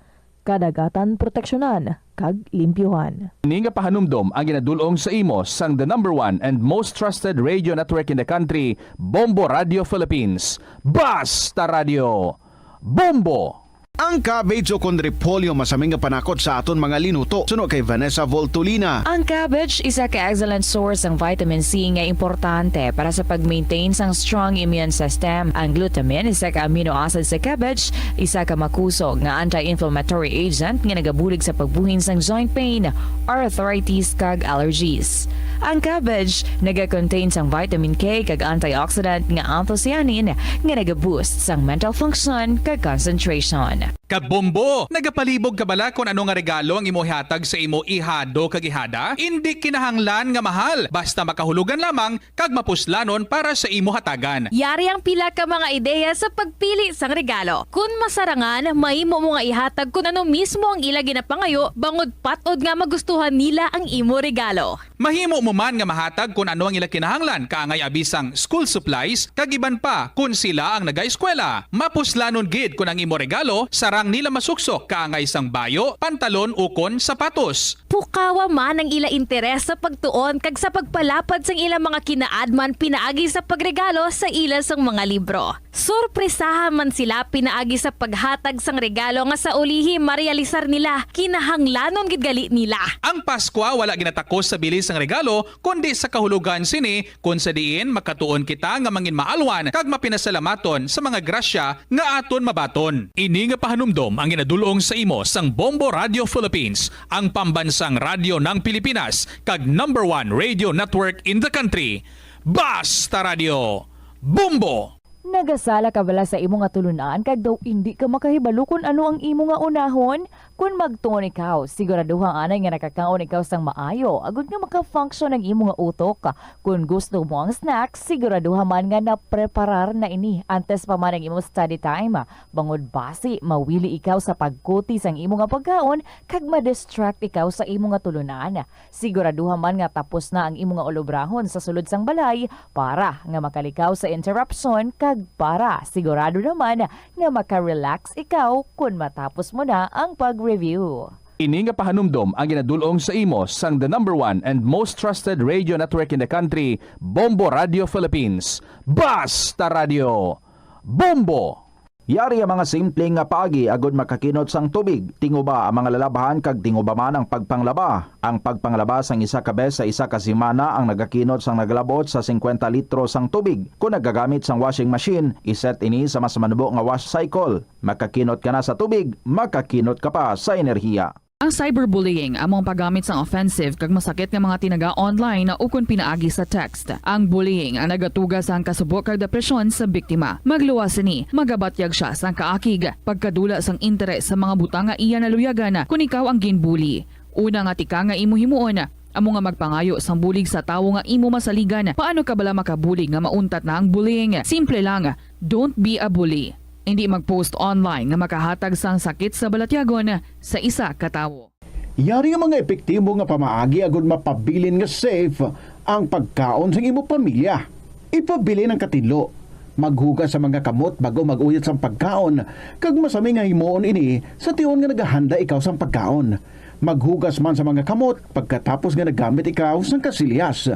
Kadagatan proteksyonan kag limpyuhan. Ini nga pahanumdom ang ginadul-ong sa imo sang the number one and most trusted radio network in the country, Bombo Radio Philippines. Basta Radio Bombo! Ang cabbage o kon repolyo masami nga panakot sa aton mga linuto. Suno kay Vanessa Voltolina. Ang cabbage isa ka excellent source sang vitamin C nga importante para sa pag-maintain sang strong immune system. Ang glutamine, isa ka amino acid sa cabbage, isa ka makusog nga anti-inflammatory agent nga nagabulig sa pagbuhin sang joint pain, arthritis, kag allergies. Ang cabbage naga-contain sang vitamin K kag antioxidant nga anthocyanin nga naga-boost sang mental function kag concentration. Kabombo! Nagapalibog ka bala kon ano nga regalo ang imo ihatag sa imo ihado kag ihada? Indi kinahanglan nga mahal, basta makahulugan lamang kag mapuslanon para sa imo hatagan. Yari ang pila ka mga ideya sa pagpili sang regalo. Kon masarangan, mahimo mo nga ihatag kon ano mismo ang ila ginapangayo, bangod pat-od nga magustuhan nila ang imo regalo. Mahimo mo man nga mahatag kon ano ang ila kinahanglan, kaangay abi sang school supplies, kag iban pa kon sila ang nagaeskwela. Mapuslanon gid kon ang imo regalo sarang nila masuksok, kaangay sang bayo, pantalon, ukon sapatos. Pukawa man ang ila interes sa pagtuon kag sa pagpalapad sang ila mga kinaadman pinaagi sa pagregalo sa ila sang mga libro. Sorpresaha man sila pinaagi sa paghatag sang regalo nga sa ulihi marealisar nila kinahanglanon gid gali nila. Ang Paskwa wala ginatakos sa bili sang regalo, kundi sa kahulogan sini, kon sa diin makatuon kita nga manginmaalwan kag mapinasalamaton sa mga grasya nga aton mabaton. Ini nga pahanumdom ang ginadul-ong sa imo sang Bombo Radio Philippines, ang pambansang radyo ng Pilipinas, kag number one radio network in the country. Basta Radio, Bombo! Nagasala ka bala sa imo nga tulunan kag daw indi ka makahibalo kon ano ang imo nga unahon? Kon magtuon ikaw, siguraduha anay nga nakakaon ikaw sang maayo agod nga maka-function ang imo nga utok. Kon gusto mo ang snack, siguraduha man nga napreparar na ini antes pa man ang imo study time. Bangod basi mawili ikaw sa pagkuti sang imo nga pagkaon kag ma-distract ikaw sa imo nga tulunan. Siguraduha man nga tapos na ang imo nga ulobrahon sa sulod sang balay para nga makalikaw sa interruption kag para sigurado naman nga maka-relax ikaw kon matapos mo na ang pag-review. Ini nga pahanumdom ang ginadul-ong sa imo sang the number one and most trusted radio network in the country, Bombo Radio Philippines. Basta Radio! Bombo! Yari ang mga simple nga paagi agud makakinot sang tubig. Tinguba ang mga lalabhan kag tinguba man ang pagpanglaba. Ang pagpanglaba sang isa ka bes sa isa ka semana ang nagakinot sang nagalabot sa singkwenta litro sang tubig. Kon nagagamit sang washing machine, iset ini sa mas manubo nga wash cycle. Makakinot ka na sa tubig, makakinot ka pa sa enerhiya. Ang cyberbullying amo ang paggamit sang offensive kag masakit nga mga tinaga online ukon pinaagi sa text. Ang bullying ang nagatuga sang kasubo kag depresyon sa biktima. Magluwas sini, magabatyag sia sang kaakig, pagkadula sang interes sa mga butang nga iya naluyagan kon ikaw ang ginbully. Una nga tika nga imo himuon, amo nga magpangayo sang bulig sa tawo nga imo masaligan. Paano ka bala makabulig nga mauntat na ang bullying? Simple lang, don't be a bully. Indi mag-post online nga makahatag sang sakit sa balatyagon sa isa ka tawo. Yari nga mga epektibo nga pamaagi agud mapabilin nga safe ang pagkaon sang imo pamilya. Ipabilin ang katinlo. Maghugas sa mga kamot bag-o mag-uyot sang pagkaon, kag masami nga himuon ini sa tion nga nagahanda ikaw sang pagkaon. Maghugas man sa mga kamot pagkatapos nga naggamit ikaw sang kasilyas.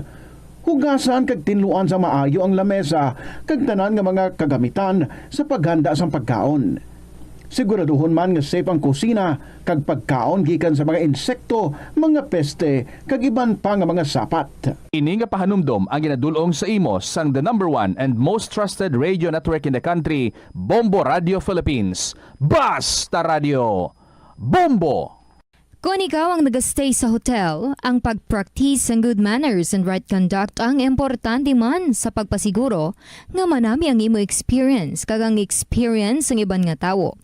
Hugasan kag tinluan sa maayo ang lamesa kag tanan nga mga kagamitan sa paghanda sang pagkaon. Siguraduhon man nga safe ang kusina kag pagkaon gikan sa mga insekto, mga peste, kag iban pa nga mga sapat. Ini nga pahanumdom ang ginadul-ong sa imo sang the number one and most trusted radio network in the country, Bombo Radio Philippines. Basta Radio! Bombo! Kon ikaw ang nagastay sa hotel, ang pag-practice sang good manners and right conduct ang importante man sa pagpasiguro nga manami ang imo experience kag ang experience sang iban nga tawo.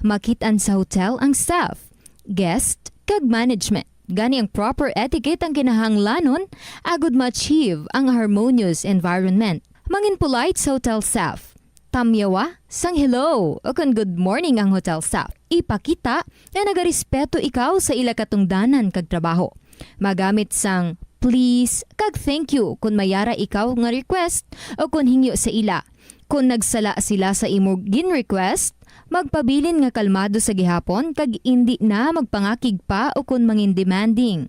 Makit-an sa hotel ang staff, guest, kag management. Gani ang proper etiquette ang kinahanglanon agud ma-achieve ang harmonious environment. Mangin polite sa hotel staff. Tamyawa sang hello o kon good morning ang hotel staff. Ipakita nga nagarespeto ikaw sa ila katungdanan kag trabaho. Magamit sang please kag thank you kon may ara ikaw nga request o kon hingyo sa ila. Kon nagsala sila sa imo gin-request, magpabilin nga kalmado sa gihapon kag indi na magpangakig pa o kon mangin demanding.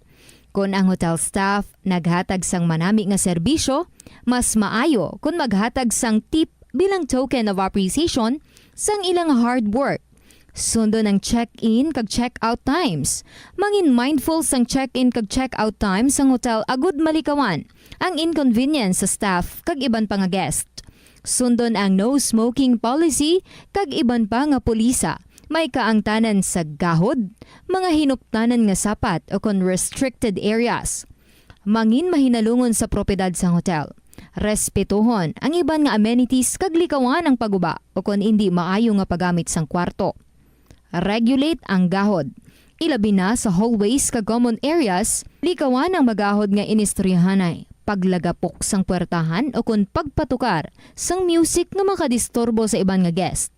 Kon ang hotel staff naghatag sang manami nga serbisyo, mas maayo kon maghatag sang tip bilang token of appreciation sang ilang hard work. Sundon ang check-in kag check-out times. Mangin mindful sang check-in kag check-out times sang hotel agud malikawan ang inconvenience sa staff kag iban pa nga guest. Sundon ang no smoking policy kag iban pa nga pulisa. May kaangtanan sa gahod, mga hinuptanan nga sapat o kon restricted areas. Mangin mahinalungon sa propiedad sang hotel. Respetuhon ang iban nga amenities kag likawan ang paguba o kon indi maayo nga paggamit sang kwarto. Regulate ang gahod. Ilabi na sa hallways kag common areas, likawan ang magahod nga inistoryahanay, paglagapok sang puwertahan o kon pagpatukar sang music nga makadisturbo sa iban nga guest.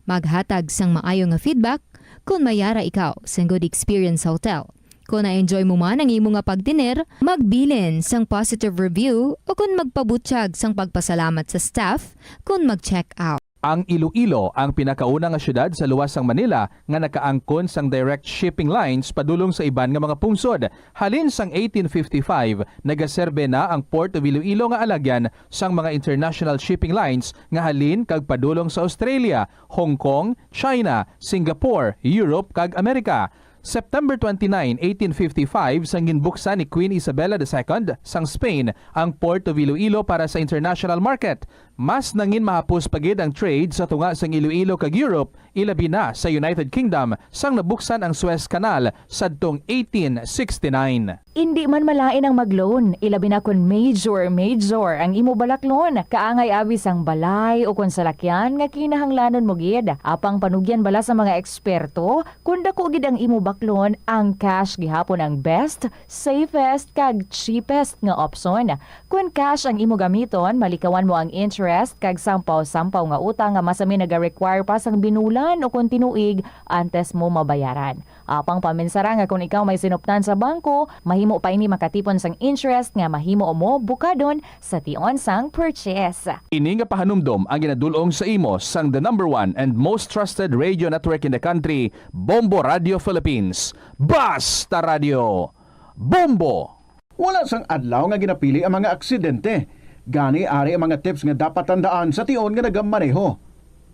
Maghatag sang maayo nga feedback kon may ara ikaw sang good experience sa hotel. Kon na-enjoy mo man ang imo nga pagtener, magbilin sang positive review o kon magpabutyag sang pagpasalamat sa staff kon mag-check out. Ang Iloilo ang pinakauna nga siyudad sa luwas sang Manila nga nakaangkon sang direct shipping lines padulong sa iban nga mga pungsod. Halin sang eighteen fifty-five, nagaserbe na ang Port of Iloilo nga alagyan sang mga international shipping lines nga halin kag padulong sa Australia, Hong Kong, China, Singapore, Europe, kag Amerika. September twenty-nine, eighteen fifty-five, sang ginbuksan ni Queen Isabella the Second sang Spain ang Port of Iloilo para sa international market. Mas nangin mahapos pa gid ang trade sa tunga sang Iloilo kag Europe, ilabi na sa United Kingdom, sang nabuksan ang Suez Canal sadtong eighteen sixty-nine. Indi man malain ang mag-loan, ilabi na kon major, major ang imo balaklon. Kaangay abi sang balay o kon salakyan nga kinahanglanon mo gid. Apang panugyan bala sa mga eksperto, kon dako gid ang imo baklon, ang cash gihapon ang best, safest, kag cheapest nga opsyon. Kon cash ang imo gamiton, malikawan mo ang interest kag sampaw-sampaw nga utang nga masami naga-require pa sang binulan o kon tinuig antes mo mabayaran. Apang paminsara nga kon ikaw may sinuptan sa bangko, mahimo pa ini makatipon sang interest nga mahimo mo bukadon sa tion sang purchase. Ini nga pahanumdom ang ginadul-ong sa imo sang the number one and most trusted radio network in the country, Bombo Radio Philippines. Basta Radio Bombo! Wala sang adlaw nga ginapili ang mga aksidente. Gani, ari ang mga tips nga dapat tandaan sa tion nga nagamaneho.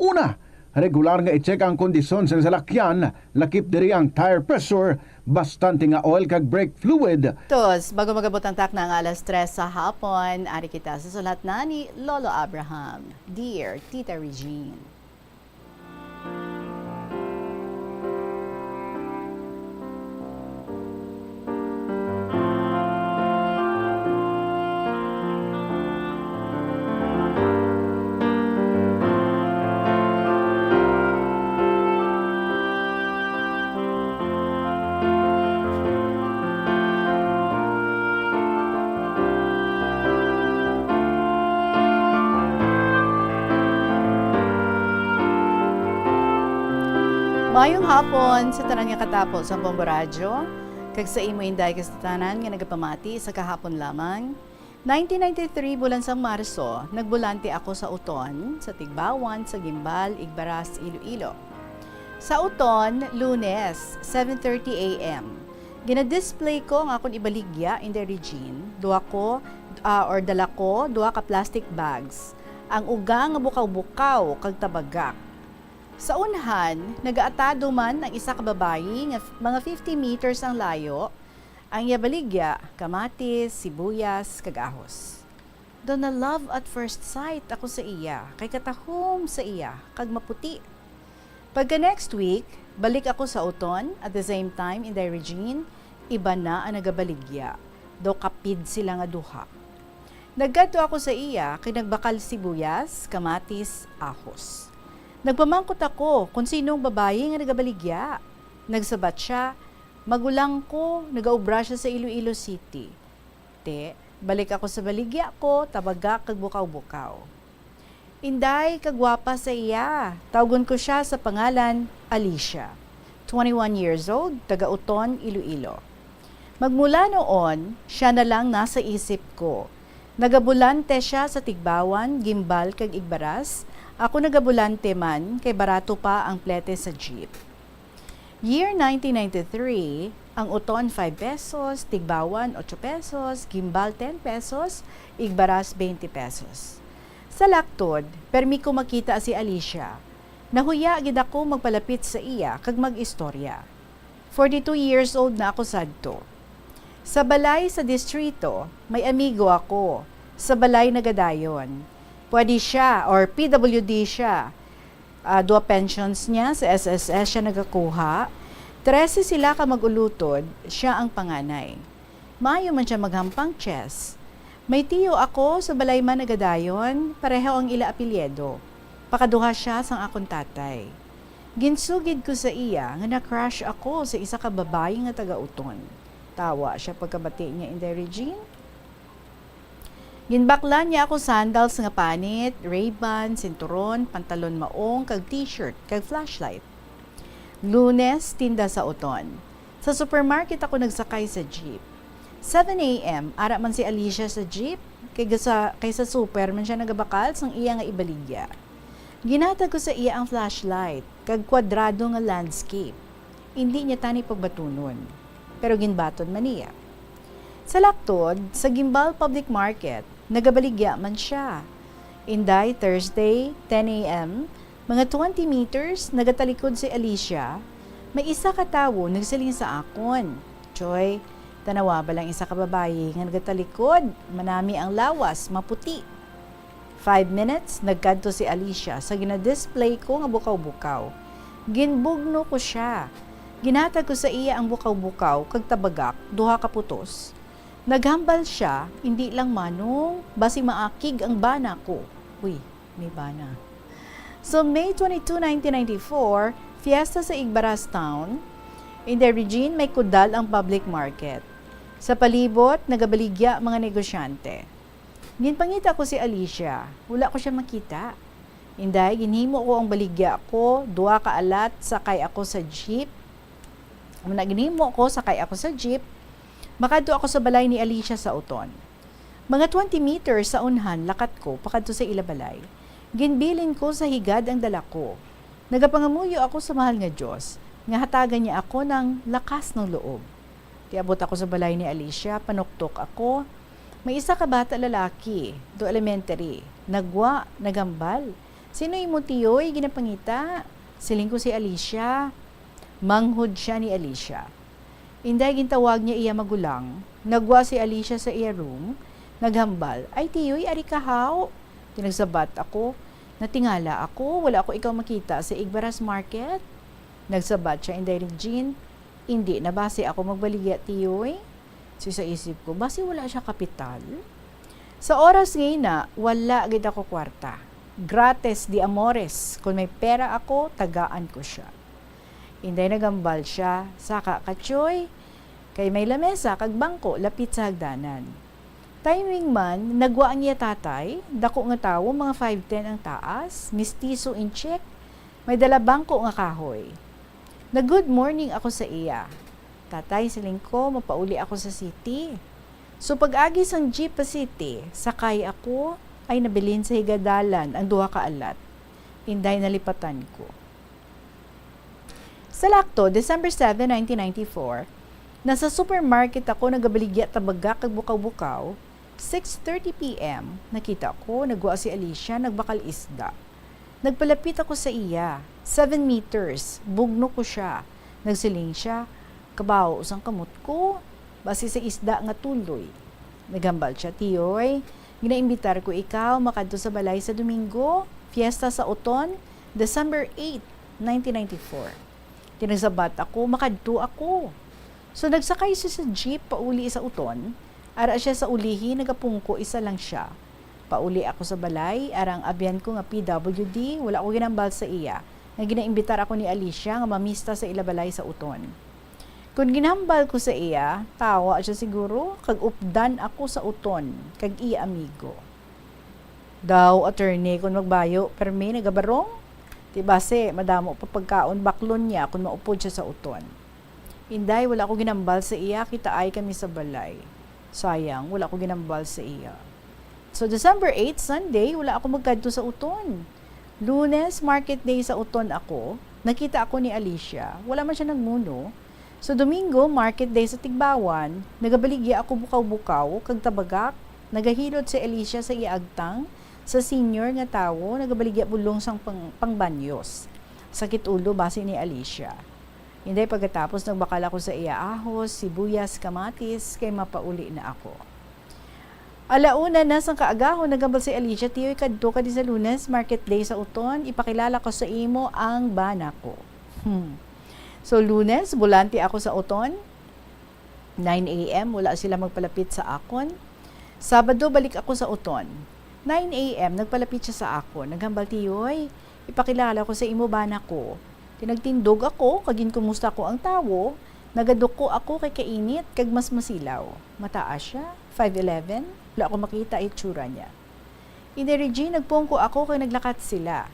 Una, regular nga i-check ang kondisyon sang salakyan, lakip diri ang tire pressure, bastante nga oil kag brake fluid. Tos, bago mag-abot ang takna nga alas tres sa hapon, ari kita sa sulat na ni Lolo Abraham. Dear Tita Regine. Mayong hapon sa tanan nga katapos sa Bombo Radyo, kag sa imo, Inday, kag sa tanan nga nagapamati sa kahapon lamang. Nineteen ninety-three, bulan sang Marso, nagbolante ako sa Uton, sa Tigbawan, sa Guimbal, Igbaras, Iloilo. Sa Uton, Lunes, seven thirty A M. Gina-display ko ang akon ibaligya, Inday Regine, duha ko, ah, or dala ko, duha ka plastic bags, ang uga nga bukaw-bukaw kag tabagak. Sa unhan, nagaatado man ang isa ka babayi nga f-, mga fifty meters ang layo, ang iya baligya, kamatis, sibuyas, kag ahos. Daw na-love at first sight ako sa iya, kay katahom sa iya, kag maputi. Pagka next week, balik ako sa Uton, at the same time, Inday Regine, iba na ang nagabaligya. Daw kapid sila nga duha. Nagkadto ako sa iya, kay nagbakal sibuyas, kamatis, ahos. Nagpamangkot ako kung sino ang babayi nga nagabaligya. Nagsabat siya, "Magulang ko, nagaobra siya sa Iloilo City." Te, balik ako sa baligya ko, tabagak kag bukaw-bukaw. Inday, kagwapa sa iya. Tawgon ko siya sa pangalan, Alicia. Twenty-one years old, taga Uton, Iloilo. Magmula noon, siya na lang nasa isip ko. Nagabulante siya sa Tigbawan, Guimbal, kag Igbaras. Ako nagabulante man, kay barato pa ang plete sa jeep. Year nineteen ninety-three, ang Uton, five pesos, Tigbawan, ocho pesos, Guimbal, ten pesos, Igbaras, twenty pesos. Sa laktod, permi ko makita si Alicia. Nahuya gid ako magpalapit sa iya kag mag-istorya. Forty-two years old na ako sadto. Sa balay sa distrito, may amigo ako. Sa balay nagadayon. Pwede siya or P W D siya. Ah, duha pensions niya, sa S S S siya nagakuha. Trese sila ka mag-ulutod, siya ang panganay. Maayo man siya maghampang chess. May tiyo ako sa balay man nagadayon, pareho ang ila apelyido. Pakaduha siya sang akon tatay. Ginsugid ko sa iya nga na-crush ako sa isa ka babayi nga taga-Uton. Tawa siya pagkabati niya, Inday Regine. Ginbaklan niya ako sandals nga panit, Ray-Ban, sinturon, pantalon maong, kag t-shirt, kag flashlight. Lunes, tinda sa Uton. Sa supermarket ako nagsakay sa jeep. Seven A M, ara man si Alicia sa jeep, kay sa, kay sa super man siya nagabakal sang iya nga ibaligya. Ginhatag ko sa iya ang flashlight, kag kwadrado nga landscape. Indi niya tani pagbatunon, pero ginbaton man niya. Sa Lactod, sa Guimbal Public Market, nagabaligya man siya. Inday, Thursday, ten A M, mga twenty meters, nagatalikod si Alicia. May isa ka tawo nagsiling sa akon, "Choy, tanawa bala ang isa ka babayi nga nagatalikod, manami ang lawas, maputi." Five minutes, nagkadto si Alicia sa gina-display ko nga bukaw-bukaw. Ginbugno ko sia. Ginhatag ko sa iya ang bukaw-bukaw kag tabagak, duha ka putos. Naghambal sia, "Indi lang, manong, basi maakig ang bana ko." Uy, may bana. So, May twenty-two, nineteen ninety-four, fiesta sa Igbaras Town. Inday Regine, may kudal ang public market. Sa palibot, nagabaligya mga negosyante. Ginpangita ko si Alicia. Wala ko sia makita. Inday, ginhimo ko ang baligya ko, duha ka alat, sakay ako sa jeep. Muna, ginhimo ko, sakay ako sa jeep. Makadto ako sa balay ni Alicia sa Uton. Mga twenty meters sa unhan, lakat ko pakadto sa ila balay. Ginbilin ko sa higad ang dala ko. Nagapangamuyo ako sa mahal nga Dios nga hatagan niya ako ng lakas ng loob. Tiabot ako sa balay ni Alicia, panuktok ako. May isa ka bata lalaki, do elementary, nagwa, naghambal. "Sino imo tiyoy?" ginapangita. Siling ko, "Si Alicia." Manghod siya ni Alicia. Inday, gintawag niya iya magulang. Nagwa si Alicia sa iya room, naghambal, "Ay, tiyoy, ari ka haw." Tinagsabat ako. "Natingala ako, wala ako ikaw makita sa Igbaras Market." Nagsabat siya, "Inday Regine, indi na basi ako magbaligya, tiyoy." So, sa isip ko, "Basi wala siya kapital?" Sa oras nga ina, wala gid ako kwarta. Gratis di amores, kung may pera ako, tagaan ko siya. Inday, naghambal siya, "Saka ka, Choy, kay may lamesa kag bangko lapit sa hagdanan." Timing man, nagwa ang iya tatay, dako nga tawo, mga five ten ang taas, mistiso in check, may dala bangko nga kahoy. Nag-good morning ako sa iya. "Tatay," siling ko, "mapauli ako sa city." So, pag-agi sang jeep pa city, sakay ako, ay nabilin sa higadalan ang duha ka alat. Inday, nalipatan ko. Sa Lacto, December seven, nineteen ninety-four, nasa supermarket ako nagabaligya tabagak kag bukaw-bukaw. Six thirty P M, nakita ko, nagwa si Alicia, nagbakal isda. Nagpalapit ako sa iya, seven meters, bugno ko siya. Nagsiling siya, "Kabaw sang kamot ko, basi sa isda nga tuloy." Naghambal siya, "Tiyoy, ginaimbitar ko ikaw makadto sa balay sa Domingo, fiesta sa Uton, December eight, nineteen ninety-four." Tinagsabat ako, "Makadto ako." So, nagsakay siya sa jeep pauli sa Uton. Ara siya sa ulihi, nagapungko, isa lang siya. Pauli ako sa balay, ara ang abyan ko nga P W D, wala ko ginambal sa iya nga ginaimbitar ako ni Alicia nga mamista sa ila balay sa Uton. Kon ginhambal ko sa iya, tawa siya siguro, kag updan ako sa Uton kag iya amigo. Daw, attorney, kon magbayo, permi nagabarong? Ti basi, madamo pa pagkaon baklon niya kon maupod siya sa Uton. Inday, wala ko ginambal sa iya, kitaay kami sa balay. Sayang, wala ko ginambal sa iya. So, December eight, Sunday, wala ako magkadto sa Uton. Lunes, market day sa Uton ako. Nakita ako ni Alicia. Wala man siya nagmuno. So, Domingo, market day sa Tigbawan. Nagabaligya ako bukaw-bukaw, kag tabagak. Nagahilot si Alicia sa iya agtang. Sa senior nga tawo, nagabaligya bulong sang pang-, pangbanyos. Sakit ulo basi ni Alicia. Inday pagkatapos nagbakal ako sa iya ahos, sibuyas, kamatis, kay mapauli na ako. Ala una na sang kaagahon, naghambal si Alicia, "Tiyoy, kadto ka di sa Lunes, market day sa Oton, ipakilala ko sa imo ang bana ko." Hmm. So, Lunes, bulante ako sa Oton. Nine a m, wala sila magpalapit sa akon. Sabado, balik ako sa Oton. Nine a m, nagpalapit siya sa akon. Naghambal, "Tiyoy, ipakilala ko sa imo bana ko." Tinagtindog ako, kag ginkumusta ko ang tawo. Nagaduko ako kay kainit, kag mas masilaw. Mataas siya, five eleven. Wala ko makita itsura niya. Inday Regine, nagpungko ako kay naglakat sila.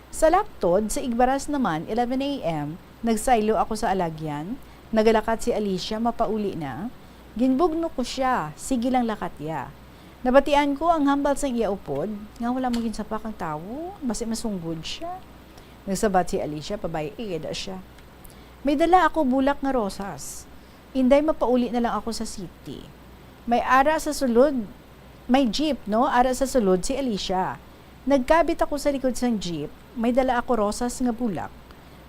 Sa laktod, sa igbaras naman, eleven a m, nagsaylo ako sa alagyan, nagalakat si Alicia, mapauli na. Ginbugno ko siya, sige lang lakat ya. Nabatian ko ang hambal sang iya upod, nga wala mo ginsapak ang tawo, basi masunggod siya. Nagsabat si Alicia, pabay-i gid siya. May dala ako bulak nga rosas. Inday, mapauli na lang ako sa city. May ara sa sulod, may jeep, no? Ara sa sulod si Alicia. Nagkabit ako sa likod sang jeep, may dala ako rosas nga bulak.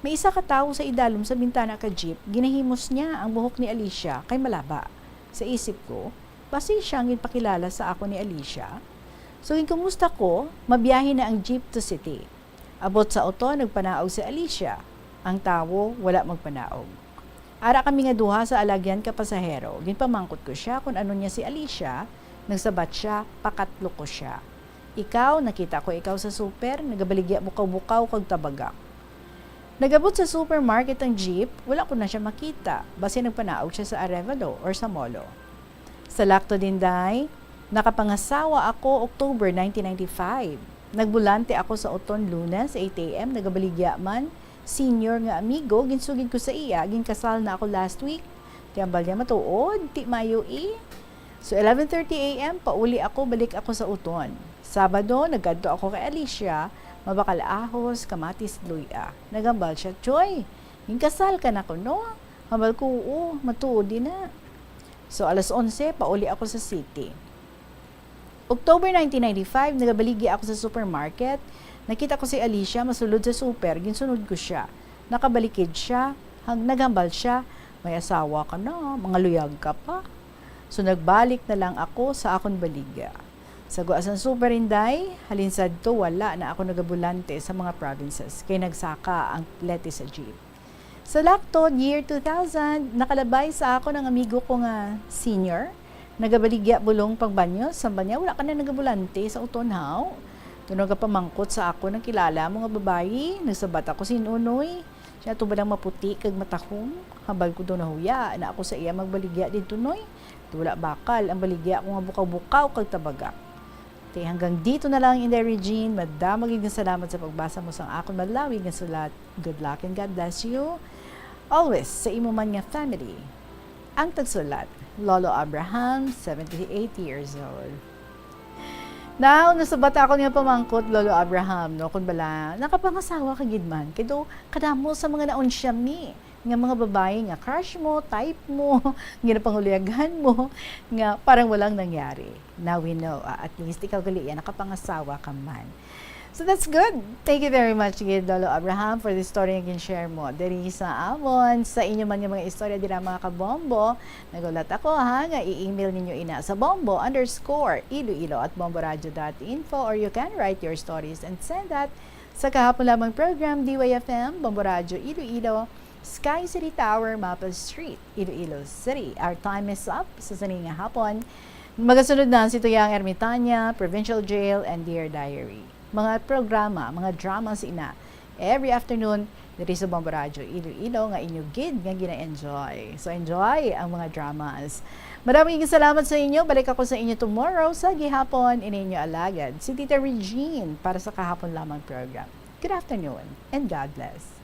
May isa ka tawo sa idalom sa bintana ka jeep, ginahimos niya ang buhok ni Alicia kay malaba. Sa isip ko, basi siya ang ginpakilala sa ako ni Alicia. So, ginkumusta ko, mabiyahe na ang jeep to city. Abot sa Oton, nagpanaog si Alicia. Ang tawo, wala magpanaog. Ara kami nga duha sa alagyan ka pasahero. Ginpamangkot ko siya kon ano niya si Alicia. Nagsabat siya, "Pakatlo ko siya." "Ikaw, nakita ko ikaw sa super, nagabaligya bukaw-bukaw kag tabagak." Nagabot sa supermarket ang jeep, wala ko na siya makita. Basi nagpanaog siya sa Arevalo or sa Molo. Sa laktod, Inday, nakapangasawa ako October nineteen ninety-five. Nagbulante ako sa Oton Lunes, eight a m, nagabaligya man, senior nga amigo, ginsugid ko sa iya, ginkasal na ako last week. Ti hambal niya matuod, ti maayo, eh. So, eleven thirty a m, pauli ako, balik ako sa Oton. Sabado, nagkadto ako kay Alicia, mabakal ahos, kamatis, luy-a. Naghambal siya, "Choy, ginkasal ka na kuno?" Hambal ko, "Oo, matuod din na." So, alas onse, pauli ako sa city. October nineteen ninety-five, nagabaligya ako sa supermarket. Nakita ko si Alicia masulod sa super, ginsunod ko siya. Nakabalikid siya, hang naghambal siya, "May asawa ka na, mangaluyag ka pa." So, nagbalik na lang ako sa akon baligya. Sa gwa sang super, Inday, halin sadto, wala na ako nagabulante sa mga provinces, kay nagsaka ang plete sa jeep. Sa laktod, year two thousand, nakalabay sa akon ang amigo ko nga senior. Nagabaligya bulong pangbanyo, sa banya, "Wala ka na nagabulante sa Oton, haw?" Daw nagapamangkot sa akon ang kilala mo nga babayi. Nagsabat ako, "Sin-o, Noy?" Siya, "Ato ba lang maputi kag matahom?" Hambal ko daw nahuya na ako sa iya magbaligya didto, Noy. Ti wala bakal ang baligya ko nga bukaw-bukaw kag tabagak. Ti hanggang dito na lang, Inday Regine. Madamo gid nga salamat sa pagbasa mo sang akon malawig nga sulat. Good luck and God bless you always sa imo man nga family. Ang tagsulat, Lolo Abraham, seventy-eight years old. Now, nasubat ako nga pamangkot, Lolo Abraham, no, kung bala, nakapangasawa ka gid man. Kay do, kadamo sa mga naunsyami nga mga babae nga crush mo, type mo, ginapanguluyaghan mo, nga parang walang nangyari. Now we know, ah, at least ikaw gali yan, nakapangasawa ka man. So that's good. Thank you very much gid, Lolo Abraham, for the story nga gin-share mo diri sa amon. Sa inyo man nga mga istorya dira, mga kabombo, naghulat ako, ha, nga i-email ninyo ina sa bombo underscore iloilo at bomboradio dot info, or you can write your stories and send that sa Kahapon Lamang Program, D Y F M, Bombo Radyo Iloilo, Sky City Tower, Maple Street, Iloilo City. Our time is up sa sini nga hapon. Magasunod na si Tuyang Ermitania, Provincial Jail, and Dear Diary. Mga programa, mga drama sina every afternoon diri sa Bombo Radyo Iloilo nga inyo gid nga gina-enjoy. So, enjoy ang mga dramas. Maraming salamat sa inyo. Balik ako sa inyo tomorrow sa gihapon. Ini inyo alagad, si Tita Regine, para sa Kahapon Lamang Program. Good afternoon and God bless.